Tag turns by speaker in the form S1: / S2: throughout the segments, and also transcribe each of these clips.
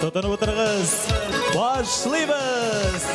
S1: Тотынып утырыгыз. Башлыйбыз!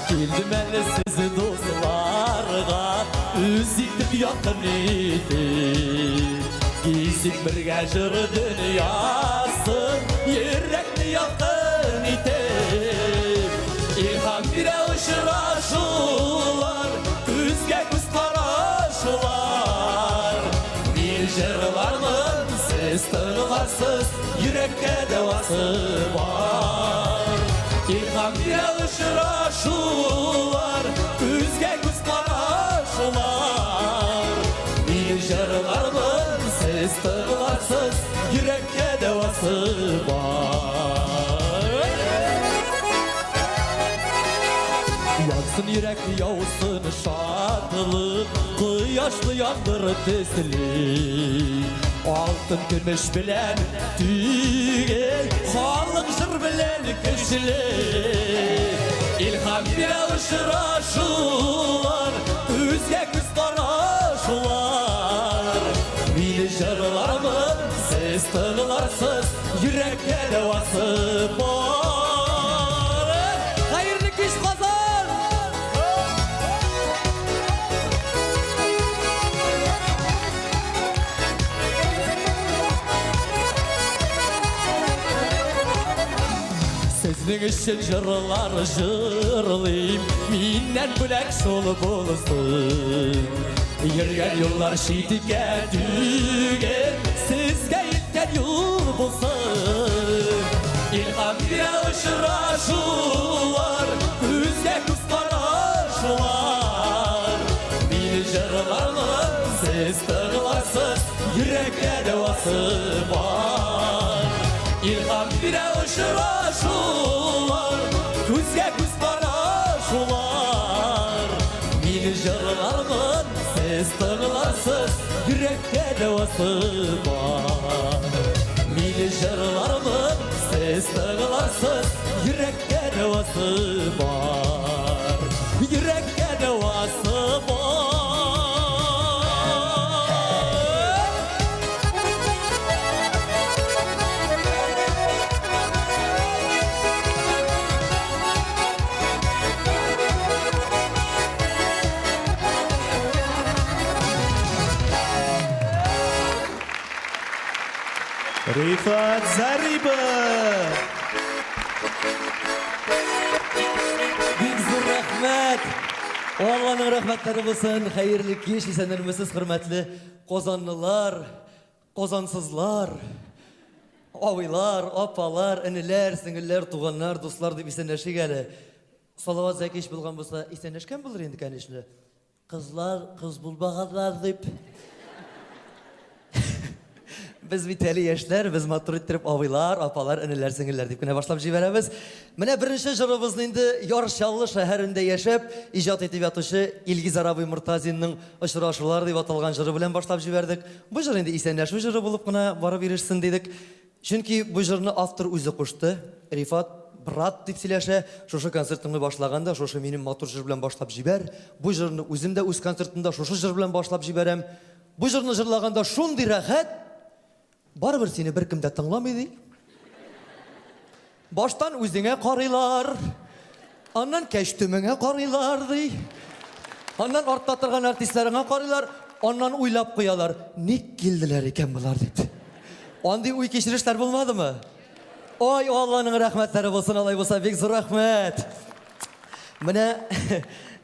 S1: Килдем әле сезне дусларга, үз итеп якын итеп. Гизик бергә җыр дөньясын, йөрәкне якын итеп. Илһам бирә очрашулар, күзгә күз карашулар. Мин җырлармын, сез тыңларсыз, йөрәккә дәвасы бар. Илһам бирә очрашулар, күзгә күз карашулар. Мин җырлармын, сез тыңларсыз, йөрәккә дәвасы бар. Янсын йөрәк, яусын шатлык, кояшлы яңгыр төсле. Алтын көмеш белән түгел, халык җыр белән көчле. Илһам бирә очрашулар, күзгә күз карашулар. Мин җырлармын, сез тыңларсыз, йөрәккә дәвасы бар. Хәерле кич, Казан! Сезнең өчен җырлар җырлыйм, миннән бүләк шул булсын. Йөргән юллар читкә түгел, сезгә илткән юл булсын. Илһам бирә очрашулар, күзгә күз карашулар. Мин җырлармын, сез тыңларсыз, йөрәккә дәвасы бар. Илһам бирә очрашулар, күзгә күз карашулар. Мин җырлармын, сез тыңларсыз, йөрәккә дәвасы бар. Мин җырлармын, сез тыңларсыз, йөрәккә дәвасы бар. Йөрәккә дәвасы бар.
S2: Рифат Зарипов!
S3: Бик зур рәхмәт! Алланың рәхмәтләре булсын. Хәерле кич, исәннәрмесез, хөрмәтле казанлылар, казансызлар, абыйлар, апалар, энеләр, сеңелләр, туганнар, дуслар дип исәнләшик әле. Салават Зәкич булган булса, исәнләшкән булыр инде, конечно. Кызлар, кыз булмаганнар дип. Без бит әле яшьләр, без матур иттереп абыйлар, апалар, энеләр, сеңелләр дип кенә башлап җибәрәбез. Менә беренче җырыбызны инде Яр Чаллы шәһәрендә яшәп, иҗат итеп ятучы Илгизәр абый Мортазинның Очрашулар дип аталган җыры белән башлап җибәрдек. Бу җыр инде исәнләшү җыры булып кына барып ирешсен дидек. Чөнки бу җырны автор үзе кушты. Рифат, брат дип сөйләшә, шушы концертыңны башлаганда, шушы минем матур җыр белән башлап җибәр. Бу җырны үзем дә үз концертымда шушы җыр белән башлап җибәрәм. Бу җырны җырлаганда шундый рәхәт, барыбер сине беркем дә тыңламый, ди. Баштан үзеңә карыйлар, аннан кәчтүмеңә карыйлар, ди. Аннан артта торган артистларыңа карыйлар, аннан уйлап куялар, ник килделәр икән болар дип. Андый уй кичерешләр булмадымы? Ой, Алланың рәхмәтләре булсын, алай булса, бик зур рәхмәт. Менә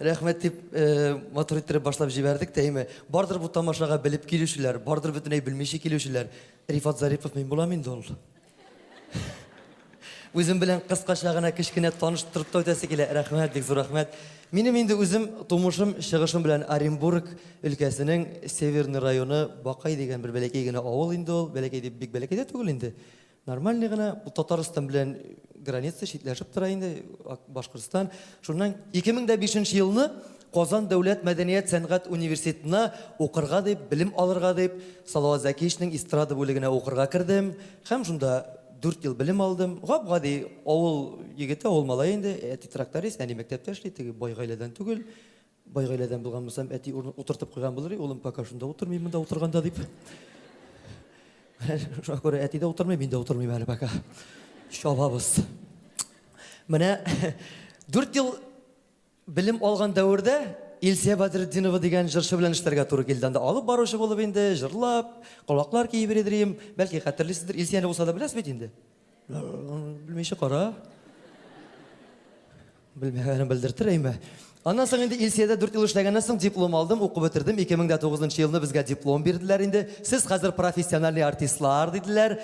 S3: рәхмәт дип э, матур иттереп башлап җибәрдек тә, әйме. Бардыр бу тамашага белеп килүчеләр, бардыр бөтенләй белмичә килүчеләр. Рифат Зарипов мин булам инде ул. Үзем белән кыскача гына кечкенә таныштырып та үтәсе килә. Рәхмәт, бик зур рәхмәт. Минем инде үзем тумышым, чыгышым белән Оренбург өлкәсенең Северный районы Бакай дигән бер бәләкәй генә авыл инде ул. Бәләкәй дип бик бәләкәй дә түгел инде. Нормальный гына. Бу Татарстан белән граница читләшеп тора инде, Башкортстан. Шуннан 2005 елны Казан дәүләт мәдәният сәнгать университетына укырга дип, белем алырга дип, Салават Зәкиевичның эстрада бүлегенә укырга кердем һәм шунда 4 ел белем алдым. Гап-гади авыл егете, авыл малае инде, әти тракторист, әни мәктәптә эшли, теге бай гаиләдән түгел. Бай гаиләдән булган булсам, әти утыртып куйган булыр, улым пока шунда утырмый, монда утырганда дип. Шуңа күрә әти дә утырмый, мин дә утырмыйм әле пока. Чабабыз. Менә 4 ел белем алган дәвердә Илсия Бәдретдинова дигән җырчы белән эшләргә туры килде. Анда алып баручы булып инде, җырлап, колаклар киеп йөридер. Бәлки хәтерлисездер, Илсияне булса да беләсез бит инде. Белмичә кара. Белмәгәнен белдертер, әйме. Аннан соң инде Илсиядә 4 ел эшләгәннән соң диплом алдым, укып бетердем. 2009 елны безгә диплом бирделәр инде. Сез хәзер профессиональный артистлар диделәр.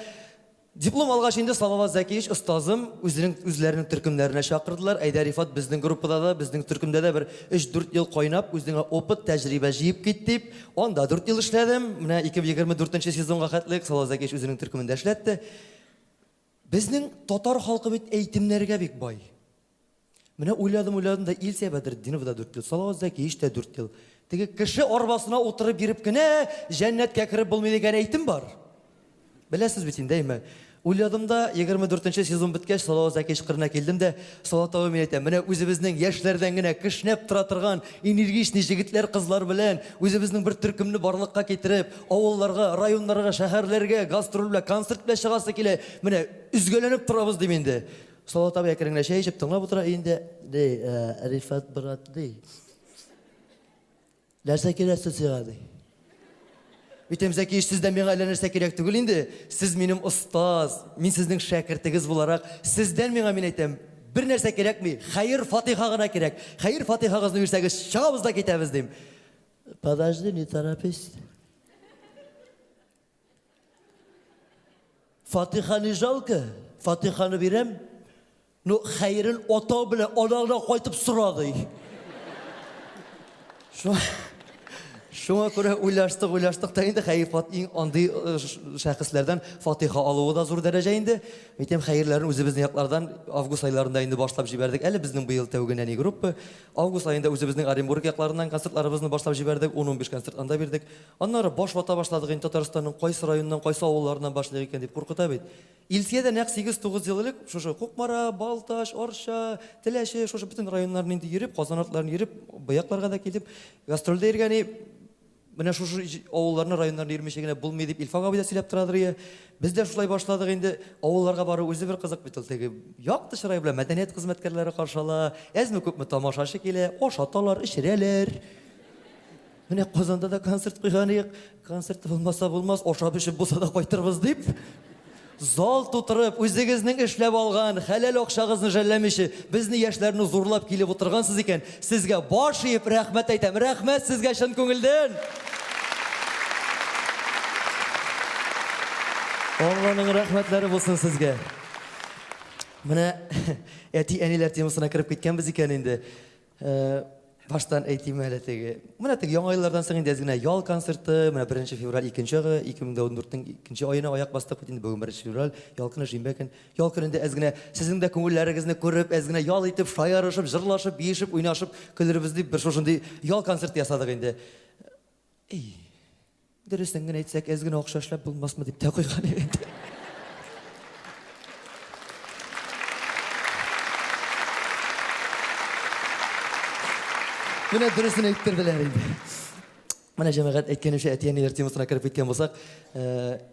S3: Диплом алгач инде Салават Зәкиевич остазым үзенең үзләренең төркемнәренә чакырдылар. Әйдә, Рифат, безнең группада да, безнең төркемдә дә бер 3-4 ел кайнап, үзеңә опыт, тәҗрибә җыеп кит дип. Анда 4 ел эшләдем. Менә 2024 сезонга хәтле Салават Зәкиевич үзенең төркемендә эшләтте. Безнең татар халкы бит әйтемнәргә бик бай. Менә уйладым, уйладым да Илсия Бәдретдинова да 4 ел, Салават Зәкиевич тә 4 ел. Теге кеше арбасына утырып йөреп кенә җәннәткә кереп булмый дигән әйтем бар. Беләсез бит инде, әйме? Уйладым да, 24 сезон беткәч, Салават Зәкиевич кырына килдем дә, Салават абый мин әйтәм, менә үзебезнең яшьләрдән генә кешнәп тора торган энергичный җегетләр, кызлар белән үзебезнең бер төркемне барлыкка китереп, авылларга, районнарга, шәһәрләргә гастроль белән, концерт белән чыгасы килә. Менә өзгәләнеп торабыз дим инде. Салават абый әкрен генә чәй эчеп тыңлап утыра инде. Ди, Рифат брат, ди. Нәрсә кирәк сиңа, ди. Әйтәм, Зәкиевич, сездән миңа әллә нәрсә кирәк түгел инде. Сез минем остаз, мин сезнең шәкертегез буларак, сездән миңа, мин әйтәм, бер нәрсә кирәкми, хәер фатиха гына кирәк. Хәер фатихагызны бирсәгез, чыгабыз да китәбез, дим. Подожди, не торопись. Фатиха не жалко, фатиханы бирәм. Ну, хәерен ата белән анаңнан кайтып сора, ди. Шуңа күрә уйлаштык, уйлаштык та инде хәер фат иң андый шәхесләрдән фатиха алуы да зур дәрәҗә инде. Әйтәм, хәерләрен үзебезнең яклардан август айларында инде башлап җибәрдек. Әле безнең быел тәүге нәни группа. Август аенда үзебезнең Оренбург якларыннан концертларыбызны башлап җибәрдек. 10-15 концерт анда бирдек. Аннары баш вата башладык инде Татарстанның кайсы районыннан, кайсы авылларыннан башлыйк икән дип куркыта бит. Илсия дә нәкъ 8-9 ел элек шушы Кукмара, Балтач, Арча, Теләче, шушы бөтен районнарны инде йөреп, Казан артларын йөреп, бу якларга да килеп, гастрольдә йөргән и менә шушы авылларны, районнарны йөрмичә генә булмый дип Илфак абый да сөйләп торадыр ие. Без дә шулай башладык инде. Авылларга бару үзе бер кызык бит ул теге. Якты чырай белән мәдәният хезмәткәрләре каршы ала, әзме-күпме тамашачы килә, ашаталар, эчерәләр. Менә Казанда да концерт куйган идек. Концерт булмаса булмас, ашап эчеп булса да кайтырбыз дип. Зал тутырып, үзегезнең эшләп алган хәләл акчагызны жәлләмичә, безне яшьләрне зурлап килеп утыргансыз икән, сезгә баш иеп рәхмәт әйтәм. Рәхмәт сезгә чын күңелдән. Алланың рәхмәтләре булсын сезгә. Менә әти-әниләр темасына кереп киткәнбез икән инде. Баштан әйтим әле теге. Менә теге яңа еллардан соң инде әз генә ял концерты, менә 1 февраль икенче айгы, 2014-нең икенче аена аяк бастык бит инде бүген 1 февраль, ял көне, шимбә көн. Ял көнендә әз генә сезнең дә күңелләрегезне күреп, әз генә ял итеп, шаярышып, җырлашып, биешеп, уйнашып көлербез дип бер шушындый ял концерты ясадык инде. Эй, дөресен генә әйтсәк, әз генә акча эшләп булмасмы дип тә куйган инде. Менә дөресен әйттерделәр инде. Менә җәмәгать әйткәнемчә, әти-әниләр темасына кереп киткән булсак,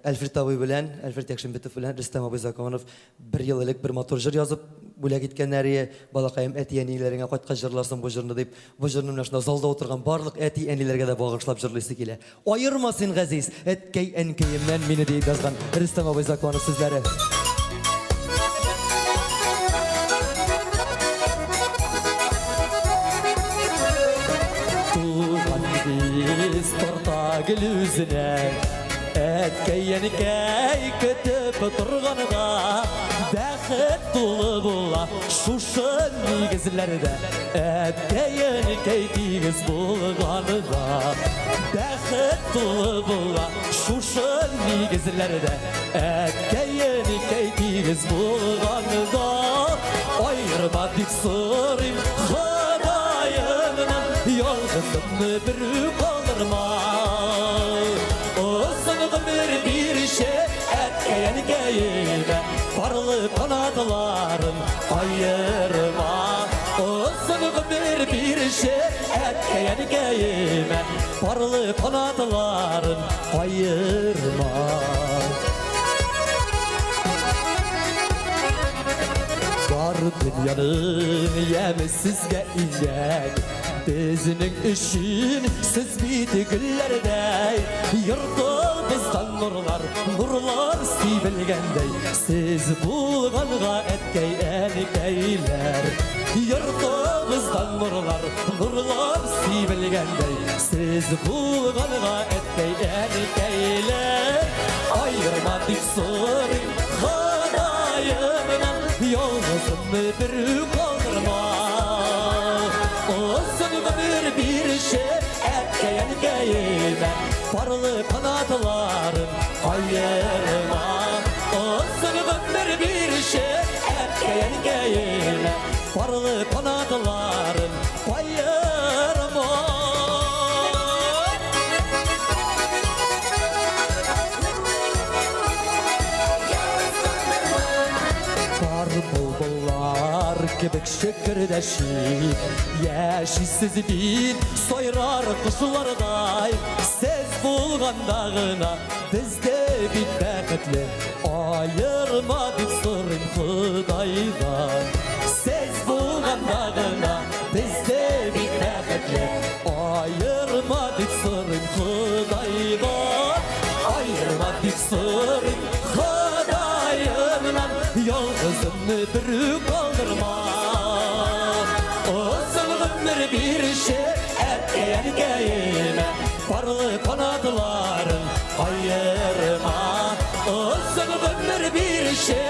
S3: Әлфрид абый белән, Әлфрид Якшимбетов белән Рөстәм абый Законов бер ел элек бер матур җыр язып бүләк иткәннәр ие. Балакаем, әти-әниләреңә кайткач җырларсың бу җырны дип. Бу җырны менә шунда залда утырган барлык әти-әниләргә дә багышлап җырлыйсы килә. Аерма син, газиз, әткәй-әнкәемнән мине, диеп язган Рөстәм абый Законов сүзләре. Туган нигез тарта гел үзенә. Әткәй-әнкәй көтеп торганда, бәхет тулы була шушы нигезләрдә. Әткәй-әнкәй тигез булганда, бәхет тулы була шушы нигезләрдә. Әткәй-әнкәй тигез булганда, аерма дип сорыйм Ходаемнан.
S1: Ялгызымны берүк калдырма. Озын гомер бирүче әткәй-әнкәемә, парлы канатларын каерма. Озын гомер бирүче әткәй-әнкәемә, парлы канатларын каерма. Бар дөньяның яме сезгә иңгән, безнең өчен сез бит гөлләрдәй. Йортыбыздан нурлар, нурлар сибелгәндәй, сез булганга әткәй, әнкәйләр. Йортыбыздан нурлар, нурлар сибелгәндәй, сез булганга әткәй, әнкәйләр. Аерма дип сорыйм Ходаемнан, ялгызымны берүк калдырма. Озын гомер бирүче әткәй, әнкәемә, парлы канатларын каерма. Озын гомер бирүче әткәй, әнкәемә, парлы канатларын каерма. Бар былбыллар кебек шөкердәшеп яшисез бит сайрар кошлардай. Сез булганда гына без дә бит бәхетле. Аерма дип сорыйм Ходайдан. Сез булганда гына без дә бит бәхетле. Аерма дип сорыйм Ходайдан. Аерма дип сорыйм Ходаемнан, ялгызымны берүк калдырма. Озын гомер бирүче әткәй, әнкәемә, парлы канатларын каерма. Озын гомер бирүче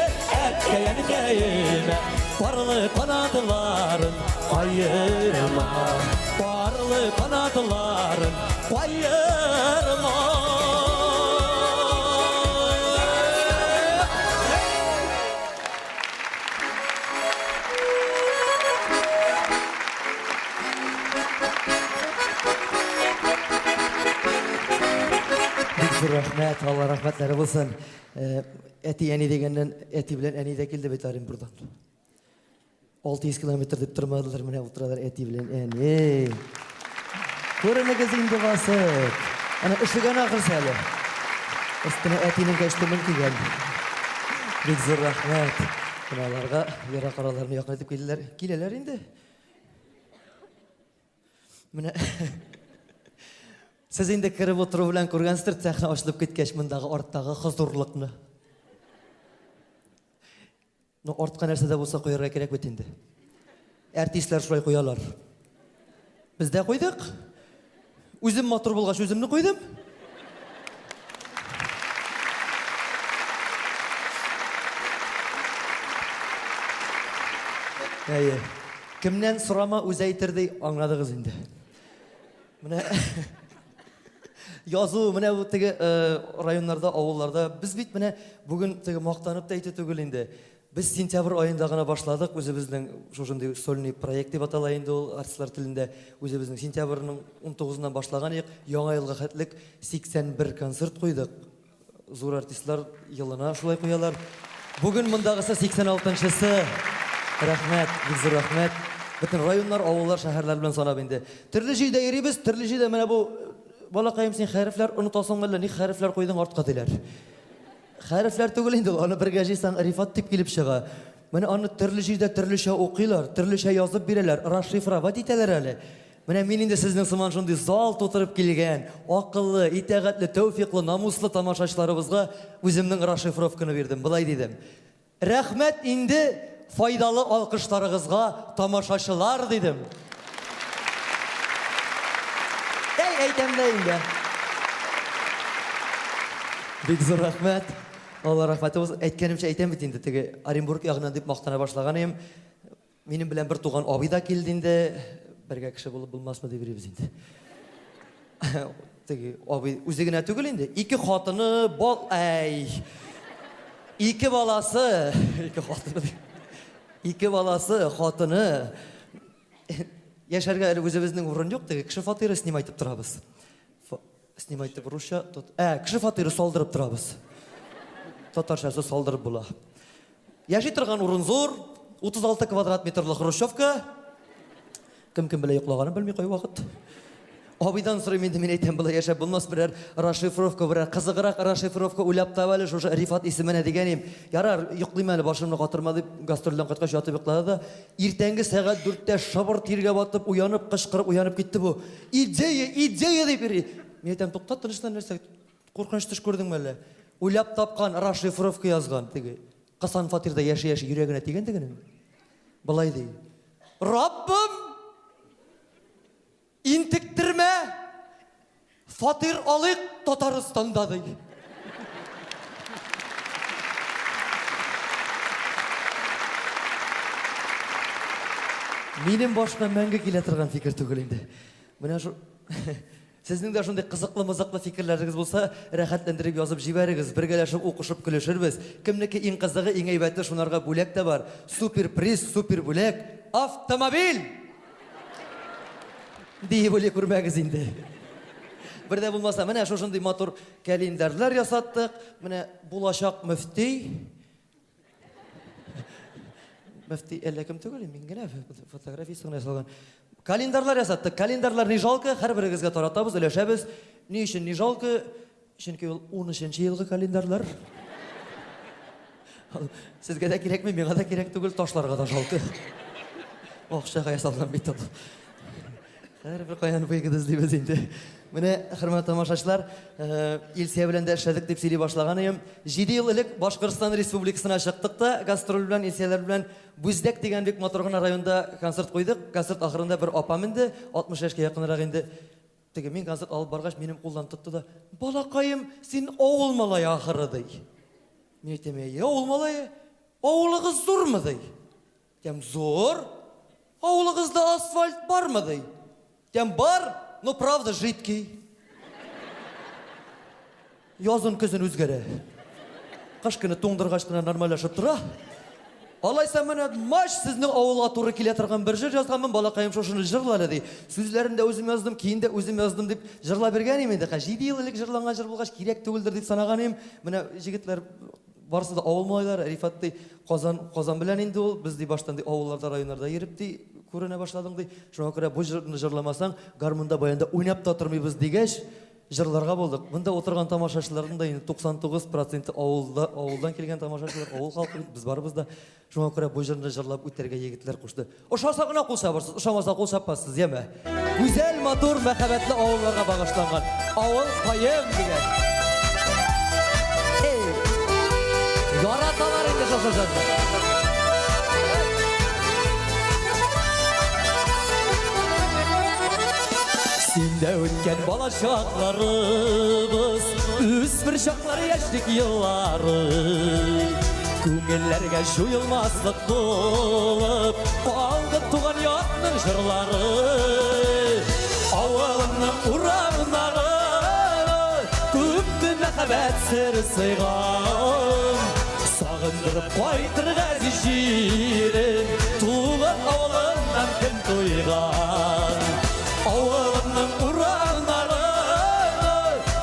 S1: әткәй, әнкәемә, парлы канатларын каерма. Парлы канатларын каерма. Бик зур рәхмәт, Алла рәхмәтләре булсын. Әти, әни дигәннән, әти белән әни дә килде бит Оренбурдан. 600 километр дип тормадылар, менә утыралар әти белән әни. Күренегез инде басып. Ана өшегән ахрысы әле. Өстенә әтинең костюмын кигән. Бик зур рәхмәт. Менә аларга ерак араларны якын итеп килделәр. Киләләр инде. Менә сез инде кереп утыру белән күргәнсездер, сәхнә ачылып киткәч, мондагы арттагы хозурлыкны. Ну, артка нәрсә дә булса куярга кирәк бит инде. Артистлар шулай куялар. Без дә куйдык. Үзем матур булгач, үземне куйдым. Әйе. Кемнән сорама, үзе әйтер ди, аңладыгыз инде. Менә язу, менә бу теге районнарда, авылларда без бит менә бүген теге мактанып та әйтү түгел инде. Без сентябрь аенда гына башладык үзебезнең шушындый сольный проект дип атала инде ул артистлар телендә. Үзебезнең сентябрьнең 19-нан башлаган идек, яңа елга хәтлек 81 концерт куйдык. Зур артистлар елына шулай куялар. Бүген мондагысы 86-нчысы. Рәхмәт, бик зур рәхмәт. Бөтен районнар, авыллар, шәһәрләр белән санап инде. Төрле җирдә йөрибез, төрле җирдә менә бу балакаем син хәрефләр онытасың әллә, ник хәрефләр куйдың артка диләр. Хәрефләр түгел инде ул, аны бергә җыйсаң Рифат дип килеп чыга. Менә аны төрле җирдә төрлечә укыйлар, төрлечә язып бирәләр, расшифровать итәләр әле. Менә мин инде сезнең сыман шундый зал тутырып килгән, акыллы, итәгатьле, тәүфиклы, намуслы тамашачыларыбызга үземнең расшифровканы бирдем. Болай дидем. Рәхмәт инде файдалы алкышларыгызга, тамашачылар, дидем. Әй, әйтәм дә инде. Бик зур рәхмәт. Алла рәхмәте булсын. Әйткәнемчә әйтәм бит инде, теге Оренбург ягыннан дип мактана башлаган идем. Минем белән бер туган абый да килде инде. Бергә кеше булып булмасмы дип йөрибез инде. Теге абый үзе генә түгел инде. Ике хатыны, бал, әй. Ике баласы, ике хатыны. Ике баласы, хатыны. Яшәргә әле үзебезнең урын юк, теге кеше фатиры снимать итеп торабыз. Снимать итеп русча, кеше фатиры салдырып торабыз. Татарчасы салдырып була. Яши торган урын зур, 36 квадрат метрлы хрущевка. Кем кем белән йоклаганын белми кайвакыт. Абыйдан сорыйм инде, мин әйтәм, болай яшәп булмас, берәр расшифровка, берәр кызыграк расшифровка уйлап тап әле шушы Рифат исеменә дигән идем. Ярар, йоклыйм әле, башымны катырма дип, гастрольдән кайткач ятып йоклады да, иртәнге сәгать 4-тә шыбыр тиргә батып, уянып, кычкырып уянып китте бу. Идея, идея дип йөри. Мин әйтәм, тукта, тынычлан, нәрсә, куркыныч төш күрдеңме әллә? Уйлап тапкан, расшифровка язган теге. Кысан фатирда яши-яши йөрәгенә тигән тегенең. Болай ди. Раббым, интектермә, фатир алыйк Татарстанда, ди. Минем башка мәңге килә торган фикер түгел инде. Менә шу Сезнең дә шундый кызыклы-мызыклы фикерләрегез булса, рәхәтләндереп язып җибәрегез, бергәләшеп укышып көлешербез. Кемнеке иң кызыгы, иң әйбәте, шунарга бүләк тә бар. Супер приз, супер бүләк, автомобиль! Диеп уйлый күрмәгез инде. Бер дә булмаса, менә шушындый матур календарьлар ясаттык. Менә булачак мөфти. Мөфти әллә кем түгел, мин генә фотографиясе генә ясалган. Календарьлар ясаттык. Календарьлар не жалко, һәрберегезгә таратабыз, өләшәбез. Ни өчен не жалко? Чөнки ул 13 елгы календарьлар. Сезгә дә кирәкми, миңа да кирәк түгел, ташларга да жалко. Акчага ясалган бит ул. Һәрбер каян выгода эзлибез инде. Менә, хөрмәтле тамашачылар, Илсия белән дә эшләдек дип сөйли башлаган идем. 7 ел элек Башкортстан Республикасына чыктык та, гастроль белән, Илсияләр белән Бүздәк дигән бик матур гына районда концерт куйдык. Концерт ахырында бер апа менде, 60 яшькә якынрак инде. Теге мин концерт алып баргач, минем кулдан тотты да, "Балакаем, син авыл малае ахыры", ди. Мин әйтәм, "Әйе, авыл малае. Авылыгыз зурмы?" ди. Әйтәм, "Зур. Авылыгызда асфальт бармы?" ди. Әйтәм, "Бар, но правда жидкий". Язын көзен үзгәрә. Кыш көне туңдыргач кына нормальләшеп тора. Алайса менә мач сезнең авылга туры килә торган бер җыр язганмын, балакаем, шушыны җырла әле, ди. Сүзләрен дә үзем яздым, көен дә үзем яздым дип җырлап биргән идем инде. 7 ел элек җырланган җыр булгач, кирәк түгелдер дип санаган идем. Менә җегетләр барысы да авыл малайлары, Рифат ди, Казан, Казан белән инде ул, без ди баштан ди авылларда, районнарда йөреп ди күренә башладың ди. Шуңа күрә бу җырны җырламасаң, гармунда, баянда уйнап та тормыйбыз дигәч, җырларга булдык. Монда утырган тамашачыларның да инде 99 проценты авылда, авылдан килгән тамашачылар, авыл халкы бит, без барыбыз да. Шуңа күрә бу җырны җырлап үтәргә егетләр кушты. Ошаса гына кул чабырсыз, ошамаса кул чапмассыз, яме. Гүзәл, матур, мәхәббәтле авылларга багышланган Авыл каем дигән. Эй, яраталар инде шушы җырны. Синдә үткән бала чакларыбыз, үсмер чаклар, яшьлек еллары. Күңелләргә җуелмаслык булып калды туган якның җырлары. Авылымның урамнары күпме мәхәббәт сере сыйган. Сагындырып кайтыр газиз җирем, туган авылымнан кем туйган? Авылымның урамнары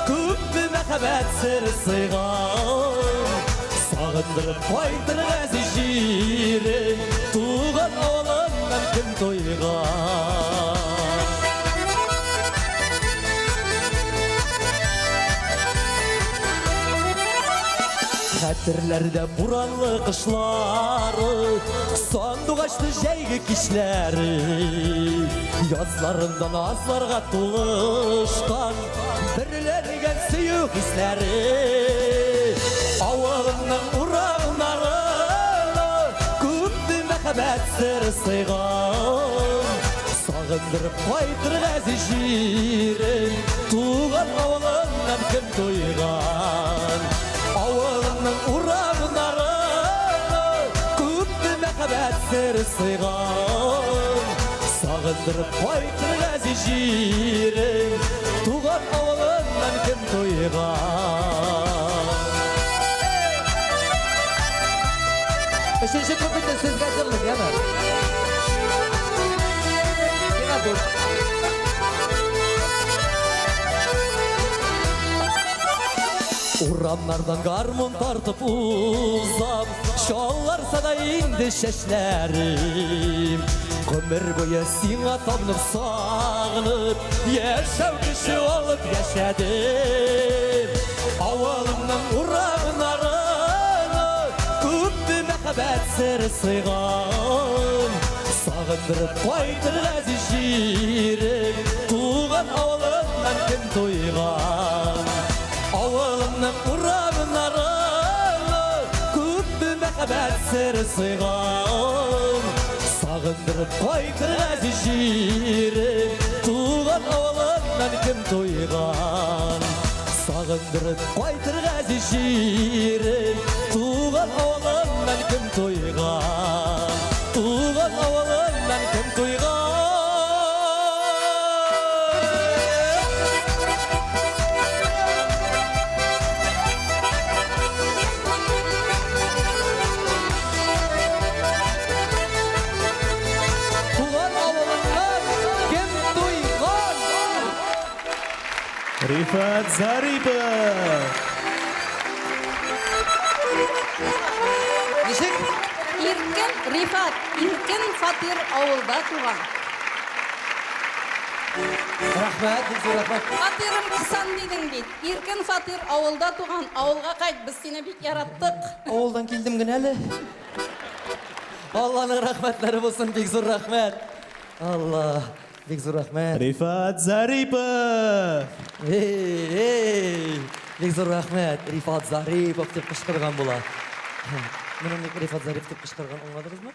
S1: күпме мәхәббәт сере сыйган. Сагындырып кайтыр газиз җирем, туган авылымнан кем туйган? Хәтерләрдә буранлы кышлары, сандугачлы җәйге кичләре, язларында назларга тулышкан берләнгән сөю хисләре. Авылымның урамнары күпме мәхәббәт сере сыйган. Сагындырып кайтыр газиз җирем, туган авылымнан кем туйган? Авылымның урамнары күпме мәхәббәт сере сыйган. Сагындырып кайтыр газиз җирем, туган авылымнан кем туйган? Өченче куплетны сезгә җырлыйм, яме? Сиңа.
S2: матур.
S1: Урамнардан гармун тартып узам, чалларса да инде чәчләрем. Гомер буе сиңа табынып сагынып, яшәү кеше алып яшәдем. Авылымның урамнарына күпме мәхәббәт сере сыйган. Сагындырып кайтыр газиз җирем, туган авылымнан кем туйган? Авылымның урамнарына күпме мәхәббәт сере сыйган. Сагындырып кайтыр газиз җирем, туган авылымнан кем туйган? Сагындырып кайтыр газиз җирем, туган авылымнан кем туйган? Туган авылымнан кем туйган? Туган авылымнан кем туйган?
S2: Рифат Зарипов.
S1: Ничек?
S4: Иркен Рифат, иркен фатир авылда туган.
S1: Рәхмәт, бик зур рәхмәт.
S4: Фатирым кысан дидең бит. Иркен фатир авылда туган. Авылга кайт, без сине бик яраттык.
S1: Авылдан килдем генә әле. Алланың рәхмәтләре булсын, бик зур рәхмәт. Алла, бик зур рәхмәт.
S2: Рифат Зарипов.
S1: Эй, эй, бик зур рәхмәт. Рифат Зарипов дип кычкырган була. Менә ник Рифат Зарипов дип кычкырган, аңладыгызмы?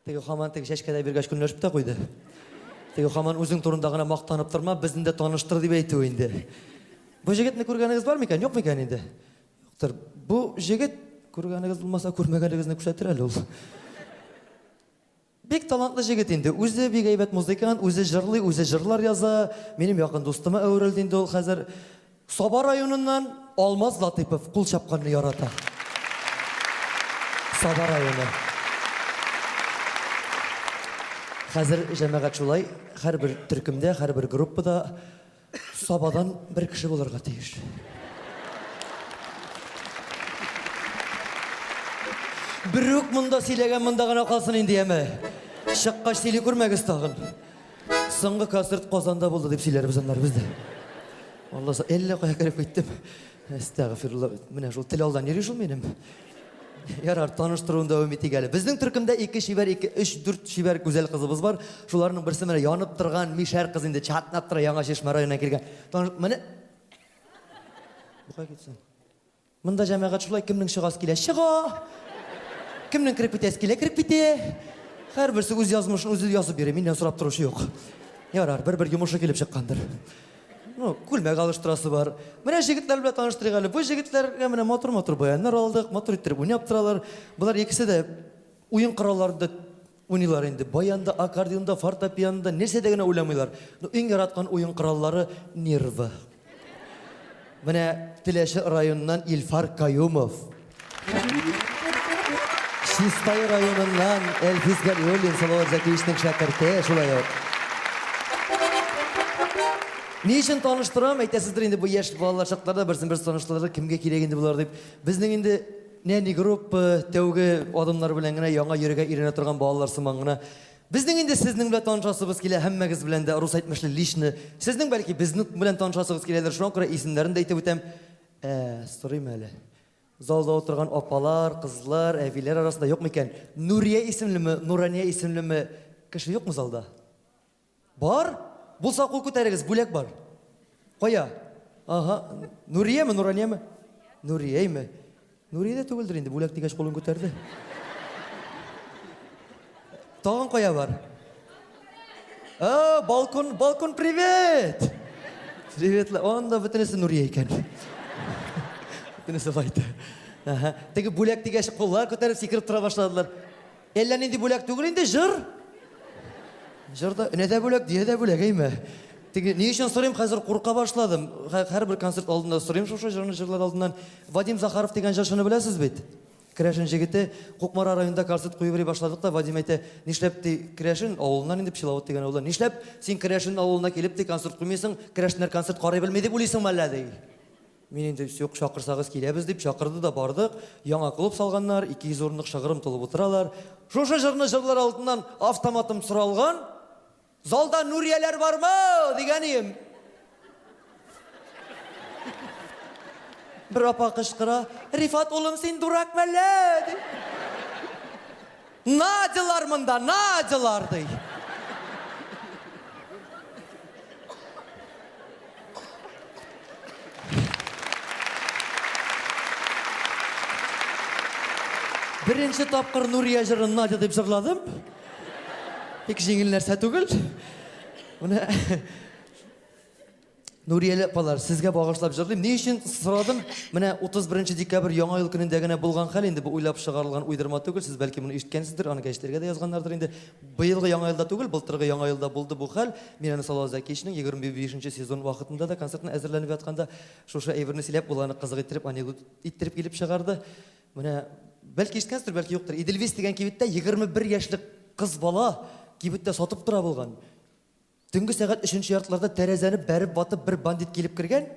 S1: Теге хаман теге чәчкәдә биргәч көнләшеп тә куйды. Теге хаман үзең турында гына мактанып торма, безне дә таныштыр дип әйтү инде. Бу җегетне күргәнегез бар микән, юк микән инде? Юктыр. Бу җегет күргәнегез булмаса, күрмәгәнегезне күрсәтер әле ул. Бик талантлы җегет инде. Үзе бик әйбәт музыкант, үзе җырлый, үзе җырлар яза. Минем якын дустыма әверелде инде ул хәзер. Саба районыннан Алмаз Латыйпов кул чапканны ярата. Саба районы. Хәзер җәмәгать шулай, һәрбер төркемдә, һәрбер группада Сабадан бер кеше булырга тиеш. Берүк монда сөйләгән монда гына калсын инде, яме. Чыккач сөйли күрмәгез тагын. Соңгы концерт Казанда булды дип сөйләрбез аннары без дә. Алласы, әллә кая кереп киттем. Әстәгъфирулла, менә шул тел алдан йөри шул минем. Ярар, таныштыруын дәвам итик әле. Безнең төркемдә ике чибәр, ике, өч, дүрт чибәр гүзәл кызыбыз бар. Шуларның берсе менә янып торган мишәр кыз инде, чатнап тора, Яңа Чишмә районыннан килгән. Таныш, менә Бу кая китсен? Монда җәмәгать шулай кемнең чыгасы килә, чыга. Кемнең кереп китәсе килә, кереп китә. Һәрберсе үз язмышын үзе язып йөри, миннән сорап торучы юк. Ярар, бер-бер йомышы килеп чыккандыр. Ну, күлмәк алыштырасы бар. Менә җегетләр белән таныштырыйк әле. Бу җегетләргә менә матур-матур баяннар алдык, матур иттереп уйнап торалар. Болар икесе дә уен коралларында уйныйлар инде. Баянда, аккордеонда, фортепианода, нәрсәдә генә уйнамыйлар. Ну, иң яраткан уен кораллары нервы. Менә Теләче районыннан Илфар Каюмов. Чистай районыннан Әлфис Галиуллин, Салават Зәкиевичның шәкерте, шулай ук. Ни өчен таныштырам, әйтәсездер инде бу яшь балалар чакларда берсен берсе таныштыралар, кемгә кирәк инде болар дип. Безнең инде нәни группа, тәүге адымнар белән генә яңа йөрергә өйрәнә торган балалар сыман гына. Безнең инде сезнең белән танышасыбыз килә, һәммәгез белән дә, рус әйтмешли, лично. Сезнең бәлки безнең белән танышасыгыз киләдер, шуңа күрә исемнәрен дә әйтеп үтәм. Сорыйм әле. Залда утырган апалар, кызлар, әбиләр арасында юк микән? Нурия исемлеме, Нурания исемлеме кеше юкмы залда? Бар? Булса кул күтәрегез, бүләк бар. Кая? Ага, Нурияме, Нуранияме? Нурияме? Нурия дә түгелдер инде, бүләк дигәч кулын күтәрде. Тагын кая бар? А, балкон, балкон, привет! Привет, анда бөтенесе Нурия икән. Бөтенесе байте. Ага. Теге бүләк дигәч куллар күтәреп сикереп тора башладылар. Әллә нинди бүләк түгел инде, җыр. Җыр да, энә дә бүләк, дөя дә бүләк, әйме? Теге, ни өчен сорыйм, хәзер курка башладым. Һәрбер концерт алдында сорыйм шушы җырны җырлар алдыннан. Вадим Захаров дигән җырчыны беләсез бит? Керәшен җегете. Кукмара районында концерт куеп йөри башладык та, Вадим әйтә, нишләп ди керәшен авылыннан инде Пчеловод дигән авылдан. Нишләп син керәшен авылына килеп ди концерт куймыйсың, керәшеннәр концерт карый белми дип уйлыйсыңмы әллә ди. Мин инде юк, чакырсагыз киләбез дип чакырды да бардык. Яңа клуб салганнар, 200 урынлык шыгрым тулып утыралар. Шушы җырны җырлар алдыннан автоматым соралган. Залда Нурияләр бармы? Дигән ием. Бер апа кычкыра, Рифат улым, син дурак мәллә? Ди. Надялар монда, Надялар, ди. Беренче тапкыр Нурия җырын Надя дип җырладым. Бик җиңел нәрсә түгел. Менә Нурияле апалар, сезгә багышлап җырлыйм. Ни өчен сорадым? Менә 31 декабрь Яңа ел көнендә генә булган хәл инде бу уйлап чыгарылган уйдырма түгел. Сез бәлки моны ишеткәнсездер, аны гәҗитләргә дә язганнардыр инде. Быелгы Яңа елда түгел, былтыргы Яңа елда булды бу хәл. Мин аны Салават Зәкиевичның 25 нче сезон вакытында да концертына әзерләнеп ятканда шушы әйберне сөйләп, ул аны кызык иттереп, анекдот иттереп килеп чыгарды. Менә бәлки ишеткәнсездер, бәлки юктыр. Эдельвейс дигән кибеттә 21 яшьлек кыз бала кибеттә сатып тора булган. Төнге сәгать өченче яртыларда тәрәзәне бәреп ватып бер бандит килеп кергән.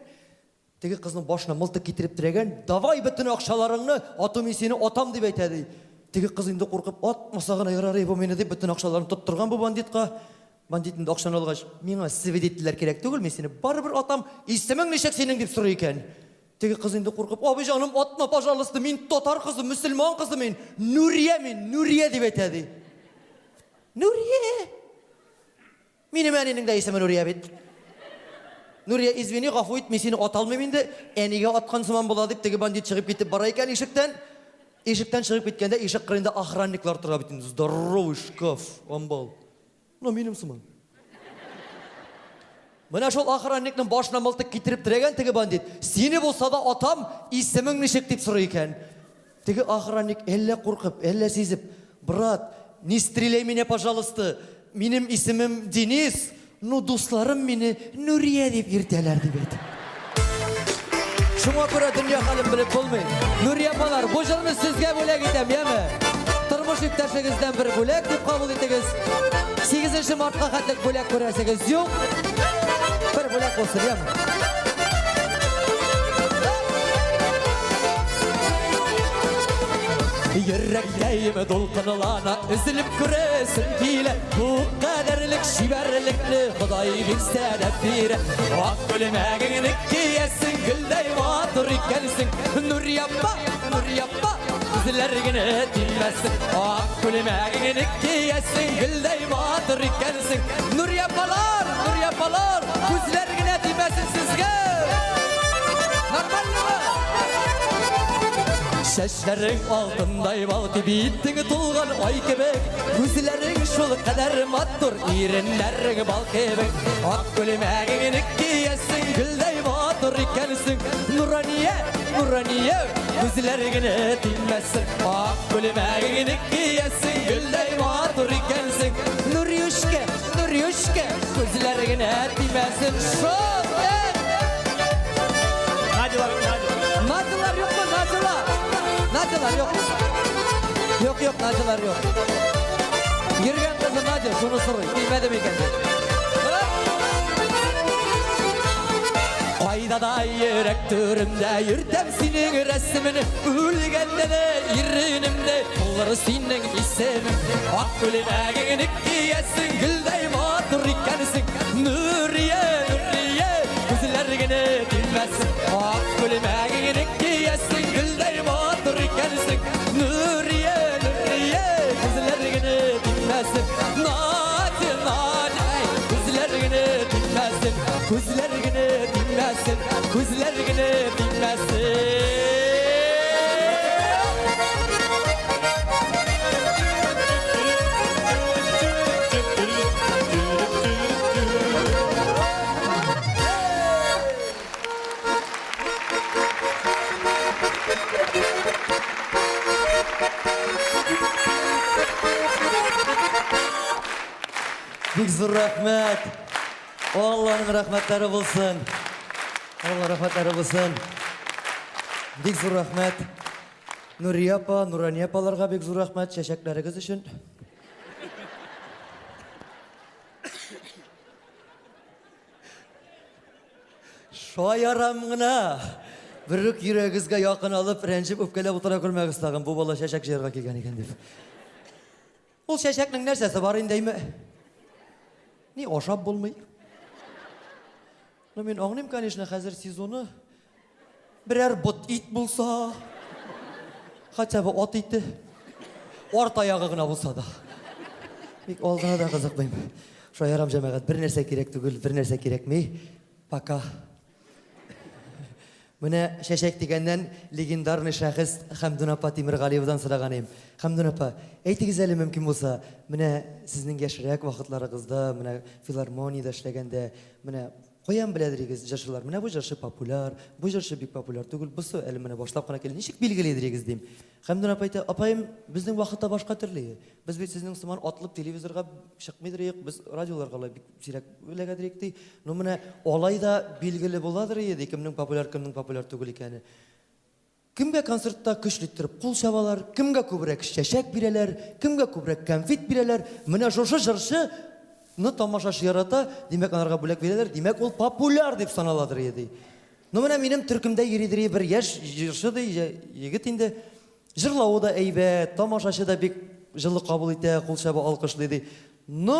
S1: Теге кызның башына мылтык китереп терәгән. Давай бөтен акчаларыңны, ату мин сине атам дип әйтә ди. Теге кыз инде куркып, атмаса гына ярар бу мине дип бөтен акчаларын тоттырган бу бандитка. Бандит инде акчаны алгач, миңа свидетельләр кирәк түгел, мин сине барыбер атам, исемең ничек синең дип сорый икән. Теге кыз инде куркып, абый җаным, атма, пожалуйста, мин татар кызы, мөселман кызы мин, Нурия мин, Нурия дип әйтә ди. Нурия! Минем әнинең дә исеме Нурия бит. Нурия, извини, гафу ит, мин сине ата алмыйм инде. Әнигә аткан сыман була дип, теге бандит чыгып китеп бара икән ишектән. Ишектән чыгып киткәндә, ишек кырыенда охранниклар тора бит инде. Здоровый шкаф, амбал. Ну, минем сыман. Менә шул охранникның башына мылтык китереп терәгән теге бандит. Сине булса да атам, исемең ничек дип сорый икән. Теге охранник әллә куркып, әллә сизеп, брат, не стреляй меня, пожалуйста. Минем исемем Денис, ну дусларым мине Нурия дип йөртәләр дип әйтә. Шуңа күрә дөнья хәлен белеп булмый. Нурия апалар, бу җырны сезгә бүләк итәм, яме? Тормыш иптәшегездән бер бүләк дип кабул итегез. 8 мартка хәтлек бүләк күрәсегез юк. Бер бүләк булсын, яме? Йөрәккәем дулкынлана, өзелеп күрәсем килә. Бу кадәрлек чибәрлекне Ходай бирсә дә бирә. Ак күлмәгеңне киясең, гөлдәй матур икәнсең. Нурия апа, Нурия апа, күзләр генә тимәсен. Ак күлмәгеңне киясең, гөлдәй матур икәнсең. Нурия апалар, Нурия апалар, күзләр генә тимәсен сезгә. Нормальныймы? Чәчләрең алтындай балкый, битең тулган ай кебек, күзләрең шул кадәр матур, иреннәрең бал кебек. Ак күлмәгеңне киясең, гөлдәй матур икәнсең. Нурания, Нурания, күзләр генә тимәсен. Ак күлмәгеңне киясең, гөлдәй матур икәнсең. Нурюшка, Нурюшка, күзләр генә тимәсен. Шул!
S2: Надялар, Надя.
S1: Надялар юкмы, Надялар? Надялар юк. Юк, юк, Надялар юк. Йөргән кызы Надя шуны сорый, килмәде микән дип. Кайда да йөрәк түремдә йөртәм синең рәсемеңне, үлгәндә дә иренемдә булыр синең исемең. Ак күлмәгеңне киясең, гөлдәй матур икәнсең. Нурия, Нурия, күзләр генә тимәсен. Ак күлмәгеңне киясең, гөлдәй матур икәнсең. Нурия, Нурия, күзләр генә тимәсен. Надя, Надя, күзләр генә тимәсен. Күзләр генә тимәсен, күзләр генә тимәсен. Бик зур рәхмәт. Алланың рәхмәтләре булсын. Алла рәхмәтләре булсын. Бик зур рәхмәт. Нурия апа, Нурания апаларга бик зур рәхмәт чәчәкләрегез өчен. Шаярам гына. Берүк йөрәгегезгә якын алып, рәнҗеп, үпкәләп утыра күрмәгез тагын, бу бала чәчәк җыярга килгән икән дип. Ул чәчәкнең нәрсәсе бар инде, әйме? Ни ашап булмый. Ну, мин аңлыйм, конечно, хәзер сезоны. Берәр бот ит булса, хотя бы ат ите, арт аягы гына булса да. Бик алдына да кызыкмыйм. Шаярам, җәмәгать, бер нәрсә кирәк түгел, бер нәрсә кирәкми. Пока. Менә чәчәк дигәннән легендарный шәхес Хәмдүн апа Тимергалиевадан сораган идем. Хәмдүн апа, әйтегез әле мөмкин булса, менә сезнең яшьрәк вакытларыгызда, менә филармониядә эшләгәндә, менә каян беләдерегез җырчылар? Менә бу җырчы популяр, бу җырчы бик популяр түгел, бусы әле менә башлап кына килә. Ничек билгелидерегез дим. Хәмдүн апа әйтә, апаем, безнең вакытта башка төрле. Без бит сезнең сыман атылып телевизорга чыкмыйдырыек, без радиоларга алай бик сирәк эләгәдерик ди. Ну менә алай да билгеле буладыр ие ди, кемнең популяр, кемнең популяр түгел икәне. Кемгә концертта көчле иттереп кул чабалар, кемгә күбрәк чәчәк бирәләр, кемгә күбрәк кәнфит бирәләр. Менә шушы җырчы ны тамашачы ярата, димәк анарга бүләк бирәләр, димәк ул популяр дип саналадыр ие ди. Ну менә минем төркемдә йөридер ие бер яшь җырчы ди, егет инде. Җырлавы да әйбәт, тамашачы да бик җылы кабул итә, кул чаба, алкышлый ди. Но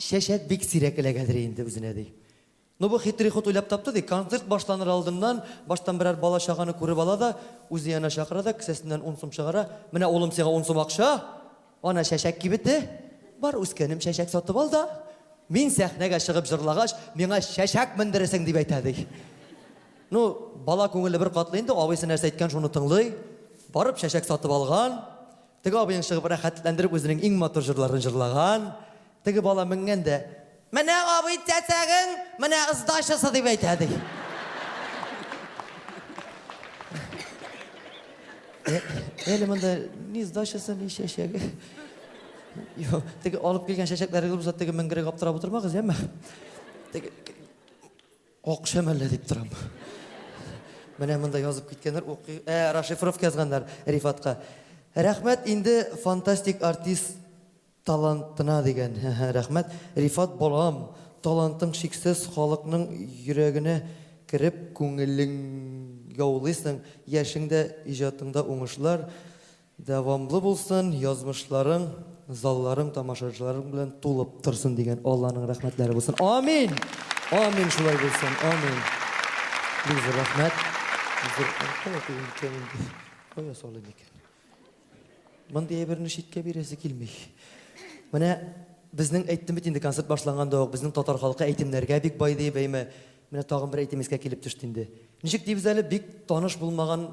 S1: чәчәк бик сирәк эләгәдер инде үзенә ди. Ну бу хитрый ход уйлап тапты ди. Концерт башланыр алдыннан баштан берәр бала чаганы күреп ала да, үзе янына чакыра да, кесәсеннән 10 сум чыгара. Менә улым сиңа 10 сум акча. Ана чәчәк кибете. Бар үскәнем чәчәк сатып ал да. Мин сәхнәгә чыгып җырлагач, миңа чәчәк мендересең дип әйтә ди. Ну, бала күңеле бер катлы инде, абыйсы нәрсә әйткән, шуны тыңлый. Барып чәчәк сатып алган. Теге абыең чыгып рәхәтләндереп үзенең иң матур җырларын җырлаган. Теге бала менгән дә, Менә абый чәчәгең, менә сдачасы дип әйтә ди. Әле монда ни сдачасы, ни чәчәге. Юк, теге алып килгән чәчәкләрегез булса, теге менгерек аптырап утырмагыз, яме. Теге Акча мәллә дип торам. Менә монда язып киткәннәр, укый, ә, расшифровка язганнар Рифатка. Рәхмәт инде фантастик артист талантына дигән. Рәхмәт. Рифат балам, талантың чиксез, халыкның йөрәгенә кереп, күңелең яулыйсың, яшеңдә, иҗатыңда уңышлар. Дәвамлы булсын, язмышларың, залларың тамашачыларың белән тулып торсын дигән Алланың рәхмәтләре булсын. Амин! Амин шулай булсын. Амин. Бик зур рәхмәт. Зур кая куйым икән инде? Кая салыйм икән? Мондый әйберне читкә бирәсе килми. Менә безнең әйттем бит инде концерт башланганда ук, безнең татар халкы әйтемнәргә бик бай диеп, әйме. Менә тагын бер әйтем искә килеп төште инде. Ничек дибез әле, бик таныш булмаган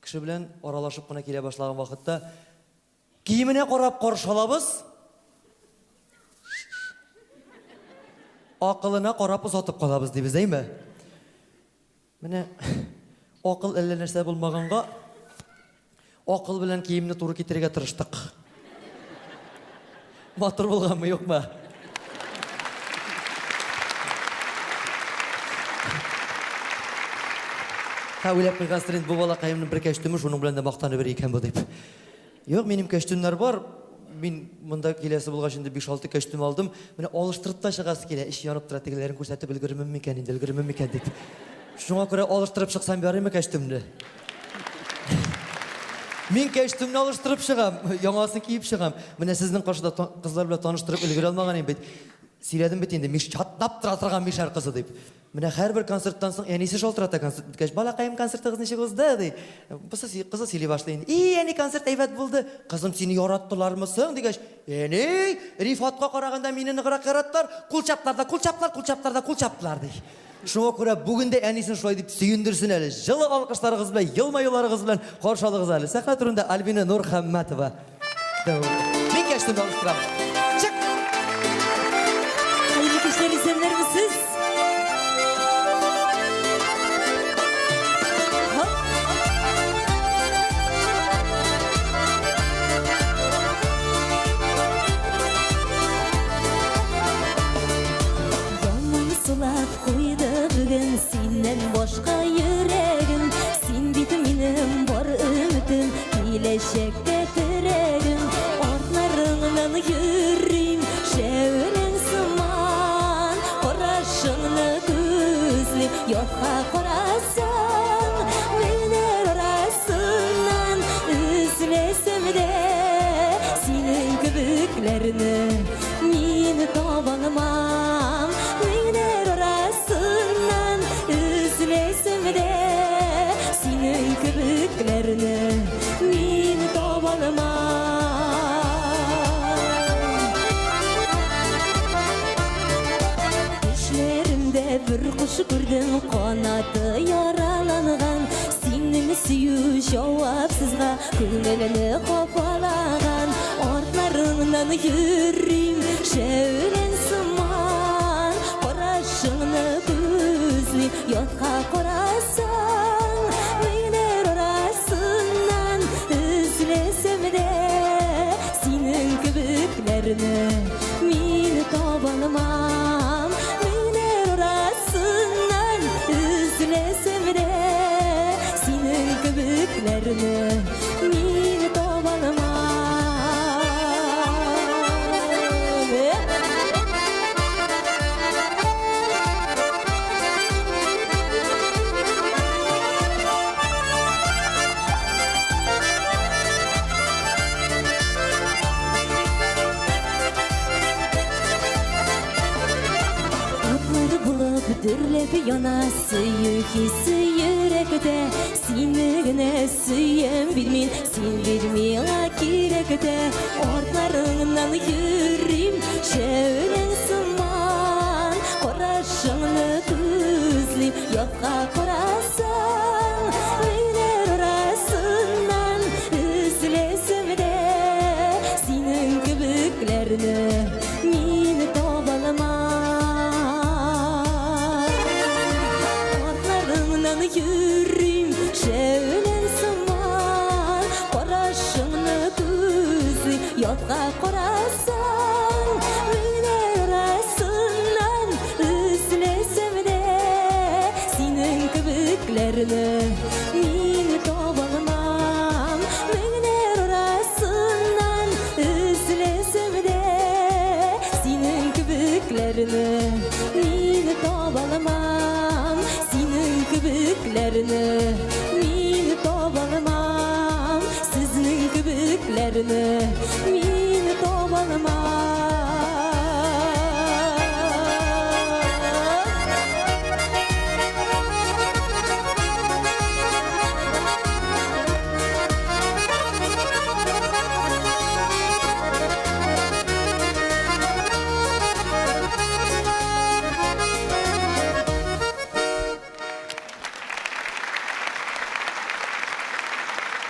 S1: Кеше белән аралашып кына килә башлаган вакытта киеменә карап каршы алабыз, акылына карап озатып калабыз дибез, әйме? Менә акыл әллә нәрсә булмаганга акыл белән киемне туры китерергә тырыштык. Матур булганмы, юкмы? Һә, уйлап куйгансыздыр инде, бу балакаемның бер кәчтүме, шуның белән дә мактанып йөри икән бу дип. Юк, минем кәчтүмнәр бар. Мин монда киләсе булгач инде 5-6 кәчтүм алдым. Менә алыштырып та чыгасы килә, эч янып тора, тегеләрен күрсәтеп өлгерермен микән инде, өлгерермен микән дип. Шуңа күрә алыштырып чыксам ярыймы кәчтүмне? Мин кәчтүмне алыштырып чыгам, яңасын киеп чыгам. Менә сезнең каршыда кызлар белән таныштырып өлгерә алмаган идем бит. Сөйләдем бит инде, миш чатнап тора торган мишәр кызы дип. Менә һәрбер концерттан соң әнисе шалтырата концерт беткәч, балакаем, концертыгыз ничек узды, ди. Бусы кызы сөйли башлый инде. И, әни, концерт әйбәт булды. Кызым, сине яраттылармы соң, дигәч, әни, Рифатка караганда мине ныграк яраттылар, кул чаптылар да кул чаптылар, кул чаптылар да кул чаптылар, ди. Шуңа күрә бүген дә әнисен шулай дип сөендерсен әле. Җылы алкышларыгыз белән, елмаюларыгыз белән каршы алыгыз әле. Сәхнә түрендә Альбина Нурхәммәтова. Мин кәчтүмне алыштырам. Чык!
S5: Хәерле кичләр, исәннәрмесез? Яман сулап Куйды бүген синнән башка йөрәгем. Син бит минем бар өметем. Ятка карасаң, меңнәр арасыннан эзләсәм дә, синең кебекләрне мин таба алмам. Меңнәр арасыннан эзләсәм дә, синең кебекләрне мин таба алмам. Төшләремдә бер кош күрдем, канаты яраланган. Синең сөю җавапсызга күңелне хафалаган. Артларыңнан йөрим, шәүләң сыман. Карашыңны күзлим, ятка карасаң, меңнәр арасыннан эзләсәм дә, синең кебекләрне мин таба алмам. Меңнәр арасыннан эзләсәм дә, синең кебекләрне мин таба алмам. Утлар булып дөрләп яна сөю хисе йөрәктә. Сине генә сөям бит мин, син бит миңа кирәк тә. Артларыңнан йөрим, шәүләң сыман. Карашыңны күзлим, ятка карасаң, меңнәр арасыннан эзләсәм дә, синең кебекләрне мин таба алмам. Артларыңнан йөрим, шәүләң сыман. Карашыңны күзлим, ятка карасаң, меңнәр арасыннан эзләсәм дә, синең кебекләрне мин таба алмам. Меңнәр арасыннан эзләсәм дә, синең кебекләрне мин таба алмам. Синең кебекләрне мин таба алмам. Сезнең кебекләрне мин таба алмам.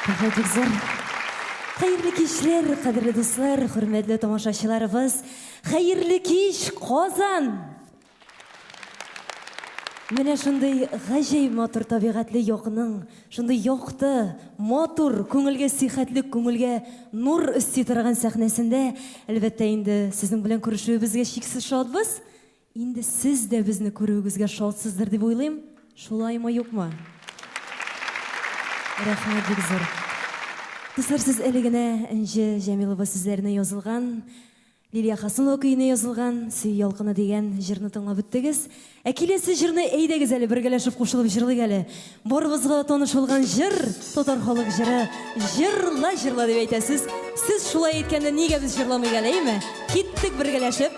S5: Рәхмәт бик зур. Хәерле кичләр, кадерле дуслар, хөрмәтле тамашачыларыбыз. Хәерле кич, Казан! Менә шундый гаҗәеп матур табигатьле якның, шундый якты, матур, күңелгә сихәтлек, күңелгә нур өсти торган сәхнәсендә, әлбәттә инде, сезнең белән күрешүебезгә чиксез шатбыз. Инде сез дә безне күрүегезгә шатсыздыр дип уйлыйм. Шулаймы, юкмы? Рәхмәт бик зур. Дуслар, сез әле генә Энҗе Җәмилова сүзләренә язылган, Лилия Хасанова көенә язылган Сөю ялкыны дигән җырны тыңлап үттегез. Ә киләсе җырны әйдәгез әле бергәләшеп кушылып җырлыйк әле. Барыбызга да таныш булган җыр, татар халык җыры, Җырла, җырла дип әйтәсез. Сез шулай әйткәндә нигә без җырламыйк әле, әйме? Киттек бергәләшеп.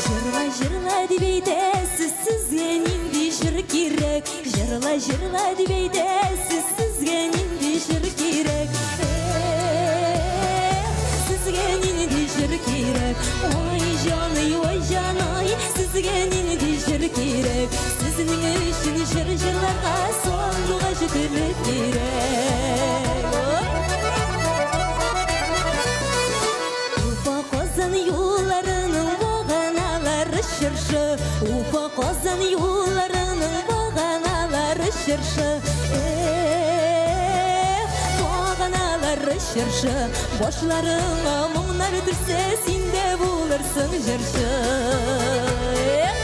S5: Җырла, җырла дип әйтәсез, сезгә нинди җыр кирәк? Җырла, җырла дип әйтәсез, сезгә нинди җыр кирәк? Эх, сезгә нинди җыр кирәк? Ой, җаный, ой, җаный, сезгә нинди җыр кирәк? Сезнең өчен җыр җырларга сандугач теле кирәк. Уфа Казан юлларының баганалары чыршы, Уфа Казан юлларының баганалары чыршы. Эх, баганалары чыршы, башларыңа моңнар төшсә, син дә булырсың җырчы. Эх.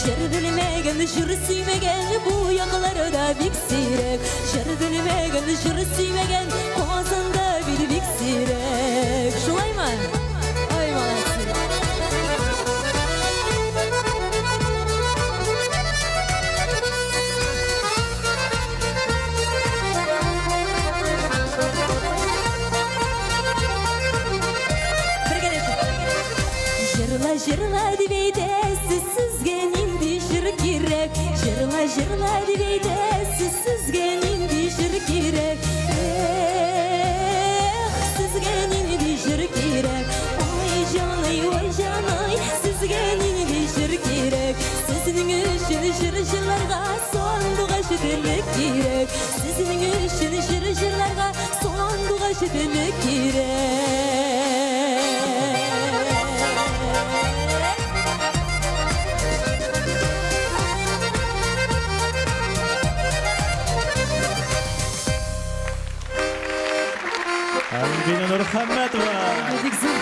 S5: Җыр белмәгән, җыр сөймәгән бу якларда бик сирәк. Җыр белмәгән, җыр сөймәгән Казанда бит бик сирәк. Шулаймы? Ай, молодцы. Бергәләшеп. Җырла, җырла дип әйтәсез, сезгә нинди җыр кирәк? Җырла, җырла дип әйтәсез, сезгә нинди җыр кирәк? Эх, сезгә нинди җыр кирәк? Ой, җаный, ой, җаный, сезгә нинди җыр кирәк? Сезнең өчен җыр җырларга сандугач теле кирәк. Сезнең өчен җыр җырларга сандугач теле кирәк.
S2: Альбина Нурхаметова.
S5: Бик зур.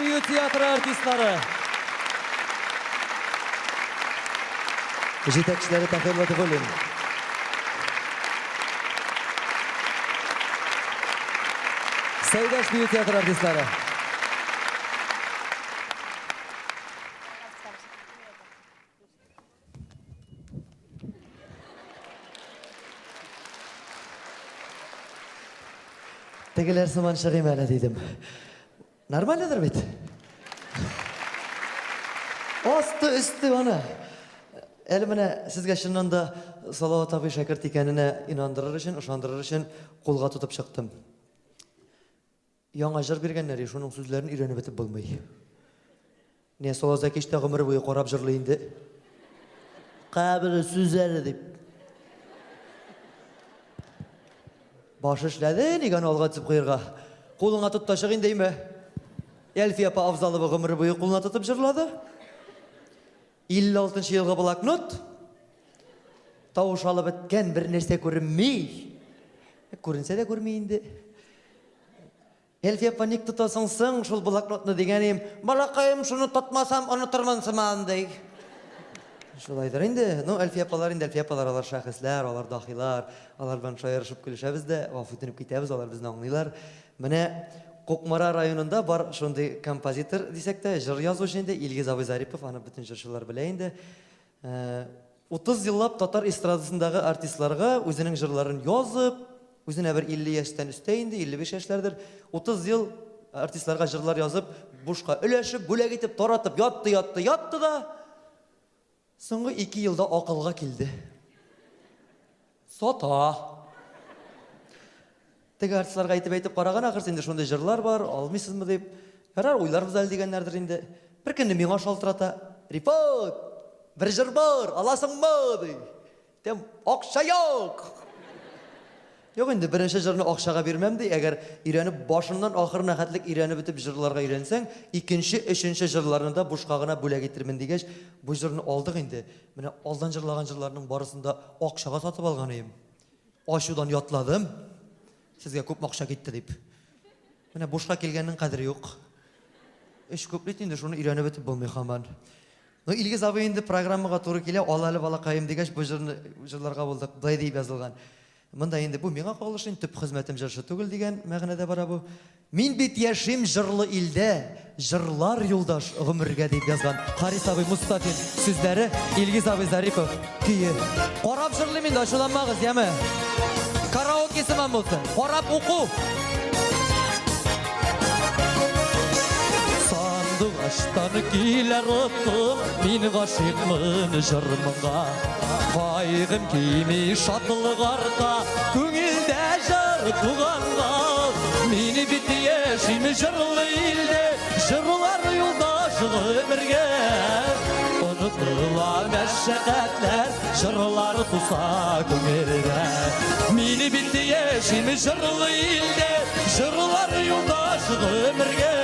S1: бию театры артистлары. Җитәкчеләре Тахир Латыфуллин. Сәйдәш бию театры артистлары. Тегеләр сыман чыгыйм әле дидем. Нормальныдыр бит? Асты өсте ана. Әле менә сезгә чыннан да Салават абый шәкерт икәненә инандырыр өчен, ышандырыр өчен кулга тотып чыктым. Яңа җыр биргәннәр, шуның сүзләрен өйрәнеп бетеп булмый. Не Салават Зәкич тә гомере буе карап җырлый инде. Кабер сүзләре дип. Баш эшләде, нигә аны алга төшеп куярга? Кулыңа тот та чык инде, әйме? Әлфия апа Авзалова гомере буе кулына тотып җырлады. 56 елгы блокнот. Тавыш алып беткән, бер нәрсә күренми. Күренсә дә күрми инде. Әлфия апа, ник тотасың соң шул блокнотны дигән идем. Балакаем, шуны тотмасам, онытырмын сыман, ди. Шулайдыр инде. Ну, Әлфия апалар инде, Әлфия апалар, алар шәхесләр, алар дахилар. Алар белән шаярышып көлешәбез дә, гафу үтенеп китәбез, алар безне аңлыйлар. Менә Кукмара районында бар шундый композитор дисәк тә, җыр язучы инде Илгиз абый Зарипов, аны бөтен җырчылар белә инде. 30 еллап татар эстрадасындагы артистларга үзенең җырларын язып, үзенә бер 50 яшьтән өстә инде, 55 яшьләрдер, 30 ел артистларга җырлар язып, бушка өләшеп, бүләк итеп, таратып ятты, ятты, ятты да, соңгы 2 елда акылга килде. Сата. Теге артистларга әйтеп-әйтеп караган ахырсы инде шундый җырлар бар, алмыйсызмы дип. Ярар, уйларбыз әле дигәннәрдер инде. Бер көнне миңа шалтырата. Рифат, бер җыр бар, аласыңмы ди. Тем, акча юк. Юк инде, беренче җырны акчага бирмәм ди. Әгәр өйрәнеп, башыннан ахырына хәтлек өйрәнеп бетеп җырларга өйрәнсәң, икенче, өченче җырларны да бушка гына бүләк итермен дигәч, бу җырны алдык инде. Менә алдан җырлаган җырларның барысын да акчага сатып алган идем. Ачудан ятладым. Сезгә күпме акча китте дип. Менә бушка килгәннең кадере юк. Эш күп бит инде, шуны өйрәнеп бетеп булмый һаман. Ну, Илгиз абый инде программага туры килә, ал әле балакаем дигәч, бу җырны җырларга булдык. Былай дип язылган. Монда инде бу миңа кагылышы, инде төп хезмәтем җырчы түгел дигән мәгънәдә бара бу. Мин бит яшим җырлы илдә, җырлар юлдаш гомергә дип язган Харис абый Мустафин сүзләре, Илгиз абый Зарипов көе. Карап җырлыйм инде, ачуланмагыз, яме. Караоке сыман булсын. Карап уку. Сандугачтан көйләр оттым, мин гашыйкмын җыр-моңга. Кайгым кими, шатлык арта, күңелдә җыр туганга. Мин бит яшим җырлы илдә, җырлар юлдаш гомергә. Онытыла мәшәкатьләр, җырлар туса күңелдә. Мин бит яшим җырлы илдә, җырлар юлдаш гомергә.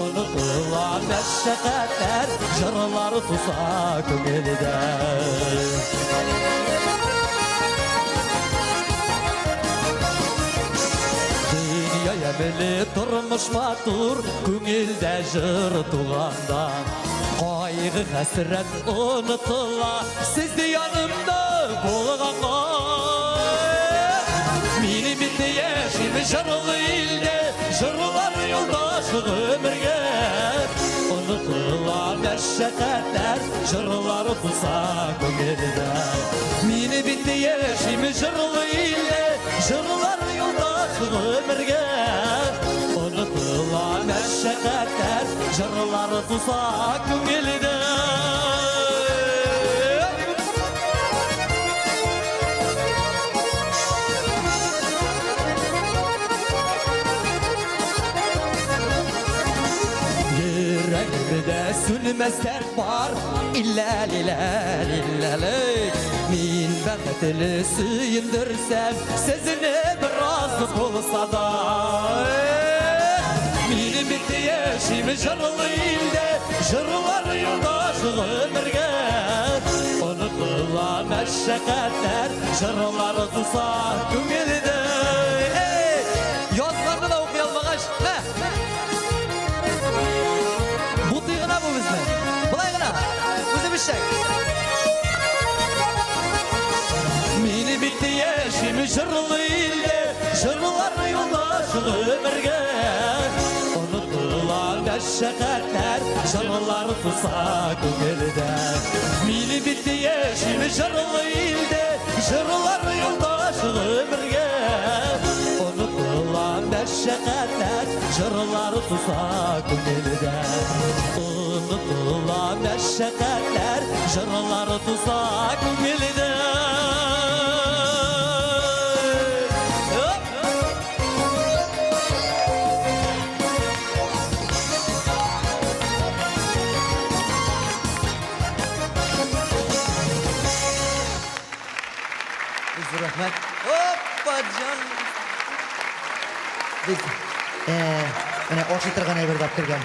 S1: Онытыла мәшәкатьләр, җырлар туса күңелдә. Дөнья ямьле, тормыш матур, күңелдә җыр туганда. Кайгы хәсрәт онытыла, сез янымда булганга. Мин бит яшим җырлы илдә, җырлар юлдаш гомергә. Онытыла мәшәкатьләр, җырлар туса күңелдә. Мин бит яшим җырлы илдә, җырлар юлдаш гомергә. Онытыла мәшәкатьләр, җырлар туса күңелдә. Йөрәгемдә сүнмәс дәрт бар, иллә-лилә-лиллә-лей. Мин бәхетле сөендерсәм, сезне бераз булса да. Мин бит яшим җырлы илдә, җырлар юлдаш гомергә. Онытыла мәшәкатьләр, җырлар туса күңелдә. Эй, язларны да укый алмагач, мә. Эшәк. Мин бит яшим җырлы илдә, җырлар юлдаш гомергә. Онытыла мәшәкатьләр, җырлар туса күңелдә. Мин бит яшим җырлы илдә, җырлар юлдаш гомергә. Онытыла мәшәкатьләр, җырлар туса күңелдә. Онытыла мәшәкатьләр, җырлар туса күңелдә. Оп! Бик зур рәхмәт. Опа, җан. Бик, э, менә ашый торган әйбер дә кергән.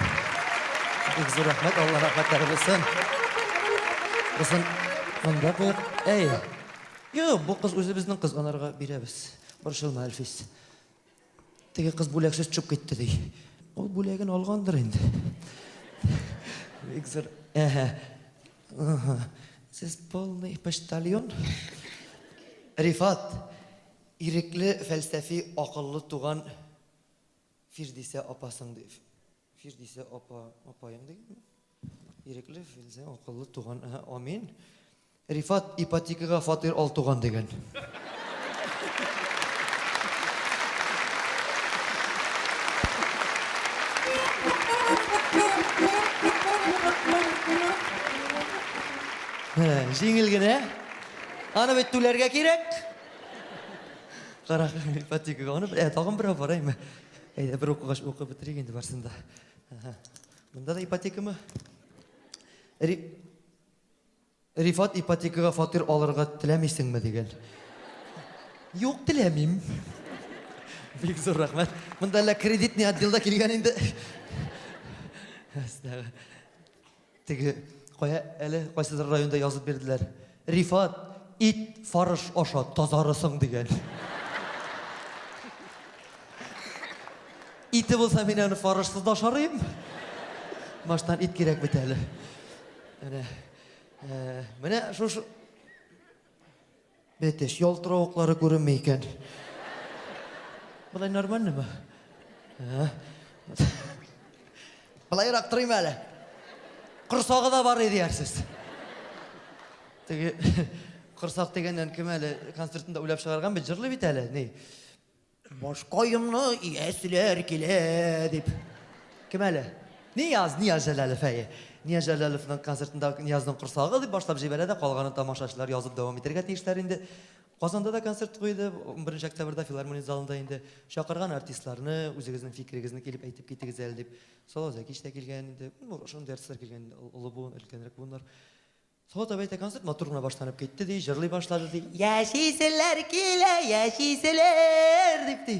S1: Бик зур рәхмәт, Алла рәхмәтләре булсын. Булсын. Монда куеп. Әй. Юк, бу кыз үзебезнең кыз, анарга бирәбез. Борчылма, Әлфис. Теге кыз бүләксез төшеп китте ди. Ул бүләген алгандыр инде. Бик зур. Әһә. Ага. Сез полный почтальон. Рифат, ирекле, фәлсәфи, акыллы туган Фирдисә апасың ди. Фирдисә апа, апаең дигәнме? Ирекле, фәлсәфи, акыллы туган. Әһә, амин. Рифат, ипотекага фатир ал туган дигән. Менә, җиңел генә. Аны бит түләргә кирәк. Кара, ипотекага. Аны, ә, тагын берәү бар, әйме. Әйдә, бер укыгач укып бетерик инде барсын да. Ага. Монда да ипотекамы? Ри... Рифат ипотекага фатир алырга теләмисеңме дигән. Юк, теләмим. Бик зур рәхмәт. Монда әллә кредитный отделда килгән инде. Әстәгә. Теге кая әле кайсыдыр районда язып бирделәр. Рифат, ит фарыш аша тазарысың дигән. Ите булса мин аны фарышсыз да ашарыйм. Баштан ит кирәк бит әле. Менә, э, менә шушы Бетеш, ялтыравыклары күренми икән. Болай нормальныймы? Былайрак торыйм әле. Корсагы да бар иде диярсез. Теге корсак дигәннән кем әле концертында уйлап чыгарган бит, җырлый бит әле. Ни? Башкаемны ияселәр килә дип. Кем әле? Нияз, Нияз Җәләлов, әйе. Нияз Җәләловның концертында Ниязның корсагы дип башлап җибәрә дә, калганын тамашачылар язып дәвам итәргә тиешләр инде. Казанда да концерт куйды, 11 октябрьдә филармония залында инде. Чакырган артистларны, үзегезнең фикерегезне килеп әйтеп китегез әле дип. Салават Зәкич тә килгән инде, ну, шундый артистлар килгән инде, олы буын, өлкәнрәк буыннар. Салават абый әйтә, концерт матур гына башланып китте, ди, җырлый башлады, ди. Яшиселәр килә, яшиселәр, дип, ди.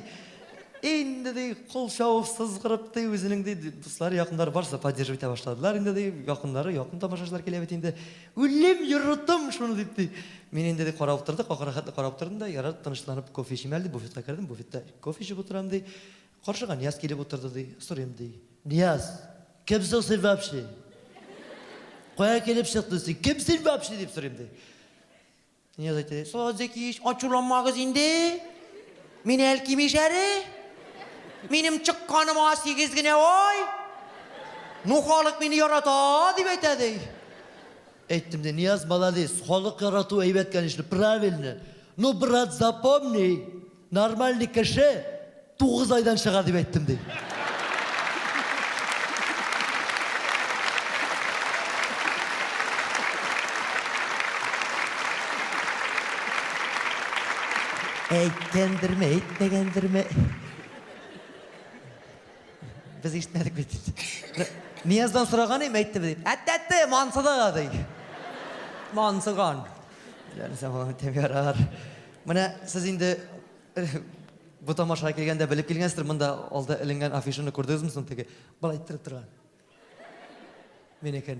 S1: Инде, ди, кул чабып, сызгырып, ди, үзенең, ди, дуслары, якыннары барысы да поддерживать итә башладылар инде, ди. Якыннары, якын тамашачылар килә бит инде. Үлем, йортым шуны, дип, ди. Мин инде, ди, карап утырдык, ахырга хәтле карап утырдым да, ярар, тынычланып кофе эчим әле, дип, буфетка кердем, буфетта кофе эчеп утырам, ди. Каршыга Нияз килеп утырды, ди. Сорыйм, ди. Нияз, кем соң син вообще? Кая килеп чыктың син? Кем син вообще дип сорыйм, ди. Нияз әйтә, Салават Зәкиевич, ачуланмагыз инде. Мин Әлки мишәре. Минем чыкканыма сигез генә ай. Ну, халык мине ярата, дип әйтә, ди. Әйттем, ди, Нияз молодец, халык ярату әйбәт, конечно, правильно. Ну, брат, запомни, нормальный кеше 9 айдан чыга дип әйттем, ди. Әйткәндерме, әйтмәгәндерме? Без ишетмәдек бит. Нияздан сораган идем, әйтте дип. Әттәтте, мансыды, ди. Мансыган. Җанисәм, ярар. Менә сез инде Бу тамашага килгәндә белеп килгәнсездер, монда алда эленгән афишаны күрдегезме соң теге? Болай иттереп торган. Минекен.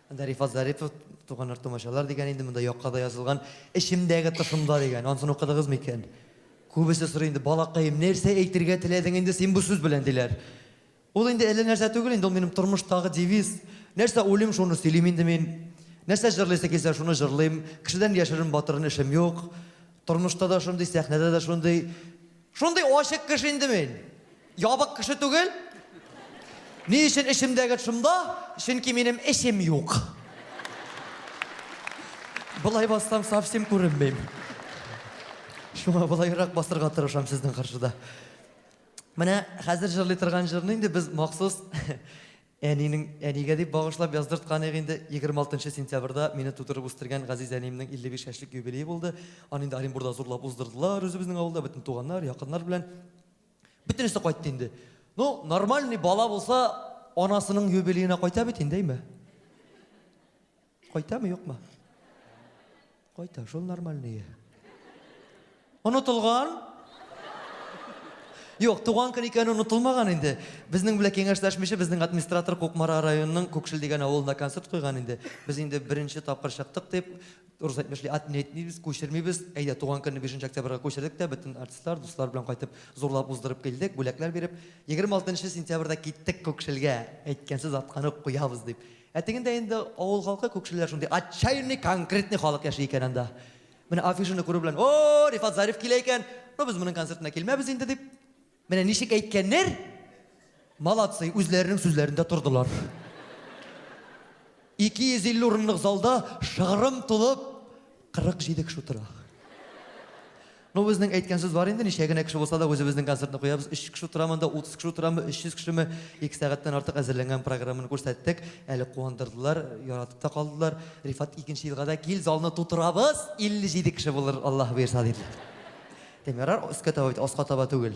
S1: Анда Рифат Зарипов туганнар тумачалар дигән инде монда якка да язылган эчемдәге тышымда дигән. Ансын укыдыгыз микән? Күбесе сорый инде, балакаем, нәрсә әйтергә теләдең инде син бу сүз белән диләр. Ул инде әллә нәрсә түгел инде, ул минем тормыштагы девиз. Нәрсә уйлыйм, шуны сөйлим инде мин. Нәрсә җырлыйсы килсә, шуны җырлыйм. Кешедән яшерен батырын эшем юк. Тормышта да шундый, сәхнәдә дә шундый. Шундый ачык кеше инде мин. Ябык кеше түгел. Ни өчен эчемдәге шунда? Чөнки минем эчем юк. Болай бассам, совсем күренмим. Шуңа болайрак басырга тырышам сезнең каршыда. Менә хәзер җырлый торган җырны инде без махсус әнинең әнигә дип багышлап яздырткан идек инде. 26 сентябрьдә мине тудырып үстергән газиз әниемнең 55 яшьлек юбилее булды. Аны инде Оренбурда зурлап уздырдылар үзебезнең авылда, бөтен туганнар, якыннар белән. Бөтенесе кайтты инде. Ну, нормальный бала булса, анасының юбилеена кайта бит инде, әйме? Кайтамы, юкмы? Кайта, шул нормальный. Онытылган? Юк, туган көн икәне онытылмаган инде. Безнең белән киңәшләшмичә, безнең администратор Кукмара районының Күкшел дигән авылында концерт куйган инде. Без инде беренче тапкыр чыктык дип, рус әйтмешли, отметмибез, күчермибез. Әйдә, туган көнне 5 октябрьгә күчердек тә, бөтен артистлар, дуслар белән кайтып, зурлап уздырып килдек, бүләкләр биреп. 26 сентябрьдә киттек Күкшелгә. Әйткәнсез атканы куябыз дип. Ә тегендә инде авыл халкы, Күкшелләр шундый отчаянный, конкретный халык яши икән анда. Менә афишаны күрү белән, о, Рифат Зариф килә икән, ну без моның концертына килмәбез инде дип. Менә ничек әйткәннәр, молодцы, үзләренең сүзләрендә тордылар. 250 урынлык залда шыгрым тулып 47 кеше утыра. Ну, безнең әйткән сүз бар инде, ничә генә кеше булса да үзебезнең концертны куябыз. 3 кеше утыра монда, 30 кеше утырамы, 300 кешеме? 2 сәгатьтән артык әзерләнгән программаны күрсәттек. Әле куандырдылар, яратып та калдылар. Рифат, икенче елга да кил, залны тутырабыз, 57 кеше булыр, Аллаһ боерса, диделәр. Дим, ярар, өскә таба бит, аска таба түгел.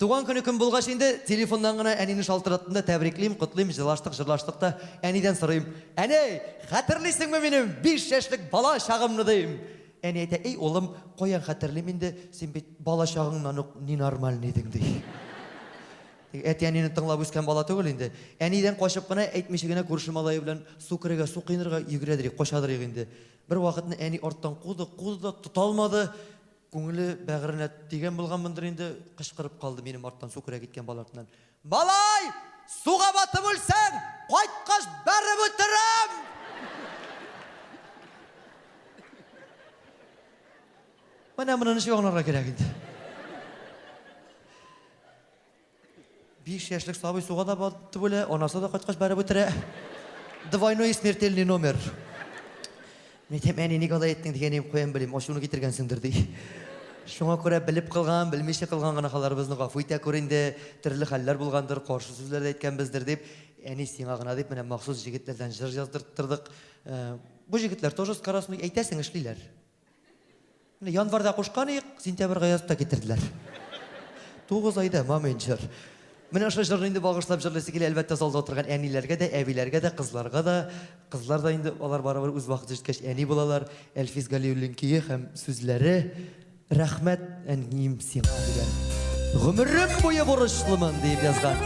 S1: Туган көне көн булгач инде, телефоннан гына әнине шалтыраттым да, тәбриклим, котлыйм, җырлаштык, җырлаштык та, әнидән сорыйм. Әни, хәтерлисеңме минем 5 яшьлек бала чагымны, дим. Әни әйтә, эй, улым, каян хәтерлим инде, син бит бала чагыңнан ук ненормальный идең, ди. Әти-әнине тыңлап үскән бала түгел инде. Әнидән качып кына, әйтмичә генә күрше малае белән су керергә, су коенырга йөгерәдер, качадыр инде. Бер вакытны әни арттан куды, куды да тота алмады. Күңеле бәгыренә тигән булганмындыр инде, кычкырып калды минем арттан су керә киткән бала артыннан. Малай, суга батып үлсәң, кайткач бәреп үтерәм! Менә моны ничек аңларга кирәк инде? 5 яшьлек сабый суга да батып үлә, анасы да кайткач бәреп үтерә. Двойной смертельный номер. Мин әйтәм, әни, ник алай әйттең дигән идем, каян белим, ачуны китергәнсеңдер, ди. Шуңа күрә белеп кылган, белмичә кылган гөнаһларыбызны гафу итә күр инде, төрле хәлләр булгандыр, каршы сүзләр дә әйткәнбездер дип, әни сиңа гына дип, менә махсус җегетләрдән җыр яздырттырдык. Бу җегетләр тоже скоростной, әйтәсең, эшлиләр. Менә январьда кушкан идек, сентябрьгә язып та китерделәр. 9 айда мамин җыр. Менә шул җырны инде багышлап җырлыйсы килә, әлбәттә, залда утырган әниләргә дә, әбиләргә дә, кызларга да. Кызлар да инде алар барыбер үз вакыты җиткәч әни булалар. Әлфис Галиуллин көе һәм сүзләре Рәхмәт, әнием сиңа дигән. Гомерем буе бурычлымын диеп язган.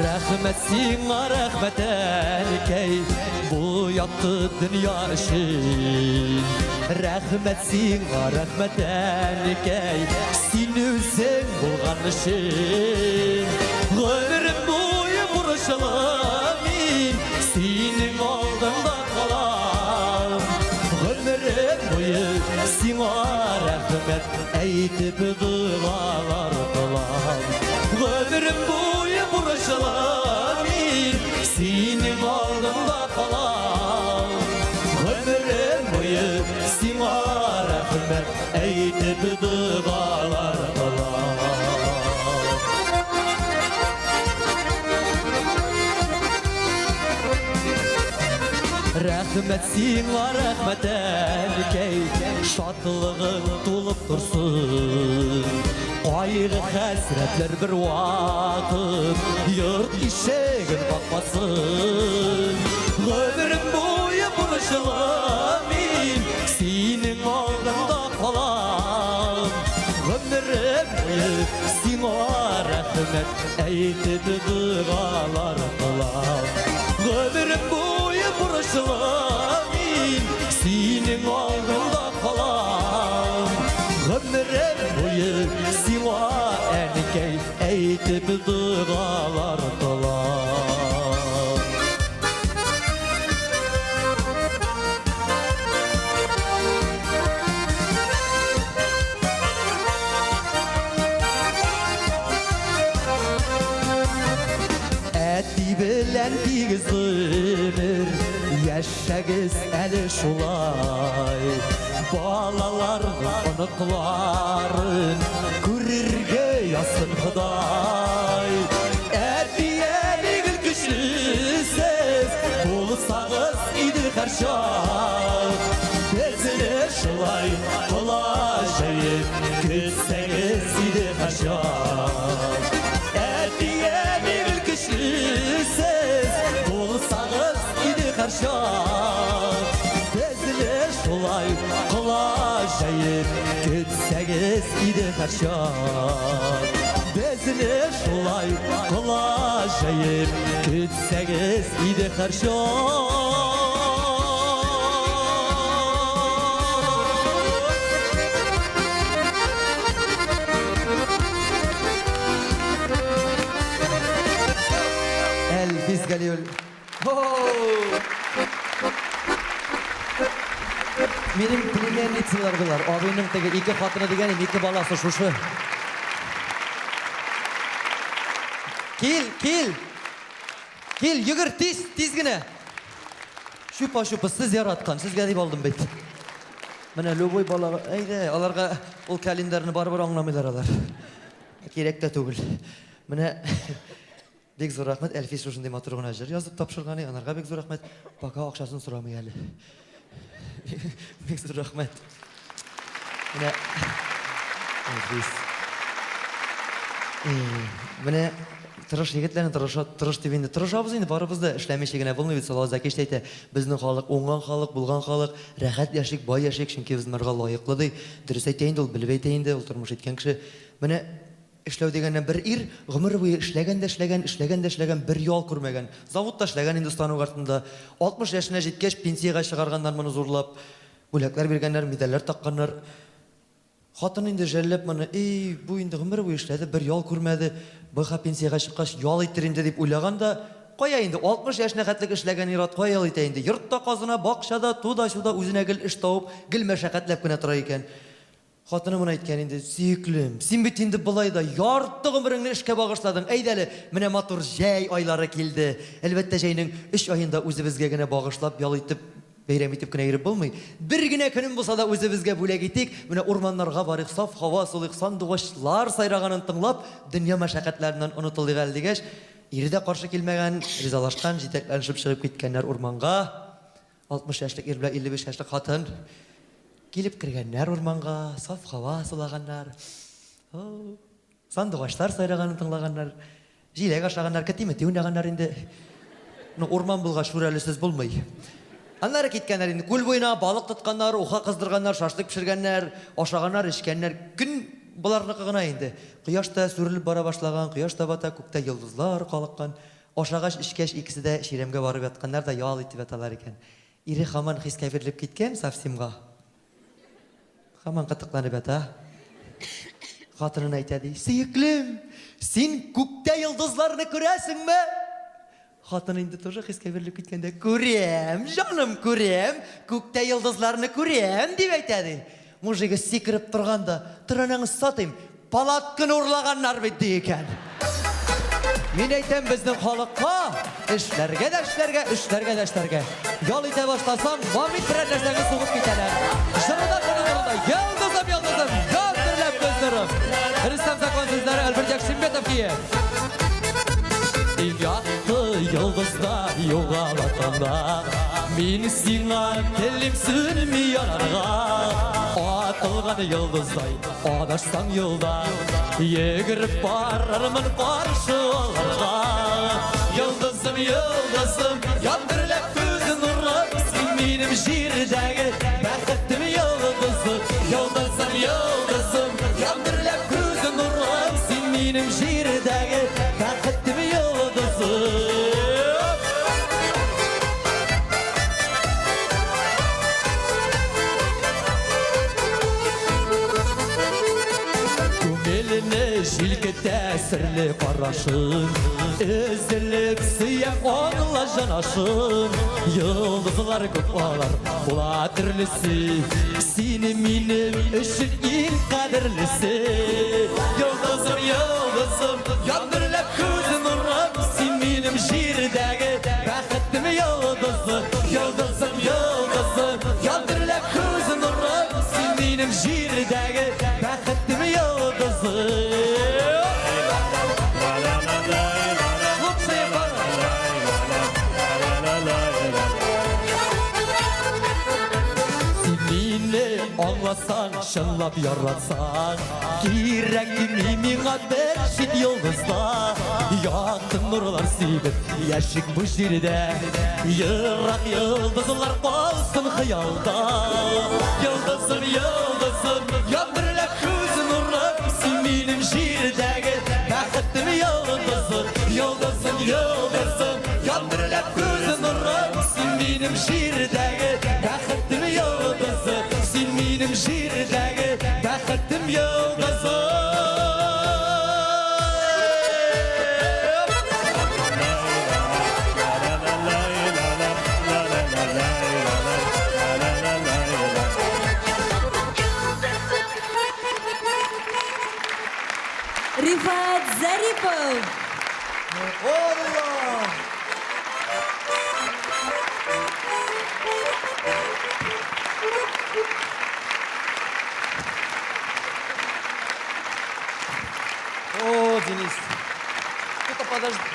S1: Рәхмәт сиңа, рәхмәт, әнкәй, бу якты дөнья өчен. Рәхмәт сиңа, рәхмәт, әнкәй, син үзең булган өчен. Гомерем буе бурычлы мин, синең алдыңда калам. Гомерем буе сиңа рәхмәт әйтеп догалар кылам. Гомерем буе бурычлы мин, синең алдыңда калам. Гомерем буе сиңа рәхмәт әйтеп догалар кылам. Рәхмәт сиңа, рәхмәт, әнкәй, шатлыгың тулып торсын. Кайгы хәсрәтләр бер вакыт йорт ишеген какмасын. Гомерем буе бурычлы мин, синең алдыңда калам. Гомерем буе сиңа рәхмәт әйтеп догалар кылам. Гомерем буе бурычлы мин синең алдыңда калам. Гомерем буе сиңа, әнкәй, әйтеп догалар кылам. Әти белән тигез гомер яшәгез әле шулай. Балаларның оныкларын күрергә язсын Ходай. Әти, әни, гел көчлесез булсагыз иде һәрчак. Безне шулай колач җәеп көтсәгез иде һәрчак. Әти, әни, гел көчлесез булсагыз иде һәрчак. Безне шулай колач җәеп көтсәгез иде һәрчак. Безне шулай колач җәеп көтсәгез иде һәрчак. Әлфис Галиуллин. Минем племянницалар болар. Абыйның теге ике хатыны дигәнем, ике баласы шушы. Кил, кил. Кил, йөгер тиз, тиз генә. Чупа-чупа сез яраткан, сезгә дип алдым бит. Менә любой балага, әйдә, аларга ул календарьны барыбер аңламыйлар алар. Кирәк тә түгел. Менә бик зур рәхмәт, Әлфис шушындый матур гына җыр язып тапшырган, анарга бик зур рәхмәт. Пока акчасын сорамый әле. Бик зур рәхмәт. Менә Әлфис. Менә тырыш егетләрне тырыша, тырыш дип инде тырышабыз инде барыбыз да, эшләмичә генә булмый бит. Салават Зәкич тә әйтә, безнең халык уңган халык, булган халык, рәхәт яшик, бай яшик, чөнки без монарга лаеклы ди. Дөрес әйтә инде ул, белеп әйтә инде, ул тормыш иткән кеше. Менә эшләү дигәннән, бер ир гомер буе эшләгән дә эшләгән, эшләгән дә эшләгән, бер ял күрмәгән. Заводта эшләгән инде станок артында. 60 яшенә җиткәч, пенсиягә чыгарганнар моны зурлап. Бүләкләр биргәннәр, медальләр такканнар. Хатын инде жәлләп моны, эй, бу инде гомер буе эшләде, бер ял күрмәде, быха пенсиягә чыккач ял итер инде дип уйлаган да, кая инде 60 яшенә хәтлек эшләгән ир-ат кая ял итә инде? Йортта казына, бакчада, туда-сюда үзенә гел эш табып, гел мәшәкатьләп кенә тора икән. Хатыны моны әйткән инде, сөеклем, син бит инде болай да ярты гомереңне эшкә багышладың, әйдә әле, менә матур җәй айлары килде. Әлбәттә, җәйнең 3 аенда үзебезгә генә багышлап, ял итеп, бәйрәм итеп кенә йөреп булмый. Бер генә көнен булса да үзебезгә бүләк итик, менә урманнарга барыйк, саф һава сулыйк, сандугачлар сайраганын тыңлап, дөнья мәшәкатьләреннән онытылыйк әле дигәч, ире дә каршы килмәгән, ризалашкан, җитәкләнешеп чыгып киткәннәр урманга. 60 яшьлек ир белән 55 яшьлек хатын килеп кергәннәр урманга, саф һава сулаганнар, сандугачлар сайраганын тыңлаганнар, җиләк ашаганнар, кети-мети уйнаганнар инде. Ну, урман булгач, шүрәлесез булмый. Аннары киткәннәр инде күл буена, балык тотканнар, уха кыздырганнар, шашлык пешергәннәр, ашаганнар, эчкәннәр. Көн боларныкы гына инде. Кояш та сүрелеп бара башлаган, кояш та бата, күктә йолдызлар калыккан. Ашагач, эчкәч, икесе дә чирәмгә барып ятканнар да ял итеп яталар икән. Ире һаман хискә бирелеп киткән совсемга. Һаман кытыкланып ята. Хатынына әйтә ди, сөеклем, син күктә йолдызларны күрәсеңме? Хатын инде тоже хискә бирелеп киткәндә, күрәм, җаным, күрәм, күктә йолдызларны күрәм, дип әйтә ди. Мужигы сикереп торган да, тор анаңны сатыйм, палатканы урлаганнар бит, ди икән. Мин әйтәм, безнең халыкка эшләргә дә эшләргә, эшләргә дә эшләргә. Ял итә башласаң, мамит берәр нәрсәңне сугып китәләр. Җыры да шуның турында, йолдызым, йолдызым, ян дөрләп күз нурым. Рөстәм Закон сүзләре, Альберт Якшимбетов көе. Иң якты йолдызда югала таңда, мин сиңа телим сүнми янарга. Атылган йолдыздай адашсаң юлда, йөгереп барырмын каршы алырга. Йолдызым, йолдызым, яндырып күз нурым, син минем җирдәге бәхетем йолдызы. Йолдызым, йолдызым, яндырып күз нурым, син минем җирдәге бәхетем йолдызы. серле карашың. Өзелеп сөям аңла җанашым. Йолдызлар күп алар, була төрлесе. Сине минем өчен иң кадерлесе. Йолдызым, йолдызым, яндырып күз нурым. Син минем җирдәге бәхетем йолдызы. Йолдызым, йолдызым, яндырып күз нурым. Син минем җирдәге бәхетем йолдызы. Лучшая пара. Син мине аңласаң, чынлап яратсаң, кирәкми миңа бер чит йолдызда. Якты нурлар сибеп, яшик бу җирдә. Ерак йолдызлар калсын хыялда. Йолдызым, йолдызым, яндырып күз нурым. Син минем җирдәге бәхетем йолдызы. Йолдызым, йолдызым, яндырып күз нурым. Син минем җирдәге бәхетем йолдызы. Син минем җирдәге бәхетем йолдызы.
S5: Рифат Зарипов.
S1: Алла! О, Денис, кто-то подожди.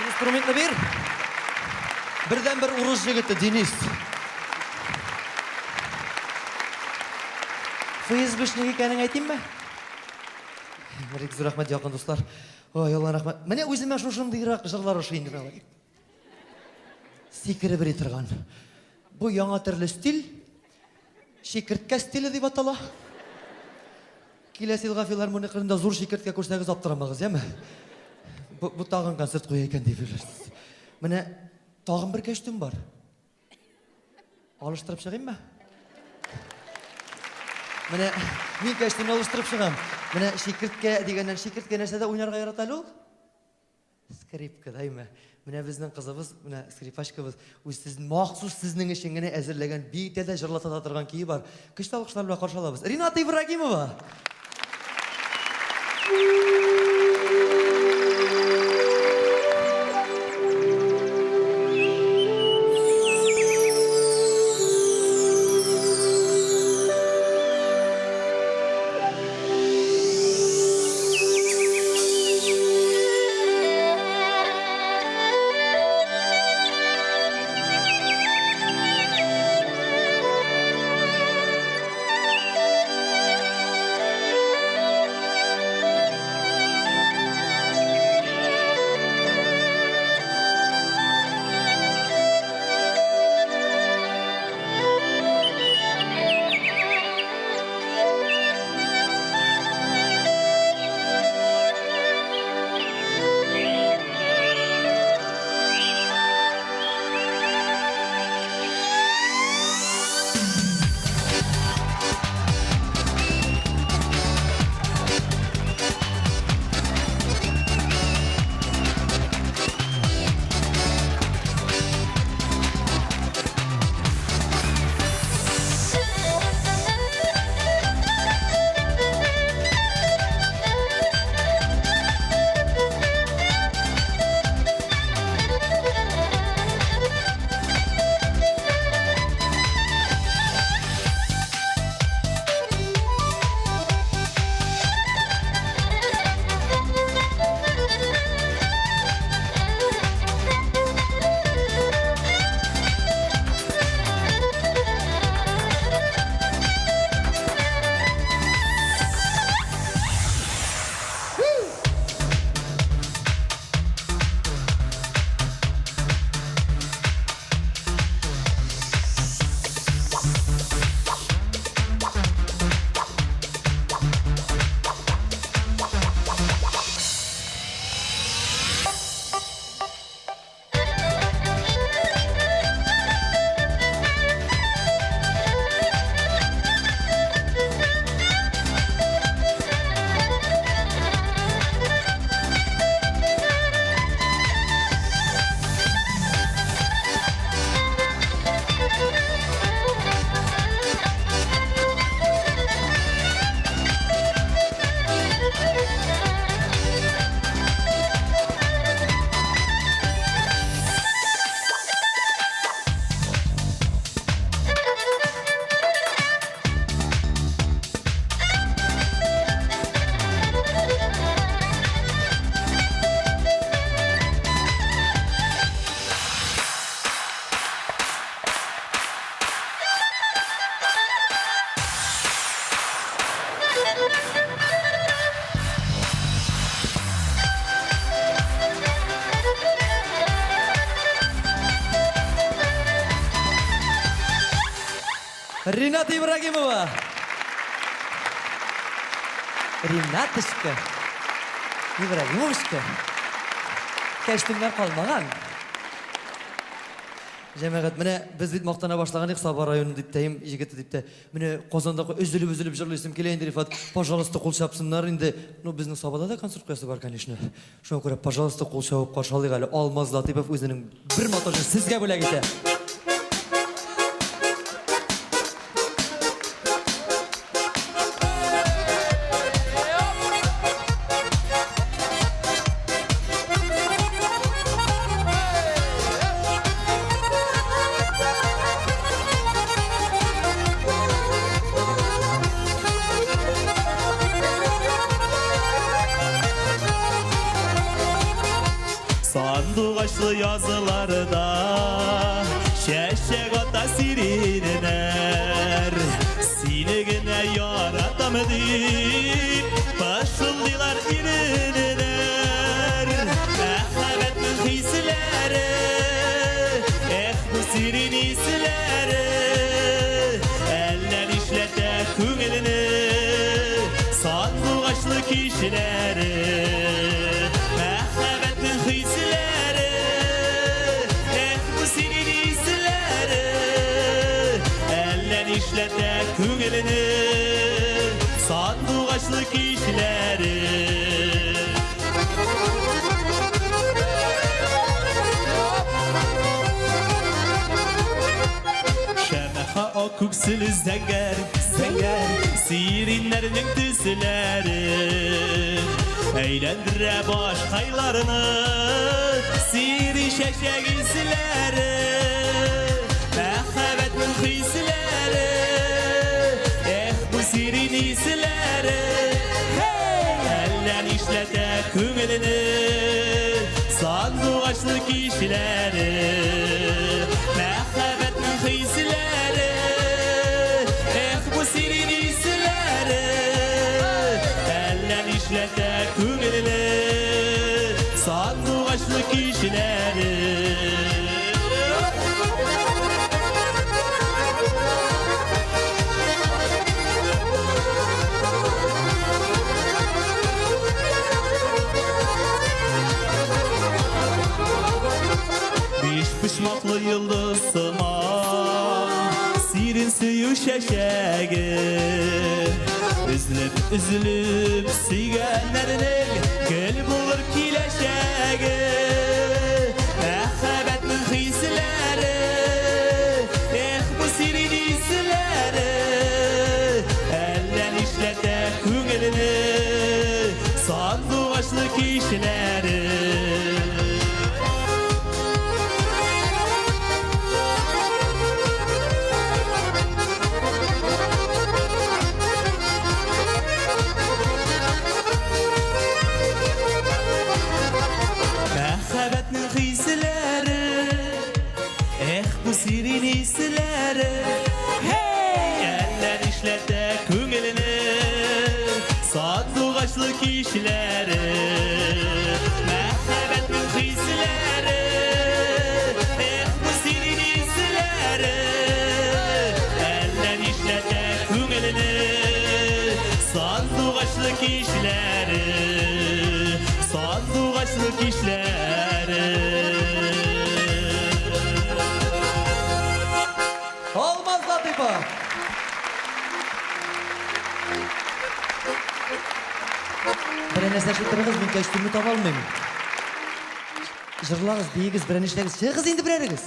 S1: Инструментны бир. Бердән-бер урыс егете Денис. ФСБшник икәнен әйтимме? Бик зур рәхмәт, якын дуслар. Ой, Алла рәхмәт. Менә үземә шушындыйрак җырлар ошый инде алай. Сикереп йөри торган. Бу яңа төрле стиль. Чикерткә стиле дип атала. Киләсе елга филармония кырында зур чикерткә күрсәгез аптырамагыз, яме? Бу тагын концерт куя икән дип уйларсыз. Менә тагын бер костюм бар. Алыштырып чыгыйммы? Менә мин костюмны алыштырып чыгам. Менә чикерткә дигәннән чикерткә нәрсәдә уйнарга ярата әле ул? Скрипка, дәйме? Менә безнең кызыбыз, менә скрипачкабыз, үз сез махсус сезнең өчен генә әзерләгән бик тә җырлата да торган көе бар. Көчле алкышлар белән каршы алабыз. Рената Ибрагимова. Рената Ибрагимова. Ренаточка. Ибрагимовочка. Кәчтүмнәр калмаган. Җәмәгать, менә без бит мактана башлаган идек Саба районы дип тә, егете дип тә. Менә Казанда өзелеп-өзелеп җырлыйсым килә инде, Рифат. Пожалуйста, кул чапсыннар инде. Ну, безнең Сабада да концерт куясы бар, конечно. Шуңа күрә, пожалуйста, кул чабып каршы алыйк әле. Алмаз Латыйпов үзенең бер матур җырын сезгә бүләк итә.
S2: Сандугачлы язларда чәчәк ата сиреннәр. Сине генә яратам дип пышылдыйлар иреннәр. Мәхәббәтнең хисләре, эх, бу сирин исләре, әллә нишләтә күңелне сандугачлы кичләре. Мәхәббәтнең хисләре, эх, бу сирин исләре, әллә нишләтә күңелне сандугачлы кичләре. Шәмәхә ак күксел зәңгәр, зәңгәр сириннәрнең төсләре. Әйләндерә башкайларны сирин чәчәк исләре. Мәхәббәтнең хисләре, эх, бу сирин исләре, әллә нишләтә күңелне сандугачлы кичләре. Мәхәббәтнең хисләре, эх, бу сирин исләре, әллә нишләтә күңелне сандугачлы кичләре. Биш почмаклы йолдыз сыман сирин сөю чәчәге. Өзелеп өзелеп сөйгәннәрнең гөл булыр киләчәге. Мәхәббәтнең хисләре, эх, бу сирин исләре, әллә нишләтә күңелне сандугачлы кичләре. Мәхәббәтнең хисләре, эх, бу сирин исләре, әллә нишләтә күңелне сандугачлы кичләре. Мәхәббәтнең хисләре, эх, бу сирин исләре, әллә нишләтә күңелне сандугачлы кичләре. Сандугачлы кичләре.
S1: Алмаз Латыйпов. Берәр нәрсә эшләп мин костюмны таба алмыйм. Җырлагыз, биегез, берәр эшләгез. Чыгыгыз инде берәрегез.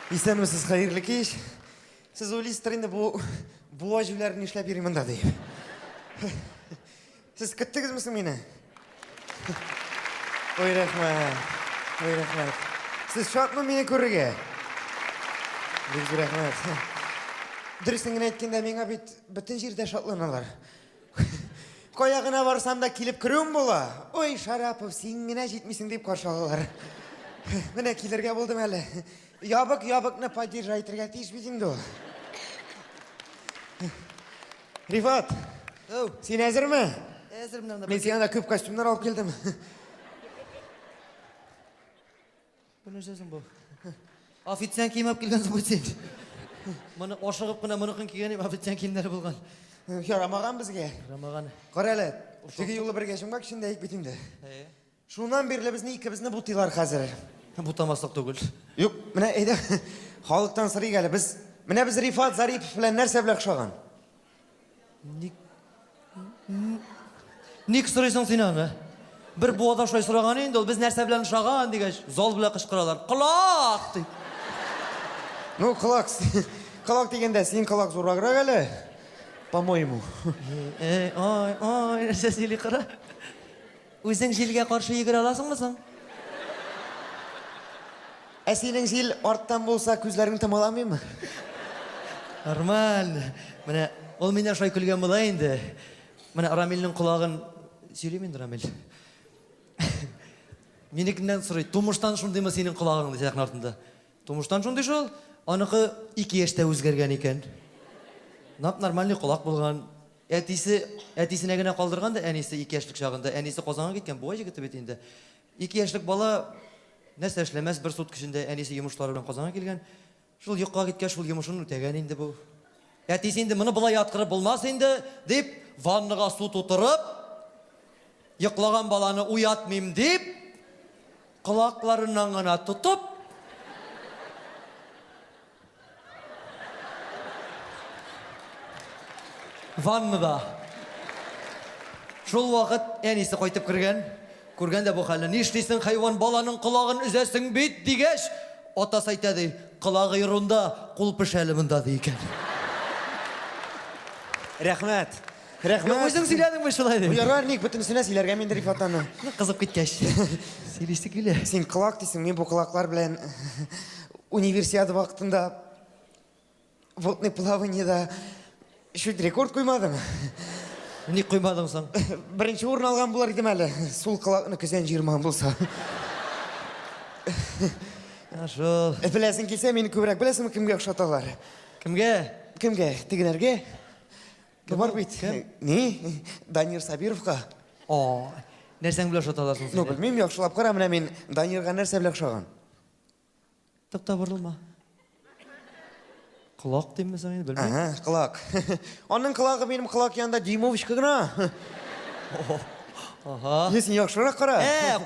S6: Исәнмесез, хәерле кич. Сез уйлыйсыздыр инде бу буа җүләре нишләп йөри монда дип. Сез көттегезме соң мине? Ой, рәхмәт. Ой, рәхмәт. Сез шатмы мине күрергә? Бик зур рәхмәт. Дөресен генә әйткәндә, миңа бит бөтен җирдә шатланалар. Кая гына барсам да килеп керүем була. Ой, Шарапов, син генә җитмисең дип каршы алалар. Менә килергә булдым әле. Ябык ябыкны поддержать итәргә тиеш бит инде ул. Рифат,
S1: Әү.
S6: Син әзерме?
S1: Әзер менә.
S6: Мин сиңа да күп костюмнар алып килдем.
S1: Бу нәрсә соң бу? Официант киеме алып килгәнсең бит син. Моны ашыгып кына моныкын кигән идем, официант киемнәре булган.
S6: Ярамаган безгә.
S1: Ярамаган.
S6: Кара әле, теге юлы бергә җомга кичендә идек бит инде.
S1: Әйе.
S6: Шуннан бирле безне икебезне бутыйлар хәзер.
S1: Бутамаслык түгел.
S6: Юк, менә әйдә, халыктан сорыйк әле. Без менә без Рифат Зарипов белән нәрсә белән охшаган?
S1: Ник Ник сорыйсың син аны? Бер буада шулай сораган инде ул, без нәрсә белән ошаган дигәч, зал белән кычкыралар. Колак! дип.
S6: Ну, колак, колак дигәндә, синең колак зурраграк әле, по-моему.
S1: Эй, ой, ой, нәрсә сөйли кара. Үзең җилгә каршы йөгерә аласыңмы соң?
S6: Ә синең җил арттан булса, күзләрең томаламыймы?
S1: Нормаль. Менә ул миннән шулай көлгән була инде. Менә Рамилнең колагын сөйлим инде, Рамил. Минекеннән сорый, тумыштан шундыймы синең колагың, ди сәхнә артында. Тумыштан шундый шул. Аныкы 2 яшьтә үзгәргән икән. Нап нормальный колак булган. Әтисе, әтисенә генә калдырган да әнисе 2 яшьлек чагында. Әнисе Казанга киткән, буа егете бит инде. 2 яшьлек бала нәрсә эшләмәс, бер сутка эчендә әнисе йомышлары белән Казанга килгән. Шул йокыга киткәч, шул йомышын үтәгән инде бу. Әтисе инде моны болай яткырып булмас инде, дип, ваннага су тутырып, йоклаган баланы уятмыйм дип, колакларыннан гына тотып, ваннада. Шул вакыт әнисе кайтып кергән. Күргән дә бу хәлне. Нишлисең, хайван, баланың колагын өзәсең бит, дигәч, атасы әйтә ди, колагы ерунда, кул пешәле монда, ди икән.
S6: Рәхмәт. Рәхмәт.
S1: Үзең сөйләдеңме шулай дип?
S6: Ярар, ник бөтенесенә сөйләргә мин Рифат аны.
S1: Кызып киткәч. Сөйлисе килә.
S6: Син колак дисең, мин бу колаклар белән универсиада вакытында водный плаваниеда чуть рекорд куймадым.
S1: Ник куймадың соң?
S6: Беренче урын алган булыр идем әле. Сул колакны көзән җыермаган булса.
S1: Шул.
S6: Беләсең килсә, мине күбрәк беләсеңме кемгә охшаталар?
S1: Кемгә?
S6: Кемгә? Тегеләргә? Бар бит.
S1: Кем?
S6: Ни? Данир Сабировка.
S1: О, нәрсәң белән охшаталар соң
S6: Ну,
S1: сине?
S6: белмим, яхшылап кара, менә мин Данирга нәрсә белән охшаган?
S1: Тукта, борылма. Колак димме соң инде, белмим.
S6: Ага, колак. Аның колагы минем колак янында дюймовочка гына.
S1: Ага.
S6: Не, син яхшырак кара.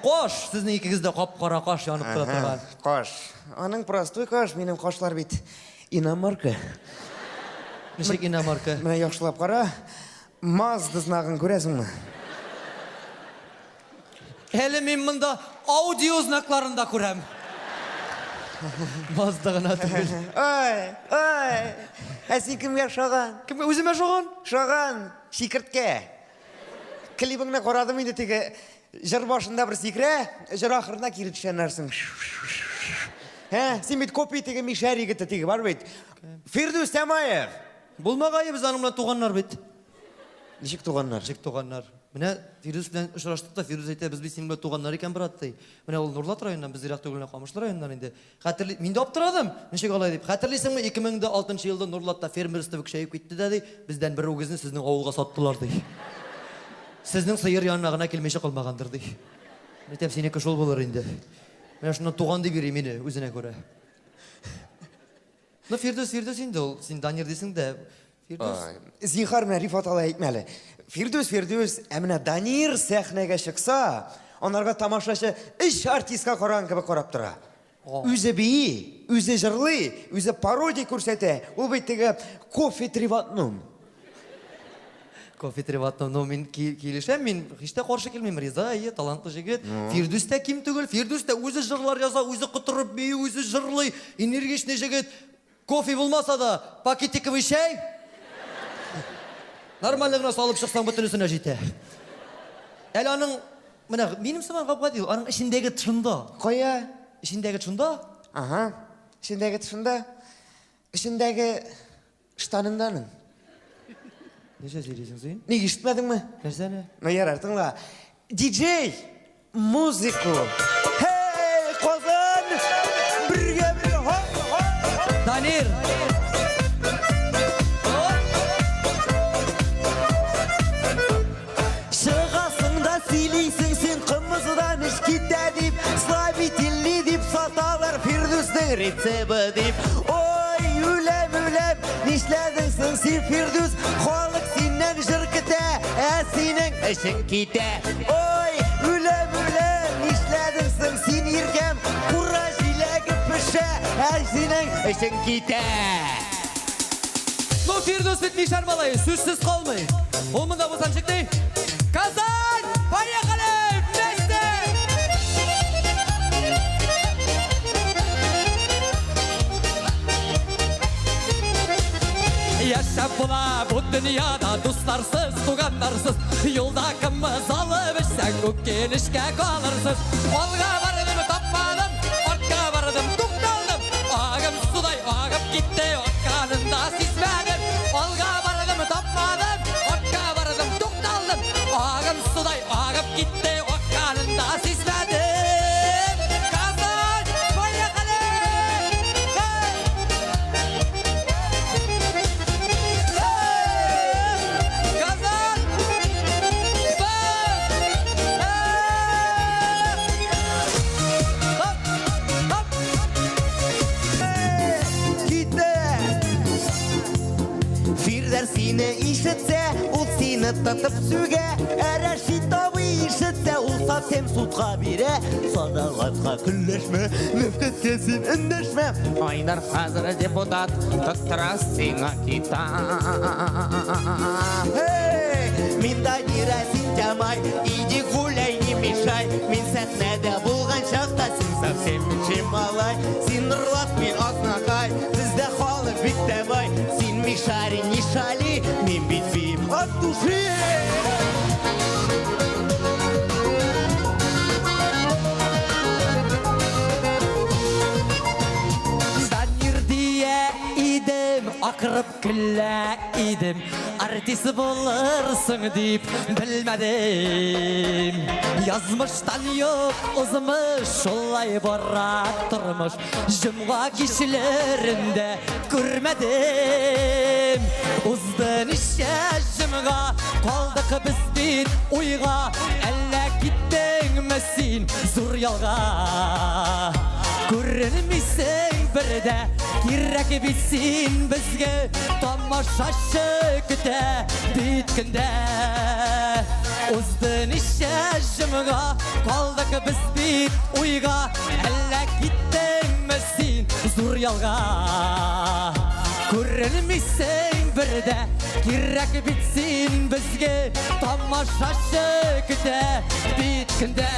S1: Каш! Сезнең икегез дә кап-кара каш янып тора торган.
S6: Каш. Аның простой каш, минем кашлар бит иномарка.
S1: Ничек иномарка?
S6: Менә яхшылап кара. Мазда знагын күрәсеңме?
S1: Әле мин монда аудио знакларын да күрәм. Мазда гына түгел.
S6: Ай, ай. Ә син кемгә ошаган?
S1: Кемгә? Үземә ошаган?
S6: Ошаган, чикерткә. Клибыңны карадым инде, теге җыр башында бер сикерә, җыр ахырында кире төшә нәрсең. Ә, син бит копия теге мишәр егете теге бар бит. Фирдүс Тямаев.
S1: Булмагае, без аның белән туганнар бит.
S6: Ничек туганнар?
S1: Ничек туганнар? Менә Фирдүс белән очраштык та, Фирдүс әйтә, без бит синең белән туганнар икән, брат, ди. Менә ул Нурлат районыннан, без ерак түгел, Камышлы районыннан инде. Хәтерли, мин дә аптырадым. Ничек алай дип. Хәтерлисеңме, 2006 елда Нурлатта фермерство көчәеп китте дә, ди, бездән бер үгезне сезнең авылга саттылар, ди. Сезнең сыер янына гына килмичә калмагандыр, ди. Мин әйтәм, синеке шул булыр инде. Менә шуннан туган дип йөри мине үзенә күрә. Ну, Фирдүс, Фирдүс инде ул. Син Данир дисең дә, Фирдүс.
S6: Зинһар, менә Рифат алай әйтмә әле. Фирдүс, Фирдүс, ә менә Данир сәхнәгә чыкса, анарга тамашачы өч артистка караган кебек карап тора. Үзе бии, үзе җырлый, үзе пародия күрсәтә. Ул бит теге кофе три в одном.
S1: Кофе три в одном. Ну, мин килешәм, мин һич тә каршы килмим. Риза, әйе, талантлы җегет. Фирдүс тә ким түгел. Фирдүс тә үзе җырлар яза, үзе котырып бии, үзе җырлый. Энергичный җегет. Кофе булмаса да, пакетиковый чәй. Нормально гына салып чыксаң, бөтенесенә җитә. Әле аның, менә минем сыман гап-гади ул, аның эчендәге тышында.
S6: Кая?
S1: Эчендәге тышында?
S6: Ага. Эчендәге тышында. Эчендәге штанында аның.
S1: Нәрсә сөйлисең син?
S6: Ник ишетмәдеңме?
S1: Нәрсәне?
S6: Ну, ярар, тыңла. Диджей, музыку. Hey, Казан! Бергә, бергә, ха, ха, ха.
S1: Данир!
S6: Фирдүснең рецебы дип. Ой, үләм, үләм, нишләдең соң син, Фирдүс? Халык синнән җыр көтә, ә синең эшең китә. Ой, үләм, үләм, нишләдең соң син, иркәм? Кура җиләге пешә, ә синең эшең китә.
S1: Ну, Фирдүс бит мишәр малае, сүзсез калмый. Ул монда булса ничек ди? Казань! Поехали! Вместе! Яшәп була бу дөньяда дусларсыз, туганнарсыз. Юлда кымыз алып эчсәң, үкенечкә калырсыз. Алга бардым, тапмадым, артка бардым, тукталдым. Агым судай агып китте, акканын да сизмәдем. Алга бардым, тапмадым, артка бардым, тукталдым. Агым судай агып китте, акканын да сизмәдем. Казан, поехали! Hey! Казан! Хоп! Хоп!
S6: Китә. Фирдәр сине ишетсә, ул сине тотып сүгә. Ә Рәшит абый ишетсә, ул совсем судка бирә. Салаватка көнләшмә, Нәфкәткә син эндәшмә.
S7: Айдар хәзер депутат, тоттыра сиңа китап.
S6: Эй, мин Данира, син Тямай, иди гуляй, не мешай. Мин сәхнәдә булган чакта син совсем кече малай. Син Норлат, мин Азнакай, бездә халык бик тә бай. Син мишари, не шали, мин бит биим от души.
S1: Данир дия идем, акырып көлә идем. Артист булырсың дип белмәдем. Язмыштан юк узмыш, шулай бара тормыш. Җомга кичләрендә күрмәдем. Узды ничә җомга, калдык без бит уйга. Әллә киттеңме син зур ялга? Күренмисең бер дә, кирәк бит син безгә. Тамашачы көтә бит көндә. Узды ничә җомга, калдык без бит уйга. Әллә киттеңме син зур ялга? Күренмисең бер дә, кирәк бит син безгә. Тамашачы көтә бит көндә.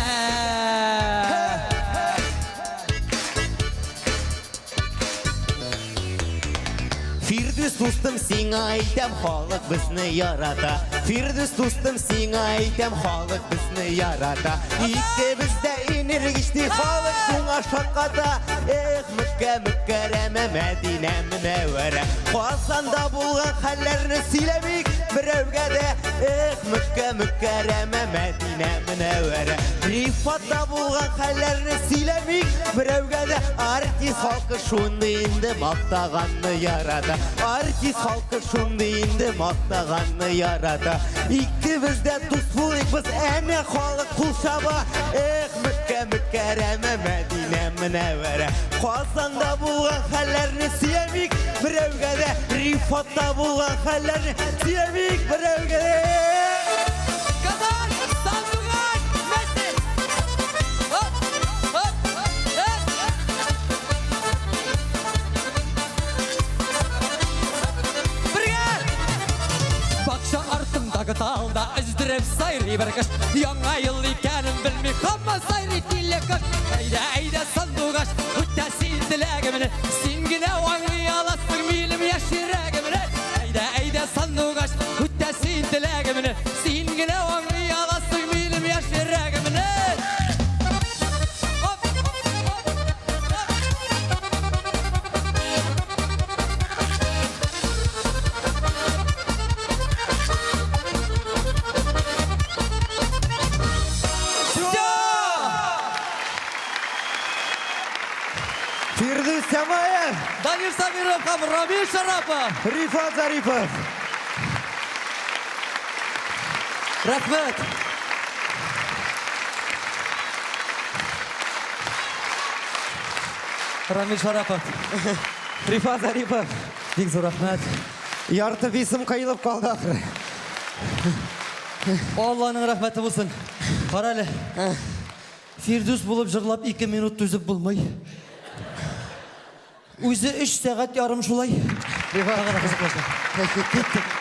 S6: Фирдүс дустым, сиңа әйтәм, халык безне ярата. Фирдүс дустым, сиңа әйтәм, халык безне ярата. Икебез дә энергичный, халык шуңа шакката. Эх, Мәккә, Мөкәррәмә, Мәдинә, Мөнәвәрә. Казанда булган хәлләрне сөйләмик берәүгә дә. Эх, Мәккә, Мөкәррәмә, Мәдинә, Мөнәвәрә. Рифатта булган хәлләрне сөйләмик берәүгә дә. Артист халкы шундый инде мактаганны ярата. Артист халкы шундый инде мактаганны ярата. Икебез дә дус булыйк без, әнә халык кул чаба. Эх, Мәккә, Мөкәррәмә, Мәдинә, Мөнәвәрә. Казанда булган хәлләрне сөйләмик берәүгә дә. Рифатта булган хәлләрне сөйләмик берәүгә дә.
S1: Казан, Сандугач, вместе! Хоп, хоп, хоп. Бергә! Бакча артындагы талда өздереп сайрый бер кош. Яңа ел икәнен белми, һаман сайрый тиле кош. Әйдә, әйдә, сандугач, үтә син теләгемне. Син генә аңлый аласың минем яшь йөрәгемне. Әйдә, әйдә, сандугач, үтә син теләгемне. Син генә аңлый аласың минем яшь йөрәгемне. Хоп! Всё!
S6: Фирдүс Тямаев,
S1: Данир Сабиров һәм Рамил Шарапов.
S6: Рифат Зарипов.
S1: Рәхмәт. Рамил Шарапов.
S6: Рифат Зарипов.
S1: Бик зур рәхмәт.
S6: Ярты бисым каелып калды ахры.
S1: Алланың рәхмәте булсын. Кара әле. Фирдүс булып җырлап 2 минут түзеп булмый. Үзе 3 сәгать ярым шулай.
S6: Рифат.
S1: Тагы да кызыклаша. Киттек.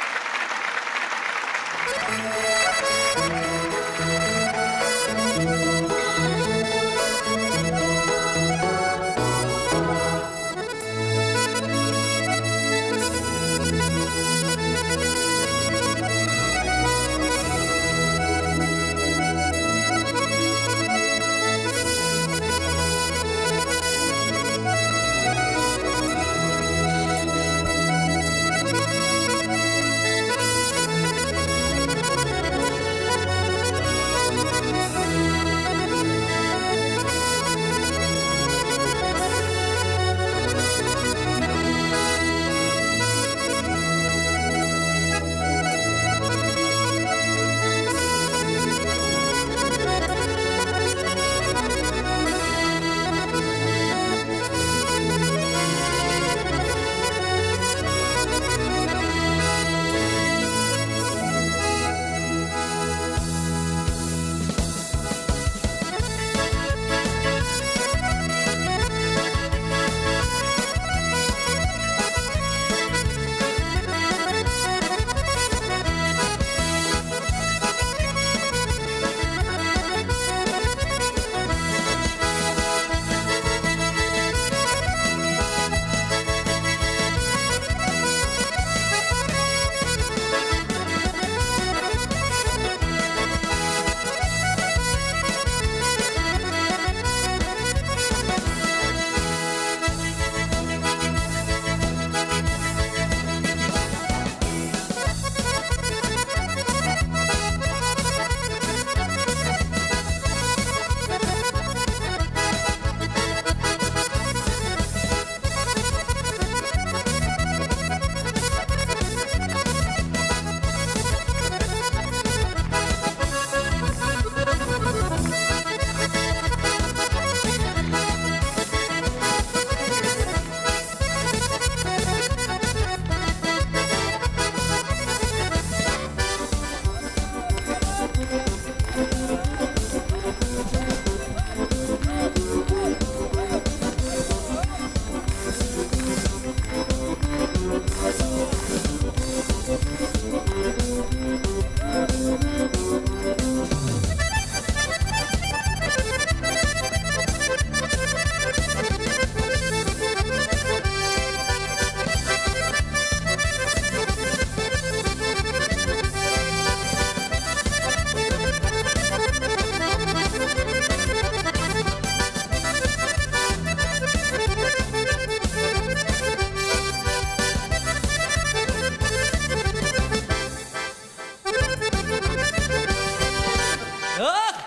S1: Ах!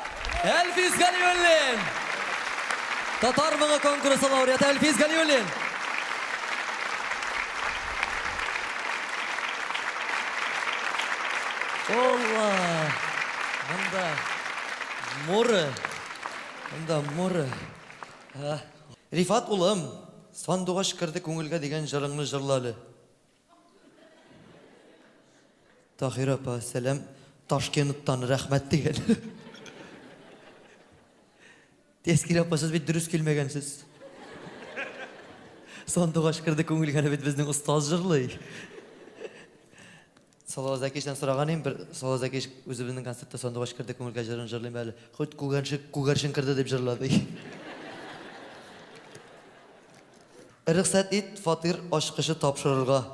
S1: Әлфис Галиуллин! Татар моңы конкурсы лауреаты Әлфис Галиуллин! Алла! Монда море. Монда море. А. Рифат улым, сандугач керде күңелгә дигән җырыңны җырла әле. Таһир апа, сәлам. Ташкенттан рәхмәт дигән. Тәскирә апа, сез бит дөрес килмәгәнсез. Сандугач керде күңелгә бит безнең остаз җырлый. Салават Зәкичтән сораган идем, бер Салават Зәкич үзебезнең концертта Сандугач керде күңелгә җырын җырлыйм әле. Хоть күгәрчен, күгәрчен керде дип җырлады. Рөхсәт ит фатир ачкычы тапшырырга.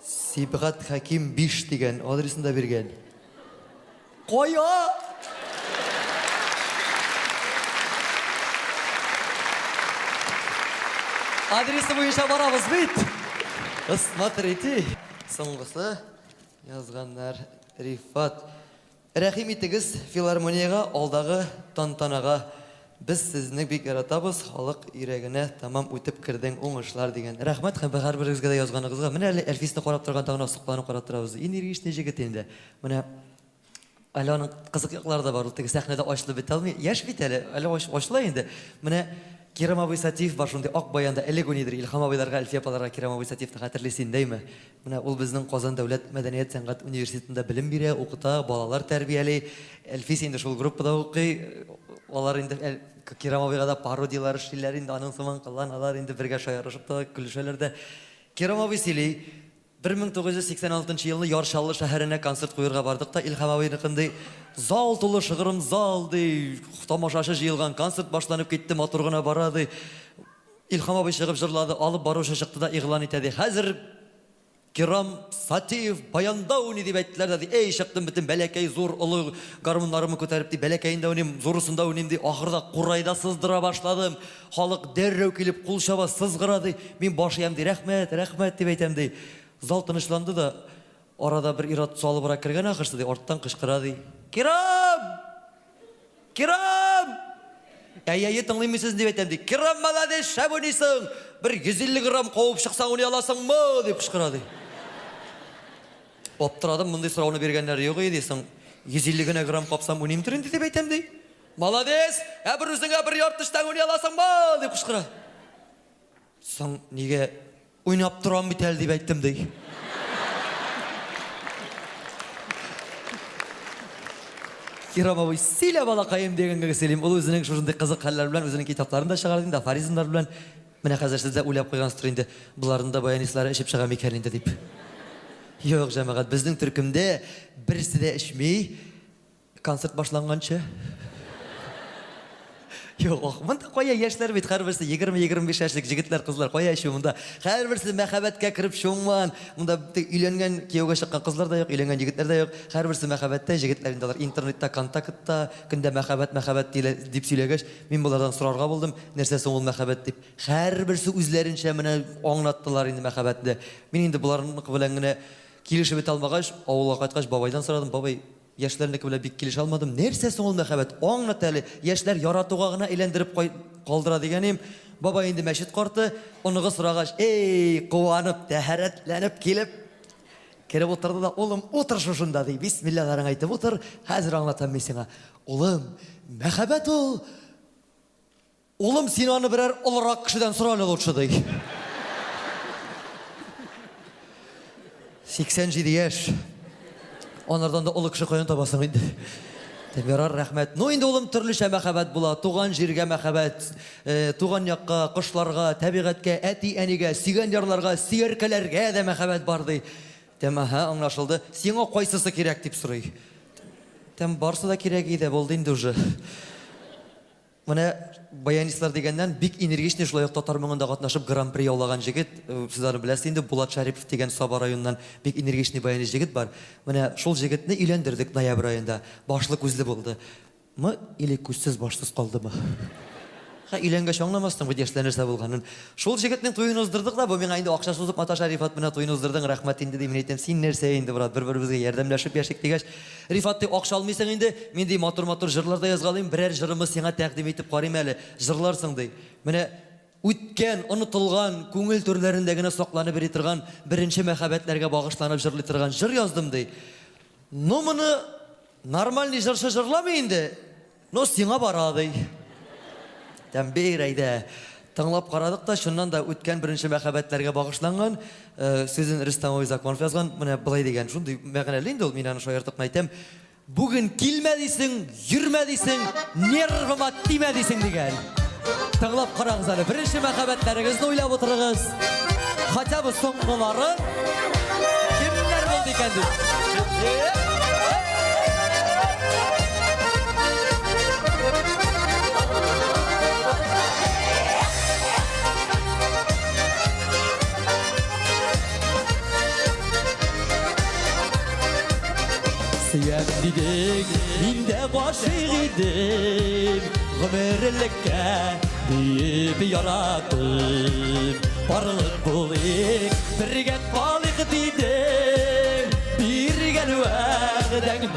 S1: Сибгат Хәким 5 дигән адресын да биргән. Кая? Адресы буенча барабыз бит. Смотрите. Соңгысы язганнар Рифат. Рәхим итегез филармониягә алдагы тантанага. Без сезне бик яратабыз, халык йөрәгенә тамам үтеп кердең, уңышлар дигән. Рәхмәт һәм һәрберегезгә дә язганыгызга. Менә әле Әлфисне карап торганда гына сокланып карап торабыз. Энергичный җегет инде. Менә әле аның кызык яклары да бар. Ул теге сәхнәдә ачылып бетә алмый. Яшь бит әле, әле ачыла инде. Менә Кирам абый Сатиев бар шундый ак баянда элек уйныйдыр. Илһам абыйларга, Әлфия апаларга Кирам абый Сатиевны хәтерлисең инде, Менә ул безнең Казан дәүләт мәдәният сәнгать университетында белем бирә, укыта, балалар тәрбияли. Әлфис инде шул группада укый. Алар инде Кирам абыйга да пародияләр эшлиләр инде, аның сыман кыланалар инде, бергә шаярышып та, көлешәләр дә. Кирам абый сөйли, 1986 елны Яр Чаллы шәһәренә концерт куерга бардык та, Илһам абыйныкындый зал тулы, шыгрым зал, ди, тамашачы җыелган, концерт башланып китте, матур гына бара, ди. Илһам абый чыгып җырлады, алып баручы чыкты да игълан итә, ди. Хәзер Кирам Сатиев баянда уйный дип әйттеләр дә, ди. Эй, чыктым бөтен бәләкәй, зур, олы гармуннарымны күтәреп, ди, бәләкәен дә уйныйм, зурысын да уйныйм, ди. Ахырда курайда сыздыра башладым. Халык дәррәү килеп кул чаба, сызгыра, ди. Мин баш иям, ди, рәхмәт, рәхмәт, дип әйтәм, ди. Зал тынычланды да, арада бер ир-ат салыбрак кергән ахрысы, ди, арттан кычкыра, ди. Кирам! Кирам! Әй, әйе, тыңлыйм мин сезне, дип әйтәм, ди. Кирам, молодец, шәп уйныйсың! Бер 150 грамм кабып чыксаң уйный аласыңмы? Дип кычкыра, ди. Аптырадым, мондый сорауны биргәннәре юк иде, ди. Соң 150 генә грамм капсам уйныймдыр инде, дип әйтәм, ди. Молодец! Ә бер үзеңә бер ярты штанга уйный аласыңмы? Дип кычкыра. Соң нигә уйнап торам бит әле, дип әйттем, ди. Кирам абый, сөйлә, балакаем, дигәнгә сөйлим. Ул үзенең шушындый кызык хәлләр белән үзенең китапларын да чыгарды инде, афоризмнар белән. Менә хәзер сез дә уйлап куйгансыздыр инде, боларның да баянистлары эчеп чыга микән инде дип. Юк, җәмәгать, безнең төркемдә берсе дә эчми. Концерт башланганчы. Юк, ох, монда кая яшьләр бит, һәрберсе 20-25 яшьлек җегетләр, кызлар, кая эчү монда? Һәрберсе мәхәббәткә кереп чумган. Монда өйләнгән, кияүгә чыккан кызлар да юк, өйләнгән егетләр дә юк. Һәрберсе мәхәббәттә, җегетләр инде алар интернетта, контактта, көндә мәхәббәт, мәхәббәт дип сөйләгәч, мин болардан сорарга булдым, нәрсә соң ул мәхәббәт дип. Һәрберсе үзләренчә менә аңлаттылар инде мәхәббәтне. Мин инде боларныкы белән генә килешеп бетә алмагач, авылга кайткач, бабайдан сорадым, бабай, Яшьләрнеке белән бик килешә алмадым. Нәрсә соң ул мәхәббәт? Аңлат әле. Яшьләр яратуга гына әйләндереп калдыра дигәнем. Бабай инде мәчет карты, оныгы сорагач, эй, куанып, тәһарәтләнеп килеп, кереп утырды да, улым, утыр шушында, ди. Бисмиллаларың әйтеп утыр, хәзер аңлатам мин сиңа. Улым, мәхәббәт ул Улым, син аны берәр олырак кешедән сора әле лучше, ди. 87 яшь. Анардан да олы кеше каян табасың инде? Дим, ярар, рәхмәт. Ну инде, улым, төрлечә мәхәббәт була. Туган җиргә мәхәббәт, э, туган якка, кошларга, табигатькә, әти-әнигә, сөйгән ярларга, сөяркәләргә дә мәхәббәт бар, ди. Тәм, аһа, аңлашылды. Сиңа кайсысы кирәк, дип сорый. Тәм, барсы да кирәк иде, булды инде уже. Менә баянистлар дигәннән, бик энергичный, шулай ук татар моңында катнашып гран-при яулаган җегет, сез аны беләсез инде, Булат Шәрипов дигән Саба районыннан бик энергичный баянист җегет бар. Менә шул җегетне өйләндердек ноябрь аенда. Башлы-күзле булды. Мы или күзсез-башсыз калдымы? Ха, өйләнгәч аңламассың бит яшьләр нәрсә булганын. Шул җегетнең туен уздырдык та, бу миңа инде акча сузып маташа, Рифат, менә туен уздырдың, рәхмәт инде, ди. Мин әйтәм, син нәрсә инде, брат, бер-беребезгә ярдәмләшеп яшик дигәч, Рифат, ди, акча алмыйсың инде, мин, ди, матур-матур җырлар да язгалыйм, берәр җырымы сиңа тәкъдим итеп карыйм әле, җырларсың, ди. Менә үткән, онытылган, күңел түрләрендә генә сакланып йөри торган беренче мәхәббәтләргә багышланып җырлый торган җыр яздым, ди. Ну, моны нормальный җырчы җырламый инде, но сиңа бара, ди. Тәмбир, әйдә. Тыңлап карадык та, чыннан да үткән беренче мәхәббәтләргә багышланган, сүзен Рөстәм абый Законов язган, менә болай дигән, шундый мәгънәле инде ул, мин аны шаяртып кына әйтәм. Бүген килмә дисең, йөрмә дисең, нервыма тимә дисең дигән. Тыңлап карагыз әле, беренче мәхәббәтләрегезне уйлап утырыгыз. Хотя бы соңгыларын кемнәр булды икән дип. Сөям дидең, мин дә гашыйк идем, гомерлеккә диеп яраттым. Парлы булыйк, бергә калыйк дидең, биргән вәгъдәңне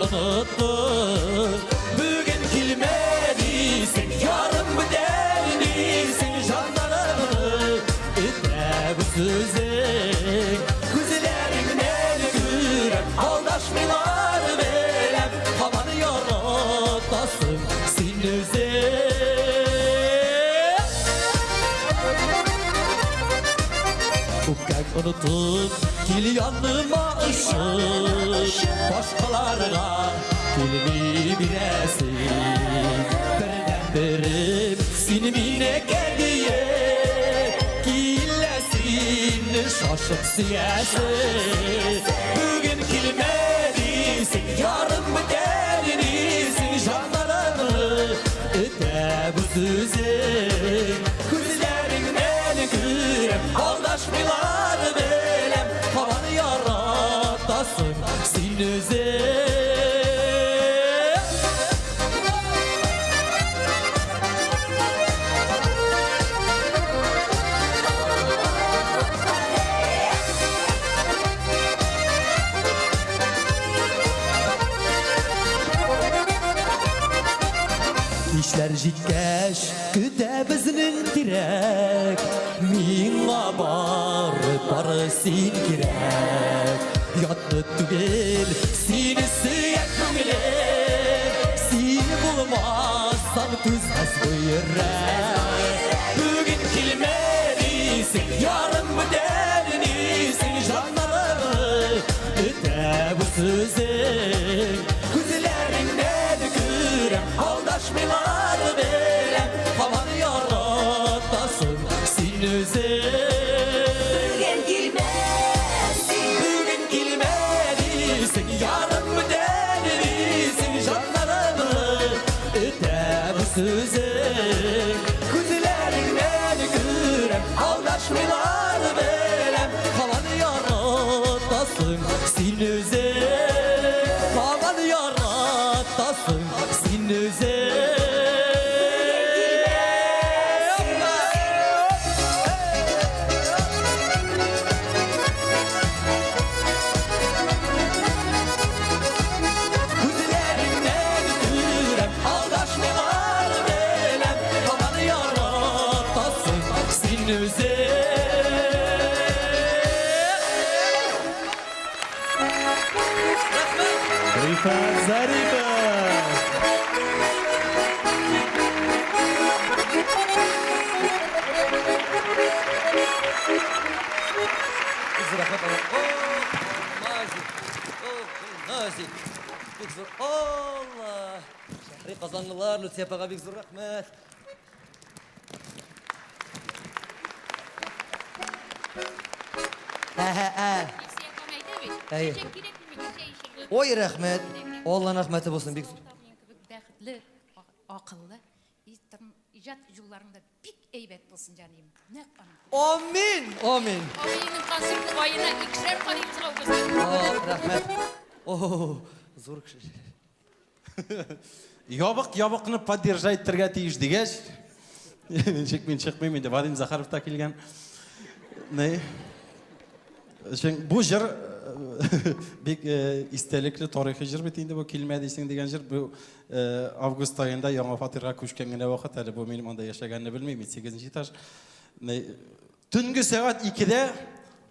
S1: оныттың. Бүген килмә дисең, ярым бүтән дисең, җаннарымны өтә бу сүзең. Күзләреңнән күрәм, алдашмыйлар беләм, һаман яратасың син үзең.
S2: Онытып, кил яныма очып, башкаларга килми бирәсең. Бердәнберем, син минеке диеп, киләсең, шашып сөясең. Бүген килмә дисең, ярым бүтән дисең, җаннарымны өтә бу сүзең. Күзләреңнән күрәм, алдашмыйлар беләм, һаман яратасың син үзең. Кичләр җиткәч, көтә безнең тирәк, миңа бары, бары син кирәк. Ятны түгел, сине сөя күңелем, син булмасаң түзмәс бу йөрәк. Бүген килмә дисең, ярым бүтән дисең, җаннарымны өтә бу сүзең. Күзләреңнән күрәм, алдашмыйлар беләм, һаман яратасың син үзең.
S5: Бүген килмәсең,
S2: Бүген килмә дисең, ярым бүтән дисең, җаннарымны өтә бу сүзең. Күзләреңнән күрәм, алдашмыйлар беләм, һаман яратасың син үзең. Һаман яратасың син үзең. Күзләреңнән күрәм, алдашмыйлар беләм, һаман яратасың син үзең.
S8: Рифат Зарипов!
S1: Бик зур рәхмәт аңа. О, Назик, о, Назик. Бик зур. Алла. Шәһри Казанлылар, Люция апага бик зур рәхмәт. Ә-ә-ә. Әйе. Ой, рәхмәт. Алланың рәхмәте булсын, бик зур.
S9: Бәхетле, акыллы, иҗат юлларыңда бик әйбәт булсын, җаным. Нәкъ аның.
S1: Амин, амин.
S9: Абыйның концерты аена икешәр карыйбыз августта.
S1: О, рәхмәт. О, зур кеше.
S8: Ябык ябыкны поддержать итәргә тиеш дигәч, ничек мин чыкмыйм инде, Вадим Захаров та килгән. Не? Чын бу җыр бик истәлекле тарихи җыр бит инде бу килмә дисең дигән җыр. Бу август аенда яңа фатирга күчкән генә вакыт әле бу минем анда яшәгәнне белмим, 8 этаж. Төнге сәгать 2-дә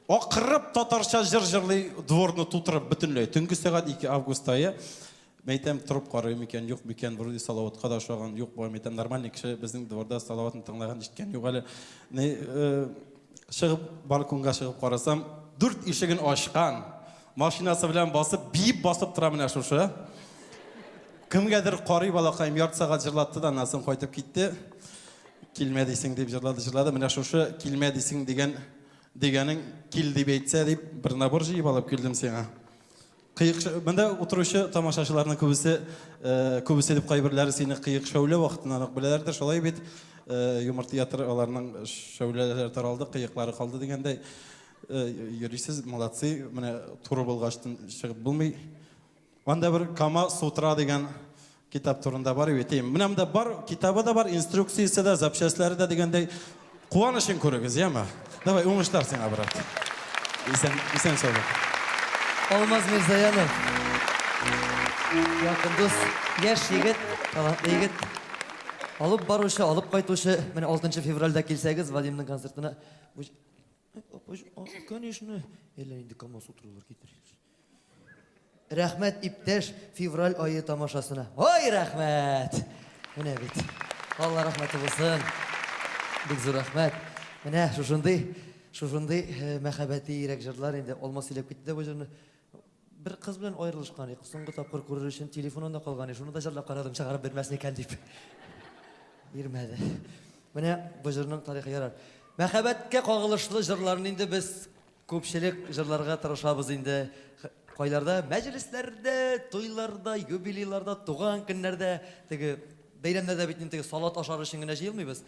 S8: акырып татарча җыр җырлый дворны тутырып бөтенләй. Төнге сәгать 2 август ае. Мәйтәм, торып карыйм икән, юк микән, вроде Салаватка да ошаган, юк бу, мәйтәм, нормальный кеше безнең дворда Салаватны тыңлаган, ишеткән юк әле. Чыгып балконга чыгып карасам, 4 ишеген ачкан, машинасы белән басып, биеп басып тора менә шушы. Кемгәдер карый балакаем, ярты сәгать җырлатты да, аннан соң кайтып китте. Килмә дисең дип җырлады, җырлады. Менә шушы килмә дисең дигән дигәнең кил дип әйтсә дип бер набор җыеп алып килдем сиңа. Кыек монда утыручы тамашачыларның күбесе, күбесе дип кайберләре сине кыек шәүлә вакытыннан ук беләләрдер, шулай бит. Юмор театры аларның шәүләләре таралды, кыеклары калды дигәндәй. Йөрисез, молодцы, менә туры булгачтын чыгып булмый. Анда бер Кама сутра дигән китап турында бар бит. Менә монда бар, китабы да бар, инструкциясе дә, запчастлары да дигәндәй. Куанычын күрегез, яме? Давай, уңышлар сиңа, брат. Исән, исән сау бул.
S1: Алмаз Мирзаянов. Якын дус, яшь егет, талантлы егет. Алып баручы, алып кайтучы. Менә 6 февральдә килсәгез, Вадимның концертына. Конечно, әллә инде Кама сутралар китер. Рәхмәт, иптәш, февраль ае тамашасына. Ой, рәхмәт! Менә бит. Алла рәхмәте булсын. Бик зур рәхмәт. Менә шушындый Шушындый мәхәббәти ирәк җырлар инде. Алмаз сөйләп китте дә бу җырны. Бер кыз белән аерылышкан идек. Соңгы тапкыр күрер өчен телефонында калган иде. Шуны да җырлап карадым, чыгарып бирмәс микән дип. Бирмәде. Менә бу җырның тарихы ярар. Мәхәббәткә кагылышлы җырларны инде без күпчелек җырларга тырышабыз инде. Кайларда? Мәҗлесләрдә, туйларда, юбилейларда, туган көннәрдә, теге бәйрәмнәрдә бит инде теге салат ашар өчен генә җыелмыйбыз.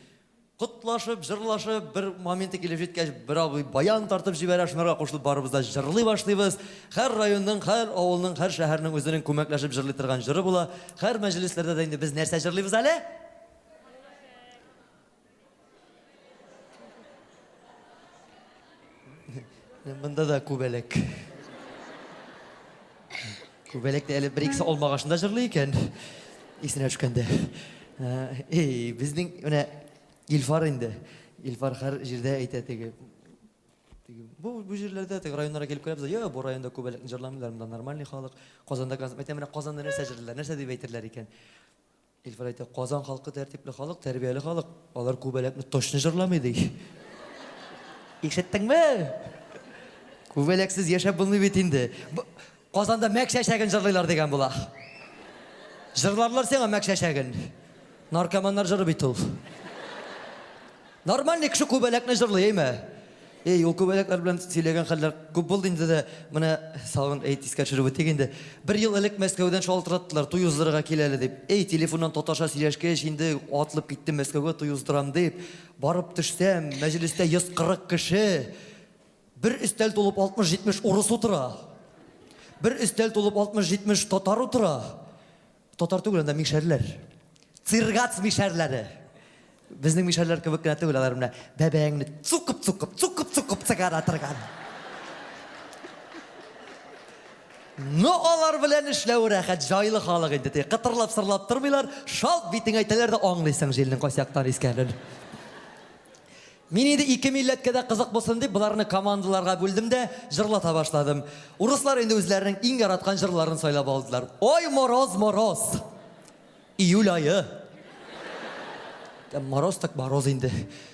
S1: Котлашып, җырлашып, бер моменты килеп җиткәч, бер абый баян тартып җибәрә, шунарга кушылып барыбыз да җырлый башлыйбыз. Һәр районның, һәр авылның, һәр шәһәрнең үзенең күмәкләшеп җырлый торган җыры була. Һәр мәҗлесләрдә дә инде без нәрсә җырлыйбыз әле? Монда да күбәләк. Күбәләк тә әле бер икесе алмагашын да җырлый икән. Исенә төшкәндә. Эй, безнең менә Илфар инде. Илфар һәр җирдә әйтә теге. Теге бу бу җирләрдә теге районнарга килеп керәбез. Йо, бу районда күбәләкне җырламыйлар, монда нормальный халык. Казанда концерт. Әйтәм, менә Казанда нәрсә җырлыйлар, нәрсә дип әйтерләр икән? Илфар әйтә, Казан халкы тәртипле халык, тәрбияле халык. Алар күбәләкне точно җырламый ди. Ишеттеңме? Күбәләксез яшәп булмый бит инде. Казанда мәк чәчәген җырлыйлар дигән була. Җырларлар сиңа мәк чәчәген. Наркоманнар җыры бит ул. Нормальный кеше күбәләкне җырлый, әйме? Эй, ул күбәләкләр белән сөйләгән хәлләр күп булды инде дә, менә сагын әйт искә төшереп үтик инде. Бер ел элек Мәскәүдән шалтыраттылар, туй уздырырга кил әле дип. Эй, телефоннан татарча сөйләшкәч, инде атлып киттем Мәскәүгә туй уздырам дип. Барып төшсәм, мәҗлестә 140 кеше. Бер өстәл тулып 60-70 урыс утыра. Бер өстәл тулып 60-70 татар утыра. Татар түгел, анда мишәрләр. Циргац мишәрләре. Безнең мишәрләр кебек кенә түгел, алар менә бәбәңне цукып-цукып, цукып-цукып чыгара торган. Ну, алар белән эшләү рәхәт, җайлы халык инде. Теге кытырлап-сырлап тормыйлар, шалт битеңә әйтәләр дә аңлыйсың җилнең кайсы яктан искәнен. Мин инде ике милләткә дә кызык булсын дип, боларны командаларга бүлдем дә җырлата башладым. Урыслар инде үзләренең иң яраткан җырларын сайлап алдылар. Ой, мороз, мороз. Июль ае. Мороз так мороз инде.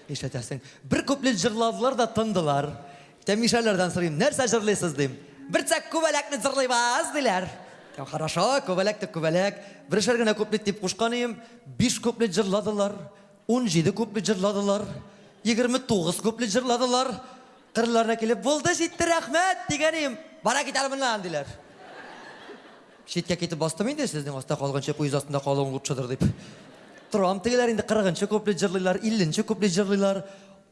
S1: Нишләтәсең? Бер куплет җырладылар да тындылар. Тәмишәләрдән сорыйм, нәрсә җырлыйсыз дим. Бер цәк күбәләкне җырлыйбыз диләр. Хорошо, күбәләк тә күбәләк. Берешәр генә куплет дип кушкан идем. 5 куплет җырладылар. 17 куплет җырладылар. 29 куплет җырладылар. Кырларына килеп, булды, җитте, рәхмәт дигән идем. Бара кит әле моннан диләр. Читкә китеп бастым инде, сезнең аста калганчы поезд астында калуың лучшедыр дип. Торам, тегеләр инде 40-нчы куплет җырлыйлар, 50-нче куплет җырлыйлар.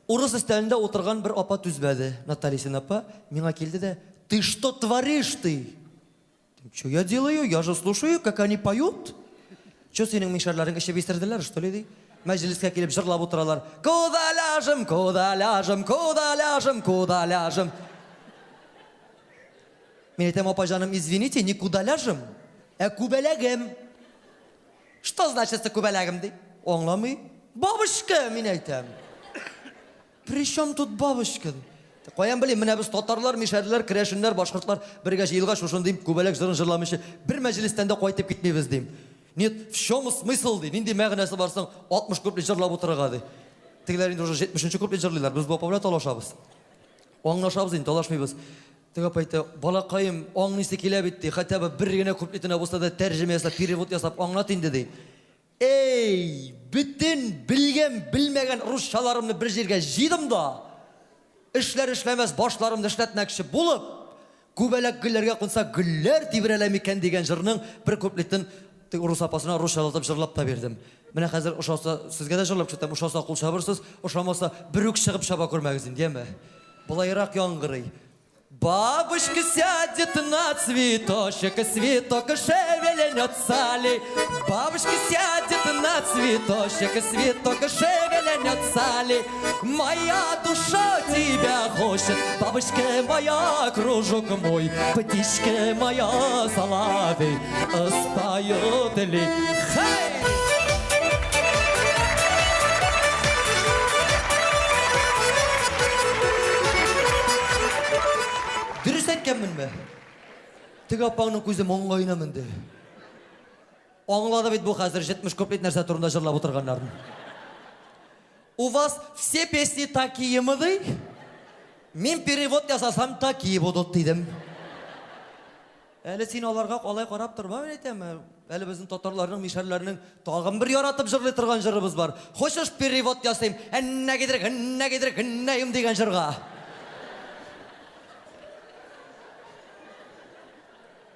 S1: Урыс өстәлендә утырган бер апа түзмәде. Наталья Син апа миңа килде дә, «Ты что творишь ты?» Что я делаю? Я же слушаю, как они поют. Че синең мишәрләрең эчеп исерделәр, что ли, ди? Мәҗлескә килеп җырлап утыралар. Куда ляжем, куда ляжем, куда ляжем, куда ляжем. Мин әйтәм, апа җаным, извините, не куда ляжем, ә күбәләгем. Что значит күбәләгем, ди? Аңламый. Бабушка, мин әйтәм. При чем тут бабушка? Каян белим, менә без татарлар, мишәрләр, керәшеннәр, башкортлар бергә җыелгач, шушындый күбәләк җырын җырламыйча бер мәҗлестән дә кайтып китмибез, дим. Нет, в чем смысл, ди? Нинди мәгънәсе бар соң 60 куплет җырлап утырырга, ди. Тегеләр инде уже 70 куплет җырлыйлар, без бу апа белән талашабыз. Аңлашабыз инде, талашмыйбыз. Теге апа әйтә, балакаем, аңлыйсы килә бит, ди. Хотя бы бер генә куплетына булса да тәрҗемә ясап, перевод ясап аңлат инде, ди. Эй, бөтен белгән, белмәгән русчаларымны бер җиргә җыйдым да, эшләр эшләмәс башларымны эшләтмәкче булып, күбәләк гөлләргә кунса гөлләр тибрәлә микән дигән җырның бер куплетын урыс апасына русчалатып җырлап та бирдем. Менә хәзер ошаса сезгә дә җырлап күрсәтәм, ошаса кул чабырсыз, ошамаса бер үк чыгып чаба күрмәгез инде, яме. Былайрак яңгырый. Бабочка сядет на цветочек, цветок шевельнется ли? Бабочка сядет на цветочек, цветок шевельнется ли? Моя душа тебя хочет, бабочка моя, кружок мой, птичка моя, соловей, споет ли? Хей! Дөрес әйткәнменме? Теге апаңның күзе маңгаена менде. Аңлады бит бу хәзер 70 куплет нәрсә турында җырлап утырганнарын. У вас все песни такие мыды? Мин перевод ясасам, такие будут, дидем. Әле син аларга алай карап торма, мин әйтәм. Әле безнең татарларның, мишәрләрнең тагын бер яратып җырлый торган җырыбыз бар. Хочешь перевод ясыйм? Әннә гидрек, әннә гидрек, әннәем дигән җырга.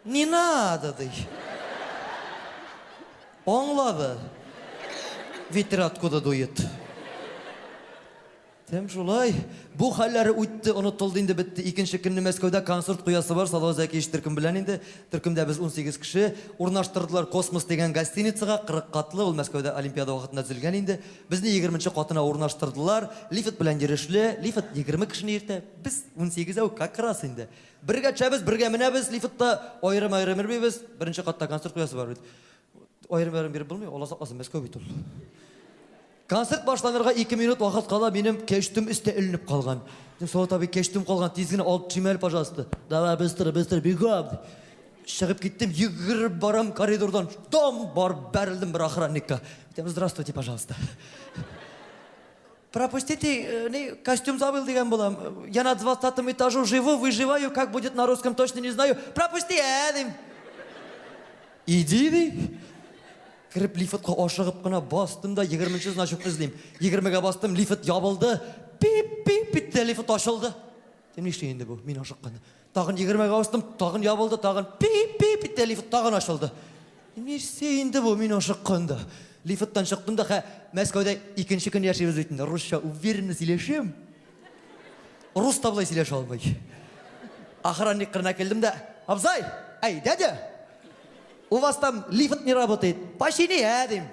S1: Не надо, ди. Аңлады. Ветер откуда дует. Тем шулай. Бу хәлләре үтте, онытылды инде бетте. Икенче көнне Мәскәүдә концерт куясы бар, Салават Зәкиевич төркем белән инде. Төркемдә без 18 кеше. Урнаштырдылар Космос дигән гостиницага, 40 катлы, ул Мәскәүдә Олимпиада вакытында төзелгән инде. Безне 20 нче катына урнаштырдылар. Лифт белән йөрешле, лифт 20 кешене йөртә. Без 18 әү как раз инде. Бергә төшәбез, бергә менәбез, лифтта аерым-аерым йөрмибез. Беренче катта концерт куясы бар бит. Аерым-аерым йөреп булмый, Алла сакласын, Мәскәү бит ул. Концерт башланырга 2 минут вакыт кала, минем кәчтүм өстә эленеп калган. Дим, Салават абый, кәчтүм калган, тиз генә алып төшим әле, пожалуйста. Давай, быстро, быстро, бегом. Чыгып киттем, йөгереп барам коридордан. Дом барып бәрелдем бер охранникка. Әйтәм, здравствуйте, пожалуйста. Пропустите, не, костюм забыл дигән булам. Я на 20 этажу живу, выживаю, как будет на русском, точно не знаю. Пропусти, ә, дим. Иди, ди. Кереп лифтка ашыгып кына бастым да 20 значокны эзлим. 20-гә бастым, лифт ябылды. Пип-пип итте, лифт ачылды. Дим, нишли инде бу? Мин ашыккан. Тагын 20-гә бастым, тагын ябылды, тагын пип-пип итте, лифт тагын ачылды. Нишли инде бу, мин ашыкканда. Лифттан чыктым да, хә, Мәскәүдә икенче көн яшибез бит инде. Русча уверенно сөйләшәм. Рус та болай сөйләшә алмый. Охранник кырына килдем дә, абзай, әй, дядя, у вас там лифт не работает, почини, ә, дим.